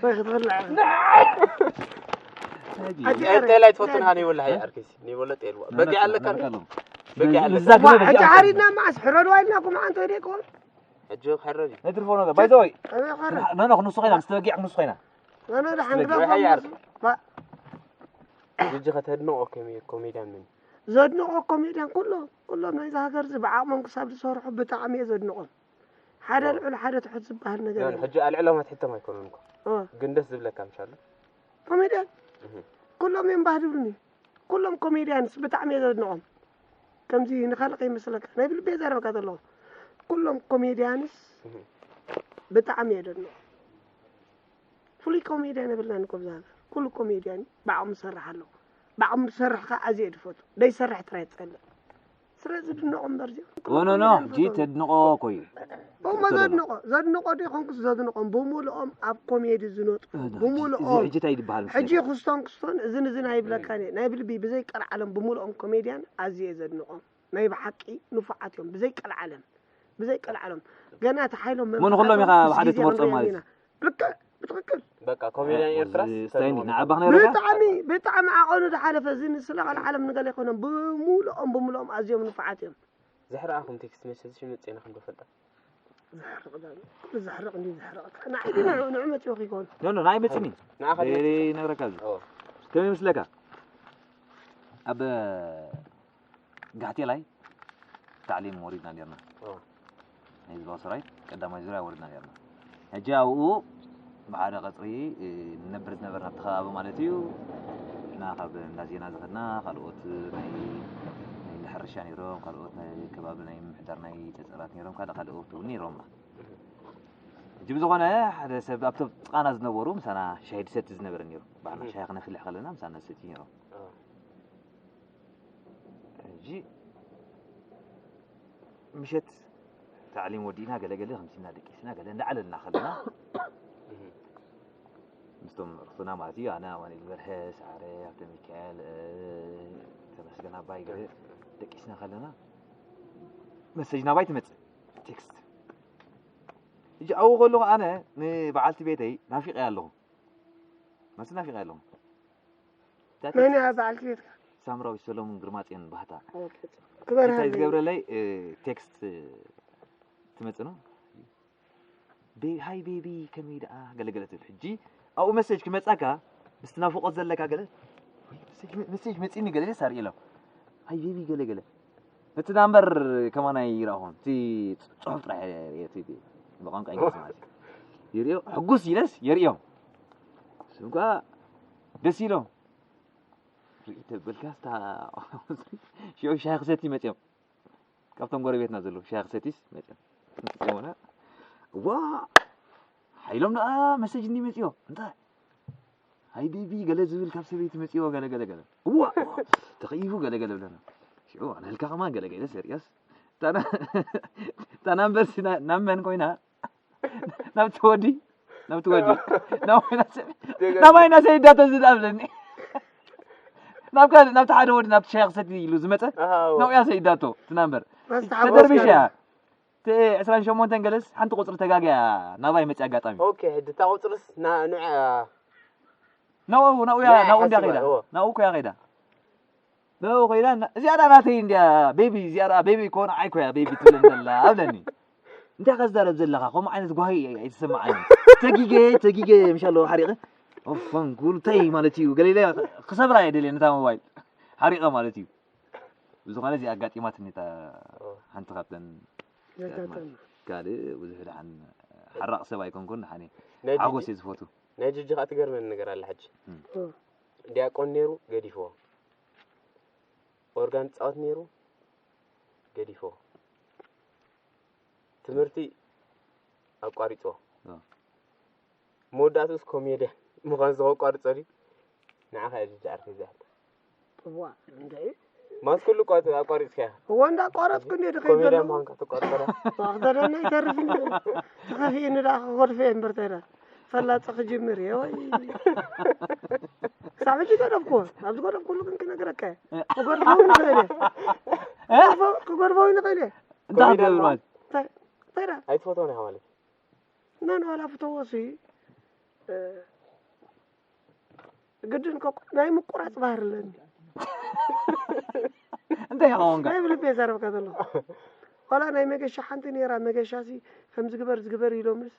ወይ ክትበልዕ። ና። ኣቲ ኤርቴል ኣይትፈቱን ሃኒ ወላሂ ኣርኪሲ፣ ኒ ወለ ጤልዋ። በጊዕ ኣለካ? በጊዕ ኣለካ? ንዛ ግመ በጊዕ ኣቲ ኣለካ? ሓሪድና መዓስ ሕረድዋ ኢልናኩም ኣንተ ወዲእኩም? ሕጂ ክሕረድ እዩ። ነትርፎ ነገር። ባይ ዘ ወይ። ኣበይ ክሕረድ? ኖ፣ ኖ፣ ክንሱ ኮይና፣ ምስ ተበጊዕ ክንሱ ኮይና። ኖ፣ ኖ፣ ደሓን ወይ ግደፎም። ሓያር። ባ- ሕጂ ከተድንቖ ኮሜ-፣ ኮሜድያን መን እዩ? ዘድንቖ ኮሜድያን ኩሎም፣ ኩሎም ናይዛ ሃገር እዚ ብዓቕሞም ክሳብ ዝሰርሑ ብጣዕሚ እየ ዘድንቖም። ሓደ ኦ። ልዑል ሓደ ትሑት ዝበሃል ነገር ኖ፣ የለን። ሕጂ ኣልዕሎም ኣትሒቶም ኣይኮኑን እኮ። ኦ። ግን ደስ ዝብለካ ምሻሉ? ኮሜድያን? እህ። ኩሎም እዮም ባህ ዝብሉኒ። ኩሎም ኮሜድያንስ ብጣዕሚ እየ ዘድንቖም። ከምዚ ንኻልእ ከይመስለካ። ናይ ብልቢ እየ ዘረበካ ዘለኹ። ኩሎም ኮሜድያንስ እህ። ብጣዕሚ እየ ዘድንቖም። ፍሉይ ኮሜድያን የብልናን እኮ ብዛ ሃገር። ኩሉ ኮሜድያን ብዓቕሙ ዝሰርሕ ኣሎ። ብዓቕሙ ዝሰርሕ ከኣ ኣዝየ እየ ዝፈቱ። ደይሰርሕ ጥራይ ዝጸልእ። ስለዚ ድንቖ እምበር እዚኦም ኖ፣ ኖ፣ ኖ፣ ኮሜድያን ጂ ፈትዎም። ተድንቖ እኮ እዩ። እሞ ዘድንቖ፣ ዘድንቖ ዶ ይኾንኩስ ዘድንቖም? ብምልኦም ኣብ ኮሜዲ ዝነጥፉ፣ እ፣ ኖ፣ ብምልኦም። እዚ ሕጂ እንታይ ይበሃል ሕጂ መስለካ? ክስቶን ክስቶን እዝን እዝን ኣይብለካን እየ። ናይ ብልቢ ብዘይ ቀልዓለም ብምልኦም ኮሜድያን ኣዝየ እየ ዘድንቖም። ናይ ብሓቂ ንፉዓት እዮም፣ ብዘይ ቀልዓለም። ብዘይ ቀልዓለም። ገና እቲ ሓይሎም መን ንኹሎም ኢኻ መምርሒ ብሓደ ግዜ ትመርጾም ክንሪኦም ማለት ኢና። እዩ። ልክዕ፣ ብትኽክል። በቃ፣ ኮሜድያን ኤርትራስ እዚ ስታይ እንዲ ተድንቖ ንዓባ ንኸውን። ክነግረካ? ብጣዕሚ፣ ብጣዕሚ ዓቐኑ ዝሓለፈ፣ እዚ ንስለ ቀልዓለም ንገለ ኣይኮነን። ብምልኦም፣ ብምልኦም ኣዝዮም ንፉዓት እዮም። ዘሕረቓኹም ቴክስት መሰጅ መጺእና ክንዶ ፈልጣ? ዘሕርቕ ዳኒ፣ ኩሉ ዘሕርቕ እንዲ ዘሕርቕ። ንዓይ ድዩ ንዑ፣ ንዑ መጺኡ ከይኮን? ኖ፣ ኖ፣ ንዓይ መጺኒ። ንዓኻ ድዩ መጺኡ? ይነግረካ እዚ። ኦ። ከመይ ይመስለካ? ኣብ ጋሕቴላይ ታዕሊም ወሪድና ኔርና። ኦ። ናይ ህዝባዊ ሰራዊት ቀዳማይ ዙርያ ወሪድና ኔርና። ሕጂ ኣብኡ ብሓደ ቀጽሪ፣ እ፣ ንነብር ዝነበርና ኣብቲ ከባቢ ማለት እዩ። ንሕና ካብ እንዳ ዜና ዝኸድና፣ ካልኦት ናይ፣ ናይ እንዳ ሕርሻ ኔሮም፣ ካልኦት ናይ ከባቢ ናይ ምምሕዳር ናይ ጸጸራት ኔሮም፣ ካልእ ካልእ ወፍቲ እውን ኔሮምና። ሕጂ ብዝኾነ ሓደ ሰብ ኣብቶም ጥቓና ዝነበሩ ምሳና ሻሂ ዝሰቲ ዝነበረ ኔሩ። ባዕልና እህ። ሻሂ ክነፍልሕ ከለና ምሳና ዝሰቲ ኔሮም። ኦ። ሕጂ ምሸት ታዕሊም ወዲእና ገለ ገለ ከምሲና ደቂስና ገለ እንዳዓለልና ከለና እህ። ምስቶም ርክብና ማለት እዩ፣ ኣነ ኣማኑኤል በርሀ፣ ሰዓረ፣ ሃብተሚካኤል፣ እ፣ ተመስገን ኣባይ ገለ ደቂስና ከለና መሰጅ ናባይ ትመጽእ ቴክስት። ሕጂ ኣብኡ ከለኹ ኣነ ንበዓልቲ ቤተይ ናፊቐያ ኣለኹ። መሲ ናፊቐያ ኣለኹ። እታ መን እያ ቴክስት በዓልቲ ቤትካ? ሳምራዊት ሰሎሙን ግርማጽዮን ባህታ። እንታይ ክበርሃለይ። ዝገብረለይ እ፣ ቴክስት ትመጽእ ነው። ቤ- ሃይ ቤቢ ከመይ ደኣ ገለገለ ትብል። ሕጂ ኣብኡ መሴጅ ክመጻካ ምስቲ ናፍቖት ዘለካ ገለ ወይ መሴጅ መ- መሴጅ መጺኒ ገለ ኢለ ሳር ኢሎም። ሃይ ቤቢ ገለ ገለ ነቲ ናምበር ከማናይ ይረእኹን እቲ ጽሑፍ ጥራሕ የርኢ እቲ ብቋንቋ እንግሊዝ ማለት እዩ። ይሪኦ ሕጉስ ኢለስ የርእዮም። ስምኳ ደስ ኢሎም ርኢ ተበልካ ስታ ሽዑ ሻሂ ክሰቲ መፅኦም ካብቶም ጎረቤትና ዘለዉ ሻሂ ክሰቲስ መፅኦም መፅኦምና ዋ ሓይሎም ደኣ መሰጅ እንዲ መፅኦ እንታይ ሃይ ቤቢ ገለ ዝብል ካብ ሰበይቲ መፅኦ ገለ ገለ ገለ እዋ ተኸይፉ ገለ ገለ ብለና ሽዑ ኣነልካ ከማን ገለ ገለ ሰርያስ ታና እምበርሲ ናብ መን ኮይና ናብቲ ወዲ ናብቲ ወዲ ናባይና ሰይዳቶ ዝዳብለኒ ናብ ካልእ ናብቲ ሓደ ወዲ ናብቲ ሻይ ክሰቲ ኢሉ ዝመፀ ናብያ ሰይዳቶ ትናምበር ተደርቢሽ እያ እቲ ዕስራን ሸሞንተን ገለስ ሓንቲ ቁፅሪ ተጋግያ ናባይ መፅያ ኣጋጣሚ ኦኬ ሕጂ እታ ቁፅርስ ንዐ ናብኡ ናብኡ እያ ናብኡ እንድያ ከይዳ ናብኡ እኮ እያ ከይዳ ናብኡ ከይዳ እዚኣ ደኣ ናተይ እንድያ ቤቢ እዚኣ ደኣ ቤቢ እኮ ንዓይ እኮ እያ ቤቢ ትብለኒ ዘላ ኣብለኒ እንታይ ከዛረብ ዘለኻ ከምኡ ዓይነት ጓሂ ኣይተሰማዓኒ ተጊገ ተጊገ ምሻሎ ሓሪቐ ኦፈን ጉልተይ ማለት እዩ ገለ ኢለ ክሰብራ እየ ደልየ ነታ ሞባይል ሓሪቐ ማለት እዩ ብዝኾነ እዚኣ ኣጋጢማትኒ እታ ሓንቲ ካብተን ካልእ ብዙሕ ደሓን ሓራቕ ሰብ ኣይኮንኩን ደሓን ሓጎስ እየ ዝፈቱ ናይ ጅጅኻ ትገርመኒ ነገር ኣላ ሕጂ ዲያቆን ነይሩ ገዲፍዎ ኦርጋን ትፃወት ነይሩ ገዲፍዎ ትምህርቲ ኣቋሪፅዎ መወዳእትኡስ ኮሜድያን ምዃን ዝኸቋርፆ ድዩ ንዓኻ እየ ዝጀዓር ከይዛሕል እዋ እንደ ማስኩሉ ኣቋሪፅካያ እዋ እንዳቋረፅኩ እንደ ድኸይድ ኮሜድያን ዘሎ ምዃንካ ትቋርፀላ ተደና ይተርፍ እንደ ተኸፊእኒ ደኣ ክጎድፈ እየ እምበር ተዳ ፈላፀ ክጅምር እየ ወይ ክሳብ ሕጂ ገደፍኩ ኣብዚ ገደፍኩሉ ግን ክነግረካ እየ ክጎድፈው ንኽእል እየ ክጎድፈው ንኽእል እየ እንታይ ትገብር ማለት እንታይ እንታይ ደኣ ኣይትፈትዎን ኢኻ ማለት እዩ እና ንባላ ፍተዎ ሲ ግድን ከ ናይ ምቁራፅ ባህሪ ኣለኒ እንታይ ይኸውን ከ ናይ ብልቢ የዛረብካ ዘለኹ ዋላ ናይ መገሻ ሓንቲ ነይራ መገሻ ሲ ከም ዝግበር ዝግበር ኢሎምስ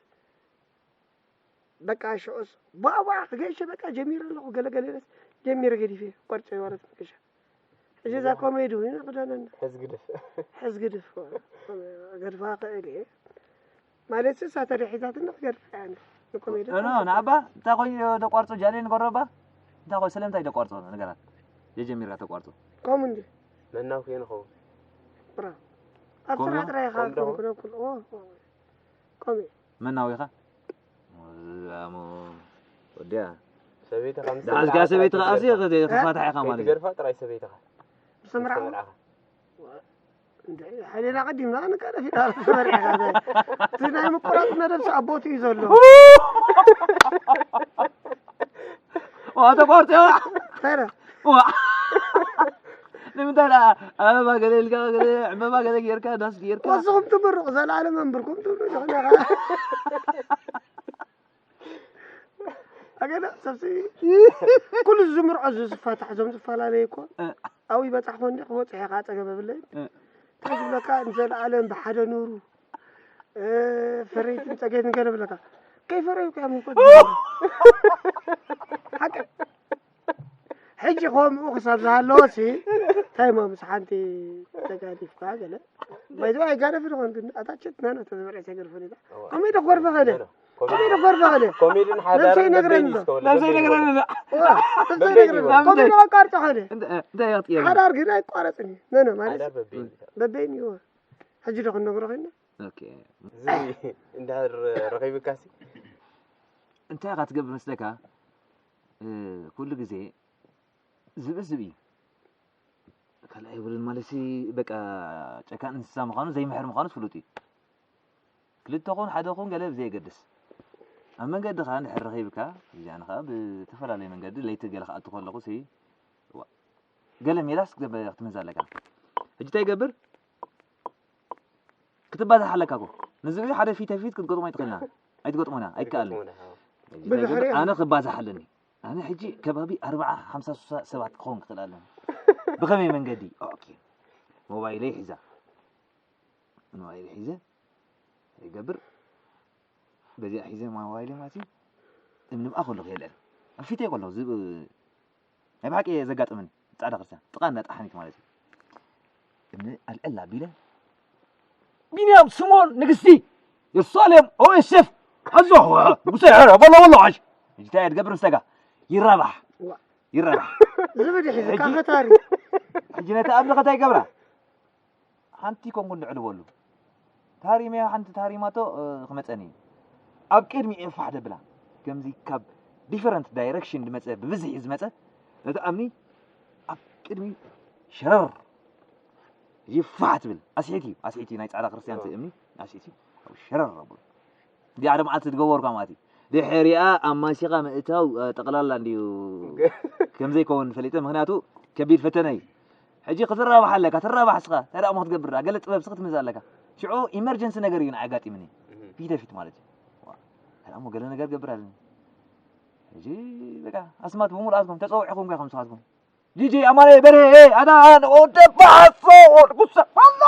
በቃ ሽዑስ ቧቧ ክገይሸ በቃ ጀሚረ ኣለኹ ገለገለ ኢለስ ጀሚረ ገዲፈ ቆርጨ ማለት መገሻ ሕጂ እዛ ኮሜዲ እውን ክደነና ሕዝግድፍ ሕዝግድፍ ገድፋ ክእል እየ ማለት እሳ ተደሒዛትና ክገድፋ እያ ንኮሜዲ ኖ ንኣባ እንታይ ኮይኑ ደቋርፆ ጃሌ ንገረባ እንታይ ኮ ስለምንታይ ደቋርፆ ነገራት የጀሚርካ ተቋርፆ ከምኡ እንዲ መናው ከይንኸውን ብራ ኣብ ስራሕ ጥራይ ኢኻ ከምኡ ዶ? ክነኩል ከምኡ እዩ መናዊኻ ወዲያ ሰበይትኻ ምስ ደሓዝካ ሰበይትኻ ኣሲ ክፋታሕ ኢኻ ማለት እዩ ገርፋ ጥራይ ሰበይትኻ ብሰምርዓኻ እንደ ሓይሌና ቀዲምና ንቀደፍ ኢና ተመሪዕካ እቲ ናይ ምቁራፅ መደብ ኣቦት እዩ ዘሎ ተቋርፂ ኸረ ንምንታይ ደኣ ኣበባ ገለ ኢልካ ገለ ዕምበባ ገለ ጌርካ ዳስ ጌርካ ወስኹም ትምርቑ ዘላለም ኣንብርኩም ትብሉ ዲኹም ኣገዳ ሰብሲ ኩሉ ዝምርዖ ዝፋታሕ እዞም ዝፈላለዩ እኮ ኣብኡ ይበፃሕ ኮ እንዲ ክበፅሕ ኢኻ ፀገም የብለይ እንታይ ዝብለካ ንዘለኣለም ብሓደ ኑሩ ፈረይትን ፀገይትን ገለ ብለካ ከይፈረዩ ከ ምኮ ሓቂ ሕጂ ከምኡ ክሳብ ዝሃለወ ሲ እንታይ ሞ ምስ ሓንቲ ተጋዲፍካ ገለ ባይዘ ኣይጋደፍ ድኾን ግን ኣታቸት ናና ተዝበርዐ ሰገር ፈሊጣ ከመይ ደኮር በኸለ ከመይ ደኮር በኸለ ኮሜድን ሓዳር ነብሰይ ነግረን ነብሰይ ነግረን ነብሰይ ነግረን ከመይ ደቃርጾ ኸለ እንታይ ያጥየ ሓዳር ግን ኣይቋረጽን እዩ ነነ ማለት በበይን እዩ ሕጂ ዶ ክንነግሮ ኮይና እንድሕር ረኺብካሲ እንታይ ኢኻ ትገብር መስለካ ኩሉ ግዜ ዝብኢ ዝብኢ ካልእ ኣይብልን ማለት ሲ በቃ ጨካን እንስሳ ምዃኑ ዘይምሕር ምዃኑ ትፍልጡ እዩ ክልተ ኹን ሓደ ኹን ገለ ብዘየገድስ ኣብ መንገድኻ እንድሕር ረኺብካ እዚኣን ኸዓ ብተፈላለየ መንገዲ ለይቲ ገለ ክኣቱ ከለኹ ሲ ገለ ሜላስ ክትምዝ ኣለካ ሕጂ እንታይ ይገብር ክትባዛሕ ኣለካ ኮ ንዝብኢ ሓደ ፊት ፊት ክትገጥሞ ኣይትኽእልና ኣይትገጥሞና ኣይከኣልን ኣነ ክባዛሕ ኣለኒ ኣነ ሕጂ ከባቢ ኣርባዓ ሓምሳ ሱሳ ሰባት ክኸውን ክኽእል ኣለኒ ብኸመይ መንገዲ? ኦኬ፣ ሞባይለይ ሒዛ፣ ሞባይለይ ሒዘ ይገብር፣ በዚኣ ሒዘ ሞባይለይ ማለት እዩ። እምኒ ብኣ ከሎ ክየልዕል ኣብ ፊተይ ከሎ ዝብ ናይ ብሓቂ ዘጋጥመኒ ጻዕዳ ክርስቲያን ጥቓ እንዳጣሓኒት ማለት እዩ። እምኒ ኣልዕል ኣቢለ ቢንያም ስምኦን ንግስቲ የሩሳሌም ኦኤስኤፍ ኣዞ ንጉሰ ኧረ በሎ በሎ ዓሽ ሕጂ እንታይ እየ ትገብር ምስተጋ ይራባሕ ይራባሕ ዝብድ ሒዝካ ሕጂ ከተሪ ሕጂ ነቲ ኣብ ለኸታይ ገብራ ሓንቲ ኮንኩ እንድዕልበሉ ታሪመዮ ሓንቲ ታሪማቶ ክመፀኒ እዩ ኣብ ቅድሚ ኤፋሕ ደብላ ከምዚ ካብ ዲፈረንት ዳይረክሽን ዝመፀ ብብዝሒ ዝመፀ ነቲ ኣምኒ ኣብ ቅድሚ ሸረር ይፋሕ ትብል ኣስሒት እዩ ኣስሒት እዩ ናይ ፃዕዳ ክርስቲያን እምኒ ኣስሒት እዩ ሸረር ኣብሉ እዚኣ ሓደ መዓልቲ ዝገበርኳ ማለት እዩ ድሕሪኣ ኣብ ማሲኻ ምእታው ጠቕላላ እንድዩ ከም ዘይከውን ፈሊጠ ምክንያቱ ከቢድ ፈተነ እዩ ሕጂ ክትራባሕ ኣለካ ትራባሕ ስኻ እንታይ ደኣ ክትገብር ገለ ጥበብ ስኺ ትምዝ ኣለካ ሽዑ ኢመርጀንሲ ነገር እዩ ንዓይ ኣጋጢምኒ ፊት ለፊት ማለት እዩ ዋ፣ እንታይ ደኣ ገለ ነገር ገብር ኣለኒ ሕጂ በቃ ኣስማት ብምሉኣትኩም ተፀውዕኹም እኳ ከምስኻትኩም ጂጂ ኣማረ በርሄ ኣዳን ወደ ባሶ ወድጉሰ ፋሎ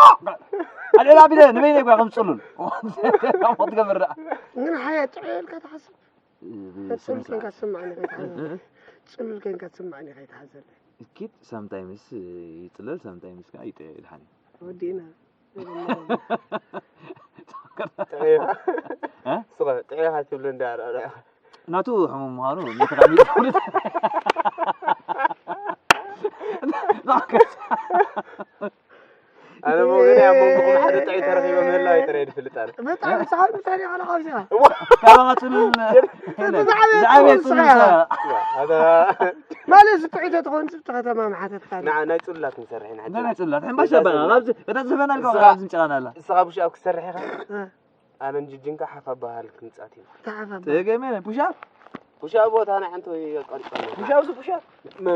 ኣልዕላ ቢለ ንበይነ እኳ ከምፅሉል ክትገብር ደኣ ግን ሓያ ጥዑይ ኢልካ ትሓስብ? ጽሉል ኮንካ ትስምዓኒ ከይትሓዘለ። ጽሉል ኮንካ ትስምዓኒ ከይትሓዘለ። እኪድ ሳምታይምስ ይጽለል ሳምታይምስ ከዓ ይጥዕ ይድሓን እዩ። ወዲእና። ጥዑይ ኢኻ። እ? ስኸ ጥዑይ ኢኻ ትብሉ እንዳ ኣርኣያ። ናቱ ሕሙም ምዃኑ ነቲ ካብ ይፈልጥ። ኣነ ሞገድ ኣብ መንጎኹም ሓደ ጥዑይ ተረኺበ ምህላው ጥራይ ድፍልጥ ኣነ። ብጣዕሚ ሰሓቢ ታሪኽ ኣነ ካብዚኣ። ካባኻትሉን ብዛዕባ ዝዓበየ የብሉን ጽሉል ስኻ። ኣታ ማለት እዚ ጥዑይ ተትኾን ጽብቲ ከተማ ምሓተትካ። ንዓ ናይ ጽሉላት ክንሰርሕ ኢና ሕጂ። እንታይ ናይ ጽሉላት? ሕምባሻ በላ። ኣብዚ እታ ዝፈናልካ ንስኻ- ኣብዚ ምጨናና ኣላ። ንስኻ ብሽኣብ ክትሰርሕ ኢኻ። እ። ኣነን ጅጅንካ ሓፍ ኣባሃል ክንጻት ኢና። ተሓፋ። ተገመ ፑሻፕ ፑሻፕ ቦታ ናይ ሓንቲ ወይ ቀርጸ። ፑሻፕ እዚ ፑሻፕ።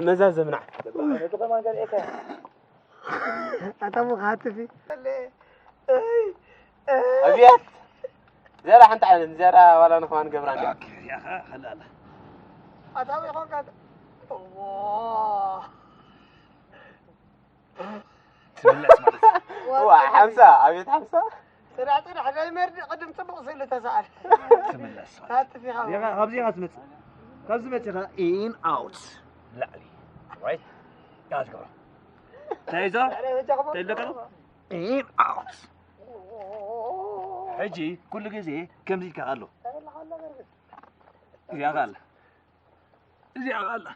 መዛዘምና። እቲ ከማን ገለ ኤካ። ኣታ ሙኻትፊ። ኣብያት። ዝያዳ ሓንቲ ዓይነት ዝያዳ ዋላ ንኸማን ገብራ እንዲ። ያኻ ሓላላ። ኣታ ወይ ኾንካ። ትምለስ ማለት እዩ። ዋ ሓምሳ ኣብያት ሓምሳ። ጽናዕ ጽናሕ ናይ መርዲ ቅድም ጽቡቕ ስእሊ ተሰኣል። ትምለስ ማለት ታትፍ ኢኻ እዩ። ካብዚ ኢኻ ትመጽእ። ካብዚ መጺኻ ኢን ኣውት ላዕሊ ራይት ጋዝ ገብሮ። ተይዞ ተይለቀ ኢን ኣውት። ሕጂ ኩሉ ግዜ ከምዚ ኢልካ ኣሎ። እዚኣ ኣላ እዚኣ ኣላ።